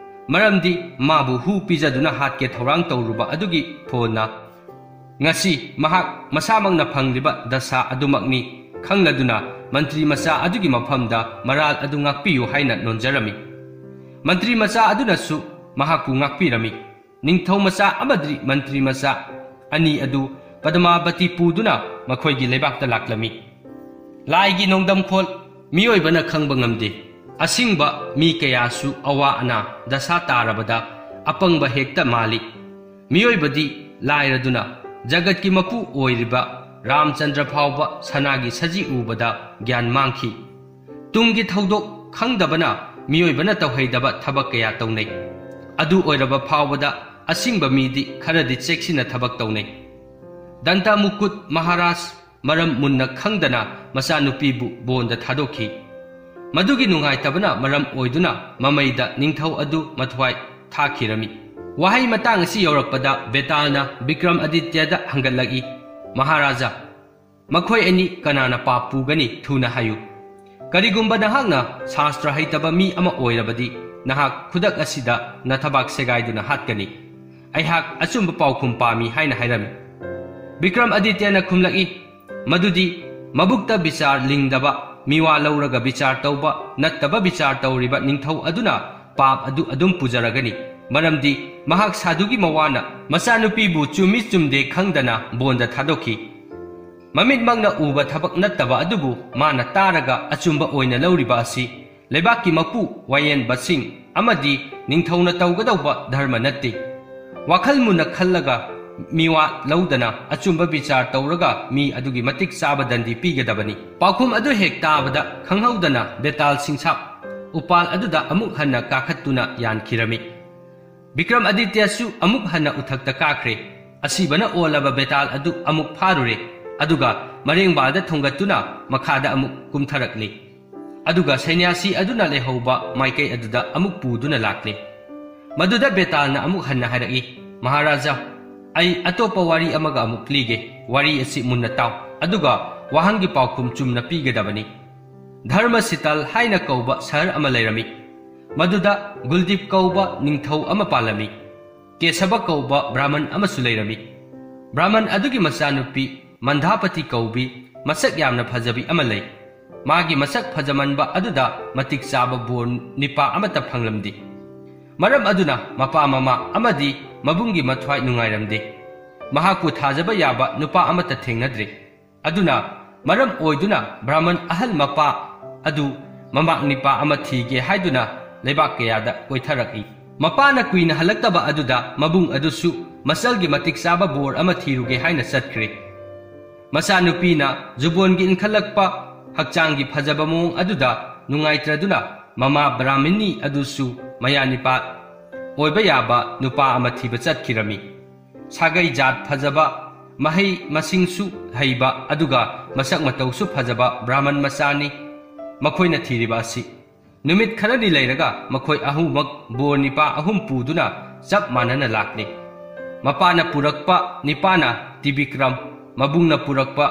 ꯃꯔꯝꯗꯤ ꯃꯥꯕꯨ ꯍꯨ ꯄꯤꯖꯗꯨꯅ ꯍꯥꯠꯀꯦ ꯊꯧꯔꯥꯡ ꯇꯧꯔꯨꯕ ꯑꯗꯨꯒꯤ ꯐꯣꯟꯅ ꯉꯁꯤ ꯃꯍꯥꯛ ꯃꯁꯥꯃꯛꯅ ꯐꯪꯂꯤꯕ ꯗꯁꯥ ꯑꯗꯨꯃꯛꯅꯤ ꯈꯪꯂꯗꯨꯅ ꯃꯟꯇ꯭ꯔꯤ ꯃꯆꯥ ꯑꯗꯨꯒꯤ ꯃꯐꯝꯗ ꯃꯔꯥꯜ ꯑꯗꯨ ꯉꯥꯛꯄꯤꯌꯨ ꯍꯥꯏꯅ ꯅꯣꯟꯖꯔꯝꯃꯤ꯫ ꯃꯟꯇ꯭ꯔꯤ ꯃꯆꯥ ꯑꯗꯨꯅꯁꯨ ꯃꯍꯥꯛꯄꯨ ꯉꯥꯛꯄꯤꯔꯝꯃꯤ꯫ ꯅꯤꯡꯊꯧ ꯃꯆꯥ ꯑꯃꯗꯤ ꯃꯟꯇ꯭ꯔꯤ ꯃꯆꯥ ꯑꯅꯤ ꯑꯗꯨ ꯄꯗꯃꯥꯕꯇꯤ ꯄꯨꯗꯨꯅ ꯃꯈꯣꯏꯒꯤ ꯂꯩꯕꯥꯛꯇ ꯂꯥꯛꯂꯝꯃꯤ꯫ ꯂꯥꯏꯒꯤ ꯅꯣꯡꯗꯝꯈꯣꯜ ꯃꯤꯑꯣꯏꯕꯅ ꯈꯪꯕ ꯉꯝꯗꯦ꯫ ꯑꯁꯤꯡꯕ ꯃꯤ ꯀꯌꯥꯁꯨ ꯑꯋꯥ ꯑꯅꯥ ꯗꯁꯥ ꯇꯥꯔꯕꯗ ꯑꯄꯪꯕ ꯍꯦꯛꯇ ꯃꯥꯜꯂꯤ꯫ ꯃꯤꯑꯣꯏꯕꯗꯤ ꯂꯥꯏꯔꯗꯨꯅ ꯖꯒꯠꯀꯤ ꯃꯄꯨ ꯑꯣꯏꯔꯤꯕ ꯔꯥꯝꯆꯟꯗ꯭ꯔ ꯐꯥꯎꯕ ꯁꯅꯥꯒꯤ ꯁꯖꯤ ꯎꯕꯗ ꯒ꯭ꯌꯥꯟ ꯃꯥꯡꯈꯤ꯫ ꯇꯨꯡꯒꯤ ꯊꯧꯗꯣꯛ ꯈꯪꯗꯕꯅ ꯃꯤꯑꯣꯏꯕꯅ ꯇꯧꯍꯩꯗꯕ ꯊꯕꯛ ꯀꯌꯥ ꯇꯧꯅꯩ꯫ ꯑꯗꯨ ꯑꯣꯏꯔꯕ ꯐꯥꯎꯕꯗ ꯑꯁꯤꯡꯕ ꯃꯤꯗꯤ ꯈꯔꯗꯤ ꯆꯦꯛꯁꯤꯟꯅ ꯊꯕꯛ ꯇꯧꯅꯩ꯫ ꯗꯟꯇ ꯃꯨꯀꯨꯠ ꯃꯍꯥꯔꯥꯖ ꯃꯔꯝ ꯃꯨꯟꯅ ꯈꯪꯗꯅ ꯃꯆꯥꯅꯨꯄꯤꯕꯨ ꯕꯣꯟꯗ ꯊꯥꯗꯣꯛꯈꯤ꯫ ꯃꯗꯨꯒꯤ ꯅꯨꯡꯉꯥꯏꯇꯕꯅ ꯃꯔꯝ ꯑꯣꯏꯗꯨꯅ ꯃꯃꯩꯗ ꯅꯤꯡꯊꯧ ꯑꯗꯨ ꯃꯊ꯭ꯋꯥꯏ ꯊꯥꯈꯤꯔꯝꯃꯤ꯫ ꯋꯥꯍꯩ ꯃꯇꯥꯡ ꯑꯁꯤ ꯌꯧꯔꯛꯄꯗ ꯕꯦꯇꯥꯜꯅ ꯕꯤꯀ꯭ꯔꯝ ꯑꯗꯤꯇ꯭ꯌꯗ ꯍꯪꯒꯠꯂꯛꯏ, "ꯃꯍꯥꯔꯥꯖꯥ, ꯃꯈꯣꯏ ꯑꯅꯤ ꯀꯅꯥꯅ ꯄꯥꯞ ꯄꯨꯒꯅꯤ? ꯊꯨꯅ ꯍꯥꯏꯌꯨ꯫ ꯀꯔꯤꯒꯨꯝꯕ ꯅꯍꯥꯛꯅ ꯁꯥꯁꯇ꯭ꯔ ꯍꯩꯇꯕ ꯃꯤ ꯑꯃ ꯑꯣꯏꯔꯕꯗꯤ, ꯅꯍꯥꯛ ꯈꯨꯗꯛ ꯑꯁꯤꯗ ꯅꯊꯕꯥꯛ ꯁꯦꯒꯥꯏꯗꯨꯅ ꯍꯥꯠꯀꯅꯤ꯫ ꯑꯩꯍꯥꯛ ꯑꯆꯨꯝꯕ ꯄꯥꯎꯈꯨꯝ ꯄꯥꯝꯃꯤ" ꯍꯥꯏꯅ ꯍꯥꯏꯔꯝꯃꯤ꯫ ꯕꯤꯀ꯭ꯔꯝ ꯑꯗꯤꯇ꯭ꯌꯅ ꯈꯨꯝꯂꯛꯏ, "ꯃꯗꯨꯗꯤ ꯃꯕꯨꯛꯇ ꯕꯤꯆꯥꯔ ꯂꯤꯡꯗꯕ, ꯃꯤꯋꯥ ꯂꯧꯔꯒ ꯕꯤꯆꯥꯔ ꯇꯧꯕ ꯅꯠꯇꯕ ꯕꯤꯆꯥꯔ ꯇꯧꯔꯤꯕ ꯅꯤꯡꯊꯧ ꯑꯗꯨꯅ ꯄꯥꯞ ꯑꯗꯨ ꯑꯗꯨꯝ ꯄꯨꯖꯔꯒꯅꯤ, ꯃꯔꯝꯗꯤ ꯃꯍꯥꯛ ꯁꯥꯗꯨꯒꯤ ꯃꯋꯥꯅ ꯃꯆꯥꯅꯨꯄꯤꯕꯨ ꯆꯨꯝꯃꯤ ꯆꯨꯝꯗꯦ ꯈꯪꯗꯅ ꯕꯣꯟꯗ ꯊꯥꯗꯣꯛꯈꯤ꯫ ꯃꯃꯤꯠꯃꯛꯅ ꯎꯕ ꯊꯕꯛ ꯅꯠꯇꯕ ꯑꯗꯨꯕꯨ ꯃꯥꯅ ꯇꯥꯔꯒ ꯑꯆꯨꯝꯕ ꯑꯣꯏꯅ ꯂꯧꯔꯤꯕ ꯑꯁꯤ ꯂꯩꯕꯥꯛꯀꯤ ꯃꯄꯨ, ꯋꯥꯌꯦꯟꯕꯁꯤꯡ ꯑꯃꯗꯤ ꯅꯤꯡꯊꯧꯅ ꯇꯧꯒꯗꯧꯕ ꯙꯔꯃ ꯅꯠꯇꯦ꯫ ꯋꯥꯈꯜ ꯃꯨꯟꯅ ꯈꯜꯂꯒ ꯃꯤꯋꯥ ꯂꯧꯗꯅ ꯑꯆꯨꯝꯕ ꯕꯤꯆꯥꯔ ꯇꯧꯔꯒ ꯃꯤ ꯑꯗꯨꯒꯤ ꯃꯇꯤꯛ ꯆꯥꯕ ꯗꯟꯗꯤ ꯄꯤꯒꯗꯕꯅꯤ"꯫ ꯄꯥꯎꯈꯨꯝ ꯑꯗꯨ ꯍꯦꯛ ꯇꯥꯕꯗ ꯈꯪꯍꯧꯗꯅ ꯕꯦꯇꯥꯜ ꯁꯤꯡꯁꯥꯞ ꯎꯄꯥꯜ ꯑꯗꯨꯗ ꯑꯃꯨꯛ ꯍꯟꯅ ꯀꯥꯈꯠꯇꯨꯅ ꯌꯥꯟꯈꯤꯔꯝꯃꯤ꯫ ꯕꯤꯀ꯭ꯔꯝ ꯑꯗꯤꯇ꯭ꯌꯁꯨ ꯑꯃꯨꯛ ꯍꯟꯅ ꯎꯊꯛꯇ ꯀꯥꯈ꯭ꯔꯦ꯫ ꯑꯁꯤꯕꯅ ꯑꯣꯜꯂꯕ ꯕꯦꯇꯥꯜ ꯑꯗꯨ ꯑꯃꯨꯛ ꯐꯥꯔꯨꯔꯦ, ꯑꯗꯨꯒ ꯃꯔꯦꯡꯕꯥꯜꯗ ꯊꯣꯡꯒꯠꯇꯨꯅ ꯃꯈꯥꯗ ꯑꯃꯨꯛ ꯀꯨꯝꯊꯔꯛꯂꯤ꯫ ꯑꯗꯨꯒ ꯁꯩꯅ꯭ꯌꯥꯁꯤ ꯑꯗꯨꯅ ꯂꯩꯍꯧꯕ ꯃꯥꯏꯀꯩ ꯑꯗꯨꯗ ꯑꯃꯨꯛ ꯄꯨꯗꯨꯅ ꯂꯥꯛꯂꯤ꯫ ꯃꯗꯨꯗ ꯕꯦꯇꯥꯜꯅ ꯑꯃꯨꯛ ꯍꯟꯅ ꯍꯥꯏꯔꯛꯏ, "ꯃꯍꯥꯔꯥꯖꯥ, ꯑꯩ ꯑꯇꯣꯞꯄ ꯋꯥꯔꯤ ꯑꯃꯒ ꯑꯃꯨꯛ ꯂꯤꯒꯦ꯫ ꯋꯥꯔꯤ ꯑꯁꯤ ꯃꯨꯟꯅ ꯇꯥꯎ, ꯑꯗꯨꯒ ꯋꯥꯍꯪꯒꯤ ꯄꯥꯎꯈꯨꯝ ꯆꯨꯝꯅ ꯄꯤꯒꯗꯕꯅꯤ꯫ ꯙꯔꯃ ꯁꯤꯇꯜ ꯍꯥꯏꯅ ꯀꯧꯕ ꯁꯍꯔ ꯑꯃ ꯂꯩꯔꯝꯃꯤ꯫ ꯃꯗꯨꯗ ꯒꯨꯜꯗꯤꯞ ꯀꯧꯕ ꯅꯤꯡꯊꯧ ꯑꯃ ꯄꯥꯜꯂꯝꯃꯤ꯫ ꯀꯦꯁꯕ ꯀꯧꯕ ꯕ꯭ꯔꯥꯍꯃꯟ ꯑꯃꯁꯨ ꯂꯩꯔꯝꯃꯤ꯫ ꯕ꯭ꯔꯥꯍꯃꯟ ꯑꯗꯨꯒꯤ ꯃꯆꯥꯅꯨꯄꯤ ꯃꯟꯗꯥꯄꯇꯤ ꯀꯧꯕꯤ ꯃꯁꯛ ꯌꯥꯝꯅ ꯐꯖꯕꯤ ꯑꯃ ꯂꯩ꯫ ꯃꯥꯒꯤ ꯃꯁꯛ ꯐꯖꯃꯟꯕ ꯑꯗꯨꯗ ꯃꯇꯤꯛ ꯆꯥꯕ ꯕꯣꯔ ꯅꯤꯄꯥ ꯑꯃꯠꯇ ꯐꯪꯂꯝꯗꯦ꯫ ꯃꯔꯝ ꯑꯗꯨꯅ ꯃꯄꯥ ꯃꯃꯥ ꯑꯃꯗꯤ ꯃꯕꯨꯡꯒꯤ ꯃꯊ꯭ꯋꯥꯏ ꯅꯨꯡꯉꯥꯏꯔꯝꯗꯦ꯫ ꯃꯍꯥꯛꯄꯨ ꯊꯥꯖꯕ ꯌꯥꯕ ꯅꯨꯄꯥ ꯑꯃꯠꯇ ꯊꯦꯡꯅꯗ꯭ꯔꯦ꯫ ꯑꯗꯨꯅ ꯃꯔꯝ ꯑꯣꯏꯗꯨꯅ ꯕ꯭ꯔꯥꯍꯃꯟ ꯑꯍꯜ ꯃꯄꯥ ꯑꯗꯨ ꯃꯃꯥꯛ ꯅꯤꯄꯥ ꯑꯃ ꯊꯤꯒꯦ ꯍꯥꯏꯗꯨꯅ ꯂꯩꯕꯥꯛ ꯀꯌꯥꯗ ꯀꯣꯏꯊꯔꯛꯏ꯫ ꯃꯄꯥꯅ ꯀꯨꯏꯅ ꯍꯜꯂꯛꯇꯕ ꯑꯗꯨꯗ ꯃꯕꯨꯡ ꯑꯗꯨꯁꯨ ꯃꯆꯜꯒꯤ ꯃꯇꯤꯛ ꯆꯥꯕ ꯕꯣꯔ ꯑꯃ ꯊꯤꯔꯨꯒꯦ ꯍꯥꯏꯅ ꯆꯠꯈ꯭ꯔꯦ꯫ ꯃꯆꯥꯅꯨꯄꯤꯅ ꯖꯨꯕꯣꯟꯒꯤ ꯏꯟꯈꯠꯂꯛꯄ ꯍꯛꯆꯥꯡꯒꯤ ꯐꯖꯕ ꯃꯑꯣꯡ ꯑꯗꯨꯗ ꯅꯨꯡꯉꯥꯏꯇ꯭ꯔꯗꯨꯅ ꯃꯃꯥ ꯕ꯭ꯔꯥꯍꯃꯤꯅꯤ ꯑꯗꯨꯁꯨ ꯃꯌꯥ ꯅꯤꯄꯥ ꯑꯣꯏꯕ ꯌꯥꯕ ꯅꯨꯄꯥ ꯑꯃ ꯊꯤꯕ ꯆꯠꯈꯤꯔꯝꯃꯤ꯫ ꯁꯥꯒꯩ ꯖꯥꯠ ꯐꯖꯕ, ꯃꯍꯩ ꯃꯁꯤꯡꯁꯨ ꯍꯩꯕ, ꯑꯗꯨꯒ ꯃꯁꯛ ꯃꯇꯧꯁꯨ ꯐꯖꯕ ꯕ꯭ꯔꯥꯍꯃꯟ ꯃꯆꯥꯅꯤ꯫ ꯃꯈꯣꯏꯅ ꯊꯤꯔꯤꯕ ꯑꯁꯤ꯫ ꯅꯨꯃꯤꯠ ꯈꯔꯅꯤ ꯂꯩꯔꯒ ꯃꯈꯣꯏ ꯑꯍꯨꯝꯃꯛ ꯕꯣꯔ ꯅꯤꯄꯥ ꯑꯍꯨꯝ ꯄꯨꯗꯨꯅ ꯆꯞ ꯃꯥꯟꯅꯅ ꯂꯥꯛꯂꯤ꯫ ꯃꯄꯥꯅ ꯄꯨꯔꯛꯄ ꯅꯤꯄꯥꯅ ꯇꯤꯕꯤꯀ꯭ꯔꯝ, ꯃꯕꯨꯡꯅ ꯄꯨꯔꯛꯄ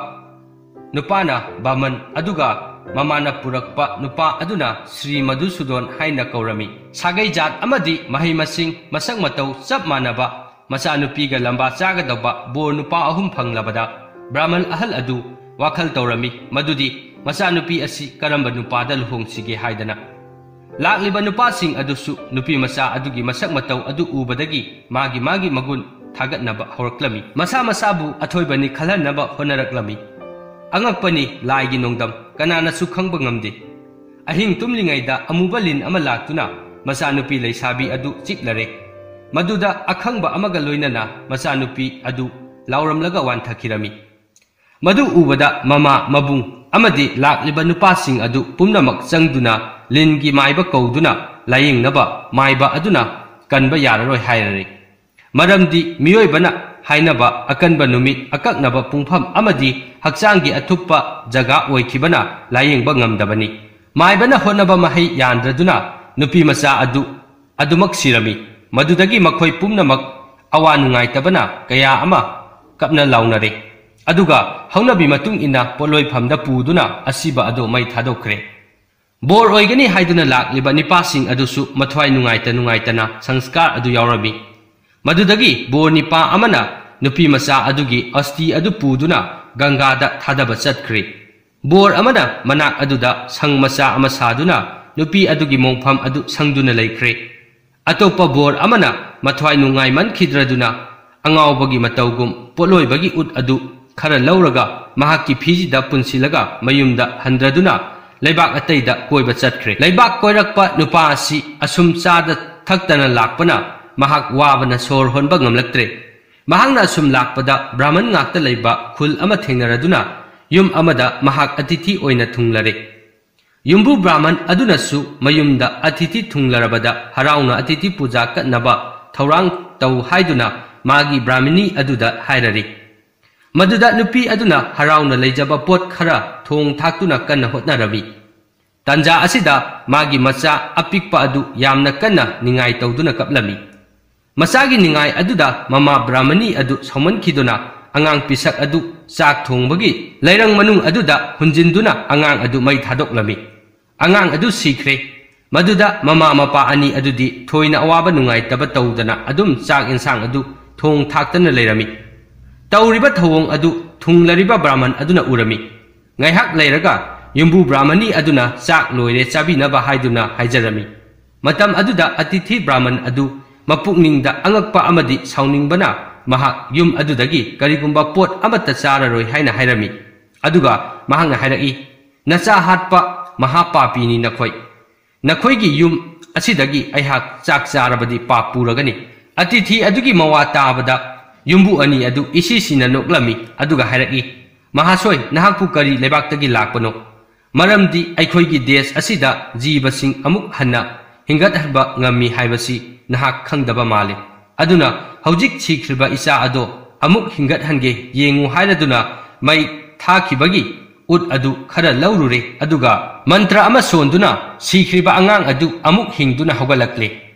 ꯅꯨꯄꯥꯅ ꯕꯥꯃꯟ, ꯑꯗꯨꯒ ꯃꯃꯥꯅ ꯄꯨꯔꯛꯄ ꯅꯨꯄꯥ ꯑꯗꯨꯅ ꯁ꯭ꯔꯤ ꯃꯙꯨꯁꯨꯗꯣꯟ ꯍꯥꯏꯅ ꯀꯧꯔꯝꯃꯤ꯫ ꯁꯥꯒꯩ ꯖꯥꯠ ꯑꯃꯗꯤ ꯃꯍꯩ ꯃꯁꯤꯡ, ꯃꯁꯛ ꯃꯇꯧ ꯆꯞ ꯃꯥꯟꯅꯕ ꯃꯆꯥꯅꯨꯄꯤꯒ ꯂꯝꯕꯥ ꯆꯥꯒꯗꯧꯕ ꯕꯣꯔ ꯅꯨꯄꯥ ꯑꯍꯨꯝ ꯐꯪꯂꯕꯗ ꯕ꯭ꯔꯥꯍꯃꯟ ꯑꯍꯜ ꯑꯗꯨ ꯋꯥꯈꯜ ꯇꯧꯔꯝꯃꯤ ꯃꯗꯨꯗꯤ ꯃꯆꯥꯅꯨꯄꯤ ꯑꯁꯤ ꯀꯔꯝꯕ ꯅꯨꯄꯥꯗ ꯂꯨꯍꯣꯡꯁꯤꯒꯦ ꯍꯥꯏꯗꯅ꯫ ꯂꯥꯛꯂꯤꯕ ꯅꯨꯄꯥꯁꯤꯡ ꯑꯗꯨꯁꯨ ꯅꯨꯄꯤ ꯃꯆꯥ ꯑꯗꯨꯒꯤ ꯃꯁꯛ ꯃꯇꯧ ꯑꯗꯨ ꯎꯕꯗꯒꯤ ꯃꯥꯒꯤ ꯃꯥꯒꯤ ꯃꯒꯨꯟ ꯊꯥꯒꯠꯅꯕ ꯍꯧꯔꯛꯂꯝꯃꯤ꯫ ꯃꯁꯥ ꯃꯁꯥꯕꯨ ꯑꯊꯣꯏꯕꯅꯤ ꯈꯜꯍꯟꯅꯕ ꯍꯣꯠꯅꯔꯛꯂꯝꯃꯤ꯫ ꯑꯉꯛꯄꯅꯤ, ꯂꯥꯏꯒꯤ ꯅꯣꯡꯗꯝ ꯀꯅꯥꯅꯁꯨ ꯈꯪꯕ ꯉꯝꯗꯦ꯫ ꯑꯍꯤꯡ ꯇꯨꯝꯂꯤꯉꯩꯗ ꯑꯃꯨꯕ ꯂꯤꯟ ꯑꯃ ꯂꯥꯛꯇꯨꯅ ꯃꯆꯥꯅꯨꯄꯤ ꯂꯩꯁꯥꯕꯤ ꯑꯗꯨ ꯆꯤꯛꯂꯔꯦ꯫ ꯃꯗꯨꯗ ꯑꯈꯪꯕ ꯑꯃꯒ ꯂꯣꯏꯅꯅ ꯃꯆꯥꯅꯨꯄꯤ ꯑꯗꯨ ꯂꯥꯎꯔꯝꯂꯒ ꯋꯥꯟꯊꯈꯤꯔꯝꯃꯤ꯫ ꯃꯗꯨ ꯎꯕꯗ ꯃꯃꯥ, ꯃꯕꯨꯡ ꯑꯃꯗꯤ ꯂꯥꯛꯂꯤꯕ ꯅꯨꯄꯥꯁꯤꯡ ꯑꯗꯨ ꯄꯨꯝꯅꯃꯛ ꯆꯪꯗꯨꯅ ꯂꯤꯟꯒꯤ ꯃꯥꯏꯕ ꯀꯧꯗꯨꯅ ꯂꯥꯌꯦꯡꯅꯕ ꯃꯥꯏꯕ ꯑꯗꯨꯅ ꯀꯟꯕ ꯌꯥꯔꯔꯣꯏ ꯍꯥꯏꯔꯔꯦ꯫ ꯃꯔꯝꯗꯤ ꯃꯤꯑꯣꯏꯕꯅ ꯍꯥꯏꯅꯕ ꯑꯀꯟꯕ ꯅꯨꯃꯤꯠ, ꯑꯀꯛꯅꯕ ꯄꯨꯡꯐꯝ ꯑꯃꯗꯤ ꯍꯛꯆꯥꯡꯒꯤ ꯑꯊꯨꯞꯄ ꯖꯒꯥ ꯑꯣꯏꯈꯤꯕꯅ ꯂꯥꯌꯦꯡꯕ ꯉꯝꯗꯕꯅꯤ꯫ ꯃꯥꯏꯕꯅ ꯍꯣꯠꯅꯕ ꯃꯍꯩ ꯌꯥꯟꯗ꯭ꯔꯗꯨꯅ ꯅꯨꯄꯤ ꯃꯆꯥ ꯑꯗꯨ ꯑꯗꯨꯃꯛ ꯁꯤꯔꯝꯃꯤ꯫ ꯃꯗꯨꯗꯒꯤ ꯃꯈꯣꯏ ꯄꯨꯝꯅꯃꯛ ꯑꯋꯥ ꯅꯨꯡꯉꯥꯏꯇꯕꯅ ꯀꯌꯥ ꯑꯃ ꯀꯞꯅ ꯂꯥꯎꯅꯔꯦ꯫ ꯑꯗꯨꯒ ꯍꯧꯅꯕꯤ ꯃꯇꯨꯡ ꯏꯟꯅ ꯄꯣꯠꯂꯣꯏꯐꯝꯗ ꯄꯨꯗꯨꯅ ꯑꯁꯤꯕ ꯑꯗꯨ ꯃꯩ ꯊꯥꯗꯣꯛꯈ꯭ꯔꯦ꯫ ꯕꯣꯔ ꯑꯣꯏꯒꯅꯤ ꯍꯥꯏꯗꯨꯅ ꯂꯥꯛꯂꯤꯕ ꯅꯤꯄꯥꯁꯤꯡ ꯑꯗꯨꯁꯨ ꯃꯊ꯭ꯋꯥꯏ ꯅꯨꯡꯉꯥꯏꯇ ꯅꯨꯡꯉꯥꯏꯇꯅ ꯁꯪꯁꯀꯥꯔ ꯑꯗꯨ ꯌꯥꯎꯔꯝꯃꯤ꯫ ꯃꯗꯨꯗꯒꯤ ꯕꯣꯔ ꯅꯤꯄꯥ ꯑꯃꯅ ꯅꯨꯄꯤ ꯃꯆꯥ ꯑꯗꯨꯒꯤ ꯑꯁꯇꯤ ꯑꯗꯨ ꯄꯨꯗꯨꯅ ꯒꯪꯒꯥꯗ ꯊꯥꯗꯕ ꯆꯠꯈ꯭ꯔꯦ꯫ ꯕꯣꯔ ꯑꯃꯅ ꯃꯅꯥꯛ ꯑꯗꯨꯗ ꯁꯪ ꯃꯆꯥ ꯑꯃ ꯁꯥꯗꯨꯅ ꯅꯨꯄꯤ ꯑꯗꯨꯒꯤ ꯃꯣꯡꯐꯝ ꯑꯗꯨ ꯁꯪꯗꯨꯅ ꯂꯩꯈ꯭ꯔꯦ꯫ ꯑꯇꯣꯞꯄ ꯕꯣꯔ ꯑꯃꯅ ꯃꯊ꯭ꯋꯥꯏ ꯅꯨꯡꯉꯥꯏꯃꯟꯈꯤꯗ꯭ꯔꯗꯨꯅ ꯑꯉꯥꯎꯕꯒꯤ ꯃꯇꯧꯒꯨꯝ ꯄꯣꯠꯂꯣꯏꯕꯒꯤ ꯎꯠ ꯑꯗꯨ ꯈꯔ ꯂꯧꯔꯒ ꯃꯍꯥꯛꯀꯤ ꯐꯤꯖꯤꯗ ꯄꯨꯟꯁꯤꯜꯂꯒ ꯃꯌꯨꯝꯗ ꯍꯟꯗ꯭ꯔꯗꯨꯅ ꯂꯩꯕꯥꯛ ꯑꯇꯩꯗ ꯀꯣꯏꯕ ꯆꯠꯈ꯭ꯔꯦ꯫ ꯂꯩꯕꯥꯛ ꯀꯣꯏꯔꯛꯄ ꯅꯨꯄꯥ ꯑꯁꯤ ꯑꯁꯨꯝ ꯆꯥꯗ ꯊꯛꯇꯅ ꯂꯥꯛꯄꯅ ꯃꯍꯥꯛ ꯋꯥꯕꯅ ꯁꯣꯔ ꯍꯣꯟꯕ ꯉꯝꯂꯛꯇ꯭ꯔꯦ꯫ ꯃꯍꯥꯛꯅ ꯑꯁꯨꯝ ꯂꯥꯛꯄꯗ ꯕ꯭ꯔꯥꯍꯃꯟ ꯉꯥꯛꯇ ꯂꯩꯕ ꯈꯨꯜ ꯑꯃ ꯊꯦꯡꯅꯔꯗꯨꯅ ꯌꯨꯝ ꯑꯃꯗ ꯃꯍꯥꯛ ꯑꯇꯤꯊꯤ ꯑꯣꯏꯅ ꯊꯨꯡꯂꯔꯦ꯫ ꯌꯨꯝꯕꯨ ꯕ꯭ꯔꯥꯍꯃꯟ ꯑꯗꯨꯅꯁꯨ ꯃꯌꯨꯝꯗ ꯑꯇꯤꯊꯤ ꯊꯨꯡꯂꯔꯕꯗ ꯍꯔꯥꯎꯅ ꯑꯇꯤꯊꯤ ꯄꯨꯖꯥ ꯀꯠꯅꯕ ꯊꯧꯔꯥꯡ ꯇꯧ ꯍꯥꯏꯗꯨꯅ ꯃꯥꯒꯤ ꯕ꯭ꯔꯥꯍꯃꯅꯤ ꯑꯗꯨꯗ ꯍꯥꯏꯔꯔꯤ꯫ ꯃꯗꯨꯗ ꯅꯨꯄꯤ ꯑꯗꯨꯅ ꯍꯔꯥꯎꯅ ꯂꯩꯖꯕ ꯄꯣꯠ ꯈꯔ ꯊꯣꯡ ꯊꯥꯛꯇꯨꯅ ꯀꯟꯅ ꯍꯣꯠꯅꯔꯝꯃꯤ꯫ ꯇꯥꯟꯖꯥ ꯑꯁꯤꯗ ꯃꯥꯒꯤ ꯃꯆꯥ ꯑꯄꯤꯛꯄ ꯑꯗꯨ ꯌꯥꯝꯅ ꯀꯟꯅ ꯅꯤꯡꯉꯥꯏ ꯇꯧꯗꯨꯅ ꯀꯞꯂꯝꯃꯤ꯫ ꯃꯆꯥꯒꯤ ꯅꯤꯡꯉꯥꯏ ꯑꯗꯨꯗ ꯃꯃꯥ ꯕ꯭ꯔꯥꯍꯃꯅꯤ ꯑꯗꯨ ꯁꯥꯎꯃꯟꯈꯤꯗꯨꯅ ꯑꯉꯥꯡ ꯄꯤꯁꯛ ꯑꯗꯨ ꯆꯥꯛ ꯊꯣꯡꯕꯒꯤ ꯂꯩꯔꯪ ꯃꯅꯨꯡ ꯑꯗꯨꯗ ꯍꯨꯟꯖꯤꯟꯗꯨꯅ ꯑꯉꯥꯡ ꯑꯗꯨ ꯃꯩ ꯊꯥꯗꯣꯛꯂꯝꯃꯤ꯫ ꯑꯉꯥꯡ ꯑꯗꯨ ꯁꯤꯈ꯭ꯔꯦ꯫ ꯃꯗꯨꯗ ꯃꯃꯥ ꯃꯄꯥ ꯑꯅꯤ ꯑꯗꯨꯗꯤ ꯊꯣꯏꯅ ꯑꯋꯥꯕ ꯅꯨꯡꯉꯥꯏꯇꯕ ꯇꯧꯗꯅ ꯑꯗꯨꯝ ꯆꯥꯛ ꯏꯟꯁꯥꯡ ꯑꯗꯨ ꯊꯣꯡ ꯊꯥꯛꯇꯅ ꯂꯩꯔꯝꯃꯤ꯫ ꯇꯧꯔꯤꯕ ꯊꯧꯑꯣꯡ ꯑꯗꯨ ꯊꯨꯡꯂꯔꯤꯕ ꯕ꯭ꯔꯥꯍꯃꯟ ꯑꯗꯨꯅ ꯎꯔꯝꯃꯤ꯫ ꯉꯥꯏꯍꯥꯛ ꯂꯩꯔꯒ ꯌꯨꯝꯕꯨ ꯕ꯭ꯔꯥꯍꯃꯅꯤ ꯑꯗꯨꯅ ꯆꯥꯛ ꯂꯣꯏꯔꯦ ꯆꯥꯕꯤꯅꯕ ꯍꯥꯏꯗꯨꯅ ꯍꯥꯏꯖꯔꯝꯃꯤ꯫ ꯃꯇꯝ ꯑꯗꯨꯗ ꯑꯇꯤꯊꯤ ꯕ꯭ꯔꯥꯍꯃꯟ ꯑꯗꯨ ꯃꯄꯨꯛꯅꯤꯡꯗ ꯑꯉꯛꯄ ꯑꯃꯗꯤ ꯁꯥꯎꯅꯤꯡꯕꯅ ꯃꯍꯥꯛ ꯌꯨꯝ ꯑꯗꯨꯗꯒꯤ ꯀꯔꯤꯒꯨꯝꯕ ꯄꯣꯠ ꯑꯃꯠꯇ ꯆꯥꯔꯔꯣꯏ ꯍꯥꯏꯅ ꯍꯥꯏꯔꯝꯃꯤ꯫ ꯑꯗꯨꯒ ꯃꯍꯥꯛꯅ ꯍꯥꯏꯔꯛꯏ, "ꯅꯆꯥ ꯍꯥꯠꯄ ꯃꯍꯥꯄꯥꯄꯤꯅꯤ ꯅꯈꯣꯏ꯫ ꯅꯈꯣꯏꯒꯤ ꯌꯨꯝ ꯑꯁꯤꯗꯒꯤ ꯑꯩꯍꯥꯛ ꯆꯥꯛ ꯆꯥꯔꯕꯗꯤ ꯄꯥꯞ ꯄꯨꯔꯒꯅꯤ꯫" ꯑꯇꯤꯊꯤ ꯑꯗꯨꯒꯤ ꯃꯋꯥ ꯇꯥꯕꯗ ꯌꯨꯝꯕꯨ ꯑꯅꯤ ꯑꯗꯨ ꯏꯁꯤ ꯁꯤꯅ ꯅꯣꯛꯂꯝꯃꯤ꯫ ꯑꯗꯨꯒ ꯍꯥꯏꯔꯛꯏ, "ꯃꯍꯥꯁꯣꯏ, ꯅꯍꯥꯛꯄꯨ ꯀꯔꯤ ꯂꯩꯕꯥꯛꯇꯒꯤ ꯂꯥꯛꯄꯅꯣ? ꯃꯔꯝꯗꯤ ꯑꯩꯈꯣꯏꯒꯤ ꯗꯦꯁ ꯑꯁꯤꯗ ꯖꯤꯕꯁꯤꯡ ꯑꯃꯨꯛ ꯍꯟꯅ ꯍꯤꯡꯒꯠꯍꯟꯕ ꯉꯝꯃꯤ ꯍꯥꯏꯕꯁꯤ ꯅꯍꯥꯛ ꯈꯪꯗꯕ ꯃꯥꯜꯂꯤ꯫ ꯑꯗꯨꯅ ꯍꯧꯖꯤꯛ ꯁꯤꯈ꯭ꯔꯤꯕ ꯏꯆꯥ ꯑꯗꯣ ꯑꯃꯨꯛ ꯍꯤꯡꯒꯠꯍꯟꯒꯦ ꯌꯦꯡꯉꯨ" ꯍꯥꯏꯔꯗꯨꯅ ꯃꯩ ꯊꯥꯈꯤꯕꯒꯤ ꯎꯠ ꯑꯗꯨ ꯈꯔ ꯂꯧꯔꯨꯔꯦ꯫ ꯑꯗꯨꯒ ꯃꯟꯇ꯭ꯔ ꯑꯃ ꯁꯣꯟꯗꯨꯅ ꯁꯤꯈ꯭ꯔꯤꯕ ꯑꯉꯥꯡ ꯑꯗꯨ ꯑꯃꯨꯛ ꯍꯤꯡꯗꯨꯅ ꯍꯧꯒꯠꯂꯛꯂꯦ꯫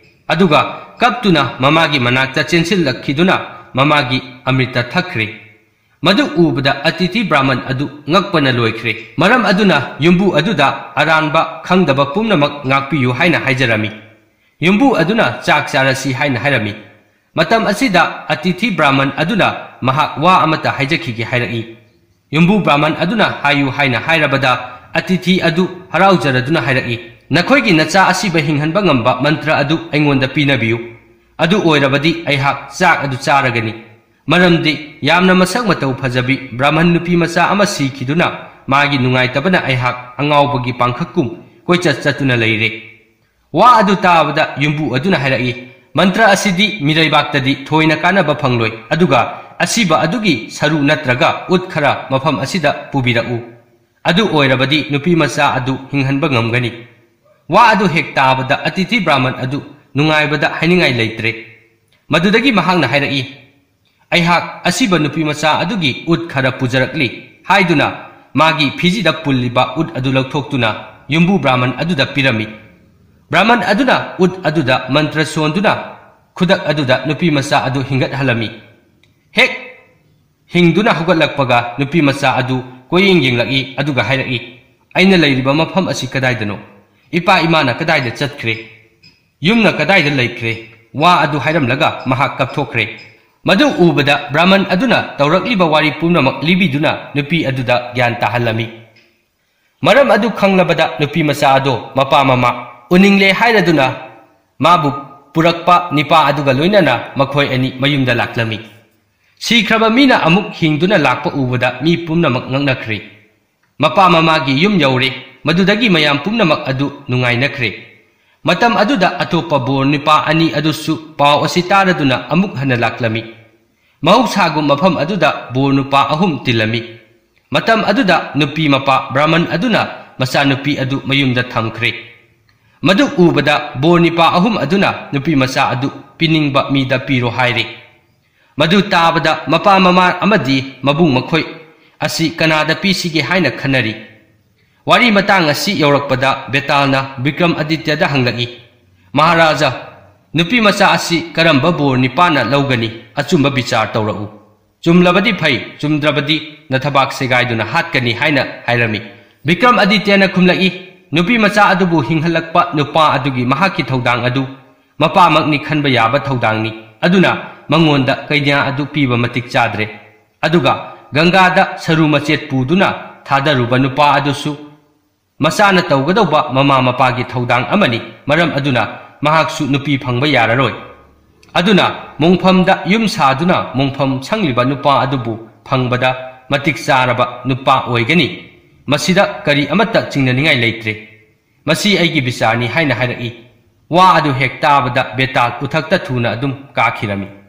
ꯑꯗꯨꯒ ꯀꯞꯇꯨꯅ ꯃꯃꯥꯒꯤ ꯃꯅꯥꯛꯇ ꯆꯦꯟꯁꯤꯜꯂꯛꯈꯤꯗꯨꯅ ꯃꯃꯥꯒꯤ ꯑꯃ꯭ꯔꯤꯇ ꯊꯛꯈ꯭ꯔꯦ꯫ ꯃꯗꯨ ꯎꯕꯗ ꯑꯇꯤꯊꯤ ꯕ꯭ꯔꯥꯍꯃꯟ ꯑꯗꯨ ꯉꯛꯄꯅ ꯂꯣꯏꯈ꯭ꯔꯦ꯫ ꯃꯔꯝ ꯑꯗꯨꯅ ꯌꯨꯝꯕꯨ ꯑꯗꯨꯗ ꯑꯔꯥꯟꯕ ꯈꯪꯗꯕ ꯄꯨꯝꯅꯃꯛ ꯉꯥꯛꯄꯤꯌꯨ ꯍꯥꯏꯅ ꯍꯥꯏꯖꯔꯝꯃꯤ꯫ ꯌꯨꯝꯕꯨ ꯑꯗꯨꯅ ꯆꯥꯛ ꯆꯥꯔꯁꯤ ꯍꯥꯏꯅ ꯍꯥꯏꯔꯝꯃꯤ꯫ ꯃꯇꯝ ꯑꯁꯤꯗ ꯑꯇꯤꯊꯤ ꯕ꯭ꯔꯥꯍꯃꯟ ꯑꯗꯨꯅ ꯃꯍꯥꯛ ꯋꯥ ꯑꯃꯠꯇ ꯍꯥꯏꯖꯈꯤꯒꯦ ꯍꯥꯏꯔꯛꯏ꯫ ꯌꯨꯝꯕꯨ ꯕ꯭ꯔꯥꯍꯃꯟ ꯑꯗꯨꯅ ꯍꯥꯏꯌꯨ ꯍꯥꯏꯅ ꯍꯥꯏꯔꯕꯗ ꯑꯇꯤꯊꯤ ꯑꯗꯨ ꯍꯔꯥꯎꯖꯔꯗꯨꯅ ꯍꯥꯏꯔꯛꯏ, "ꯅꯈꯣꯏꯒꯤ ꯅꯆꯥ ꯑꯁꯤꯕ ꯍꯤꯡꯍꯟꯕ ꯉꯝꯕ ꯃꯟꯇ꯭ꯔ ꯑꯗꯨ ꯑꯩꯉꯣꯟꯗ ꯄꯤꯅꯕꯤꯌꯨ꯫ ꯑꯗꯨ ꯑꯣꯏꯔꯕꯗꯤ ꯑꯩꯍꯥꯛ ꯆꯥꯛ ꯑꯗꯨ ꯆꯥꯔꯒꯅꯤ꯫ ꯃꯔꯝꯗꯤ ꯌꯥꯝꯅ ꯃꯁꯛ ꯃꯇꯧ ꯐꯖꯕꯤ ꯕ꯭ꯔꯥꯍꯃꯟ ꯅꯨꯄꯤ ꯃꯆꯥ ꯑꯃ ꯁꯤꯈꯤꯗꯨꯅ ꯃꯥꯒꯤ ꯅꯨꯡꯉꯥꯏꯇꯕꯅ ꯑꯩꯍꯥꯛ ꯑꯉꯥꯎꯕꯒꯤ ꯄꯥꯡꯈꯛꯀꯨꯝ ꯀꯣꯏꯆꯠ ꯆꯠꯇꯨꯅ ꯂꯩꯔꯦ꯫" ꯋꯥ ꯑꯗꯨ ꯇꯥꯕꯗ ꯌꯨꯝꯕꯨ ꯑꯗꯨꯅ ꯍꯥꯏꯔꯛꯏ, "ꯃꯟꯇ꯭ꯔ ꯑꯁꯤꯗꯤ ꯃꯤꯔꯩꯕꯥꯛꯇꯗꯤ ꯊꯣꯏꯅ ꯀꯥꯟꯅꯕ ꯐꯪꯂꯣꯏ, ꯑꯗꯨꯒ ꯑꯁꯤꯕ ꯑꯗꯨꯒꯤ ꯁꯔꯨ ꯅꯠꯇ꯭ꯔꯒ ꯎꯠ ꯈꯔ ꯃꯐꯝ ꯑꯁꯤꯗ ꯄꯨꯕꯤꯔꯛꯎ꯫" ꯑꯗꯨ ꯑꯣꯏꯔꯕꯗꯤ ꯅꯨꯄꯤ ꯃꯆꯥ ꯑꯗꯨ ꯍꯤꯡꯍꯟꯕ ꯉꯝꯒꯅꯤ꯫ ꯋꯥ ꯑꯗꯨ ꯍꯦꯛ ꯇꯥꯕꯗ ꯑꯇꯤꯊꯤ ꯕ꯭ꯔꯥꯍꯃꯟ ꯑꯗꯨ ꯅꯨꯡꯉꯥꯏꯕꯗ ꯍꯥꯏꯅꯤꯡꯉꯥꯏ ꯂꯩꯇ꯭ꯔꯦ꯫ ꯃꯗꯨꯗꯒꯤ ꯃꯍꯥꯛꯅ ꯍꯥꯏꯔꯛꯏ, "ꯑꯩꯍꯥꯛ ꯑꯁꯤꯕ ꯅꯨꯄꯤ ꯃꯆꯥ ꯑꯗꯨꯒꯤ ꯎꯠ ꯈꯔ ꯄꯨꯖꯔꯛꯂꯤ" ꯍꯥꯏꯗꯨꯅ ꯃꯥꯒꯤ ꯐꯤꯖꯤꯗ ꯄꯨꯜꯂꯤꯕ ꯎꯠ ꯑꯗꯨ ꯂꯧꯊꯣꯛꯇꯨꯅ ꯌꯨꯝꯕꯨ ꯕ꯭ꯔꯥꯍꯃꯟ ꯑꯗꯨꯗ ꯄꯤꯔꯝꯃꯤ꯫ ꯕ꯭ꯔꯥꯍꯃꯟ ꯑꯗꯨꯅ ꯎꯠ ꯑꯗꯨꯗ ꯃꯟꯇ꯭ꯔ ꯁꯣꯟꯗꯨꯅ ꯈꯨꯗꯛ ꯑꯗꯨꯗ ꯅꯨꯄꯤ ꯃꯆꯥ ꯑꯗꯨ ꯍꯤꯡꯒꯠꯍꯜꯂꯝꯃꯤ꯫ ꯍꯦꯛ ꯍꯤꯡꯗꯨꯅ ꯍꯧꯒꯠꯂꯛꯄꯒ ꯅꯨꯄꯤ ꯃꯆꯥ ꯑꯗꯨ ꯀꯣꯏꯌꯦꯡ ꯌꯦꯡꯂꯛꯏ, ꯑꯗꯨꯒ ꯍꯥꯏꯔꯛꯏ, "ꯑꯩꯅ ꯂꯩꯔꯤꯕ ꯃꯐꯝ ꯑꯁꯤ ꯀꯗꯥꯏꯗꯅꯣ? ꯏꯄꯥ ꯏꯃꯥꯅ ꯀꯗꯥꯏꯗ ꯆꯠꯈ꯭ꯔꯦ? ꯌꯨꯝꯅ ꯀꯗꯥꯏꯗ ꯂꯩꯈ꯭ꯔꯦ?" ꯋꯥ ꯑꯗꯨ ꯍꯥꯏꯔꯝꯂꯒ ꯃꯍꯥꯛ ꯀꯞꯊꯣꯛꯈ꯭ꯔꯦ꯫ ꯃꯗꯨ ꯎꯕꯗ ꯕ꯭ꯔꯥꯍꯃꯟ ꯑꯗꯨꯅ ꯇꯧꯔꯛꯂꯤꯕ ꯋꯥꯔꯤ ꯄꯨꯝꯅꯃꯛ ꯂꯤꯕꯤꯗꯨꯅ ꯅꯨꯄꯤ ꯑꯗꯨꯗ ꯒ꯭ꯌꯥꯟ ꯇꯥꯍꯜꯂꯝꯃꯤ꯫ ꯃꯔꯝ ꯑꯗꯨ ꯈꯪꯂꯕꯗ ꯅꯨꯄꯤ ꯃꯆꯥ ꯑꯗꯣ ꯃꯄꯥ ꯃꯃꯥ ꯎꯅꯤꯡꯂꯦ ꯍꯥꯏꯔꯗꯨꯅ ꯃꯥꯕꯨ ꯄꯨꯔꯛꯄ ꯅꯤꯄꯥ ꯑꯗꯨꯒ ꯂꯣꯏꯅꯅ ꯃꯈꯣꯏ ꯑꯅꯤ ꯃꯌꯨꯝꯗ ꯂꯥꯛꯂꯝꯃꯤ꯫ ꯁꯤꯈ꯭ꯔꯕ ꯃꯤꯅ ꯑꯃꯨꯛ ꯍꯤꯡꯗꯨꯅ ꯂꯥꯛꯄ ꯎꯕꯗ ꯃꯤ ꯄꯨꯝꯅꯃꯛ ꯉꯛꯅꯈ꯭ꯔꯦ꯫ ꯃꯄꯥ ꯃꯃꯥꯒꯤ ꯌꯨꯝ ꯌꯧꯔꯦ꯫ ꯃꯗꯨꯗꯒꯤ ꯃꯌꯥꯝ ꯄꯨꯝꯅꯃꯛ ꯑꯗꯨ ꯅꯨꯡꯉꯥꯏꯅꯈ꯭ꯔꯦ꯫ ꯃꯇꯝ ꯑꯗꯨꯗ ꯑꯇꯣꯞꯄ ꯕꯣꯔ ꯅꯤꯄꯥ ꯑꯅꯤ ꯑꯗꯨꯁꯨ ꯄꯥꯎ ꯑꯁꯤ ꯇꯥꯔꯗꯨꯅ ꯑꯃꯨꯛ ꯍꯟꯅ ꯂꯥꯛꯂꯝꯃꯤ꯫ ꯃꯍꯧꯁꯥꯒꯨꯝ ꯃꯐꯝ ꯑꯗꯨꯗ ꯕꯣꯔ ꯅꯨꯄꯥ ꯑꯍꯨꯝ ꯇꯤꯜꯂꯝꯃꯤ꯫ ꯃꯇꯝ ꯑꯗꯨꯗ ꯅꯨꯄꯤ ꯃꯄꯥ ꯕ꯭ꯔꯥꯍꯃꯟ ꯑꯗꯨꯅ ꯃꯆꯥꯅꯨꯄꯤ ꯑꯗꯨ ꯃꯌꯨꯝꯗ ꯊꯝꯈ꯭ꯔꯦ꯫ ꯃꯗꯨ ꯎꯕꯗ ꯕꯣꯔ ꯅꯤꯄꯥ ꯑꯍꯨꯝ ꯑꯗꯨꯅ ꯅꯨꯄꯤ ꯃꯆꯥ ꯑꯗꯨ ꯄꯤꯅꯤꯡꯕ ꯃꯤꯗ ꯄꯤꯔꯣ ꯍꯥꯏꯔꯦ꯫ ꯃꯗꯨ ꯇꯥꯕꯗ ꯃꯄꯥ ꯃꯃꯥ ꯑꯃꯗꯤ ꯃꯕꯨꯡ ꯃꯈꯣꯏ ꯑꯁꯤ ꯀꯅꯥꯗ ꯄꯤꯁꯤꯒꯦ ꯍꯥꯏꯅ ꯈꯟꯅꯔꯤ꯫ ꯋꯥꯔꯤ ꯃꯇꯥꯡ ꯑꯁꯤ ꯌꯧꯔꯛꯄꯗ ꯕꯦꯇꯥꯜꯅ ꯕꯤꯀ꯭ꯔꯝ ꯑꯗꯤꯇ꯭ꯌꯗ ꯍꯪꯂꯛꯏ, "ꯃꯍꯥꯔꯥꯖꯥ, ꯅꯨꯄꯤ ꯃꯆꯥ ꯑꯁꯤ ꯀꯔꯝꯕ ꯕꯣꯔ ꯅꯤꯄꯥꯅ ꯂꯧꯒꯅꯤ? ꯑꯆꯨꯝꯕ ꯕꯤꯆꯥꯔ ꯇꯧꯔꯛꯎ꯫ ꯆꯨꯝꯂꯕꯗꯤ ꯐꯩ, ꯆꯨꯝꯗ꯭ꯔꯕꯗꯤ ꯅꯊꯕꯥꯛ ꯁꯦꯒꯥꯏꯗꯨꯅ ꯍꯥꯠꯀꯅꯤ" ꯍꯥꯏꯅ ꯍꯥꯏꯔꯝꯃꯤ꯫ ꯕꯤꯀ꯭ꯔꯝ ꯑꯗꯤꯇ꯭ꯌꯅ ꯈꯨꯝꯂꯛꯏ, "ꯅꯨꯄꯤ ꯃꯆꯥ ꯑꯗꯨꯕꯨ ꯍꯤꯡꯍꯜꯂꯛꯄ ꯅꯨꯄꯥ ꯑꯗꯨꯒꯤ ꯃꯍꯥꯛꯀꯤ ꯊꯧꯗꯥꯡ ꯑꯗꯨ ꯃꯄꯥꯃꯛꯅꯤ ꯈꯟꯕ ꯌꯥꯕ ꯊꯧꯗꯥꯡꯅꯤ꯫ ꯑꯗꯨꯅ ꯃꯉꯣꯟꯗ ꯀꯩꯅ꯭ꯌꯥ ꯑꯗꯨ ꯄꯤꯕ ꯃꯇꯤꯛ ꯆꯥꯗ꯭ꯔꯦ꯫ ꯑꯗꯨꯒ ꯒꯪꯒꯥꯗ ꯁꯔꯨ ꯃꯆꯦꯠ ꯄꯨꯗꯨꯅ ꯊꯥꯗꯔꯨꯕ ꯅꯨꯄꯥ ꯑꯗꯨꯁꯨ ꯃꯆꯥꯅ ꯇꯧꯒꯗꯧꯕ ꯃꯃꯥ ꯃꯄꯥꯒꯤ ꯊꯧꯗꯥꯡ ꯑꯃꯅꯤ꯫ ꯃꯔꯝ ꯑꯗꯨꯅ ꯃꯍꯥꯛꯁꯨ ꯅꯨꯄꯤ ꯐꯪꯕ ꯌꯥꯔꯔꯣꯏ꯫ ꯑꯗꯨꯅ ꯃꯣꯡꯐꯝꯗ ꯌꯨꯝ ꯁꯥꯗꯨꯅ ꯃꯣꯡꯐꯝ ꯁꯪꯂꯤꯕ ꯅꯨꯄꯥ ꯑꯗꯨꯕꯨ ꯐꯪꯕꯗ ꯃꯇꯤꯛ ꯆꯥꯔꯕ ꯅꯨꯄꯥ ꯑꯣꯏꯒꯅꯤ꯫ ꯃꯁꯤꯗ ꯀꯔꯤ ꯑꯃꯠꯇ ꯆꯤꯡꯅꯅꯤꯡꯉꯥꯏ ꯂꯩꯇ꯭ꯔꯦ꯫ ꯃꯁꯤ ꯑꯩꯒꯤ ꯕꯤꯆꯥꯔꯅꯤ" ꯍꯥꯏꯅ ꯍꯥꯏꯔꯛꯏ꯫ ꯋꯥ ꯑꯗꯨ ꯍꯦꯛ ꯇꯥꯕꯗ ꯕꯦꯇꯥꯜ ꯎꯊꯛꯇ ꯊꯨꯅ ꯑꯗꯨꯝ ꯀꯥꯈꯤꯔꯝꯃꯤ꯫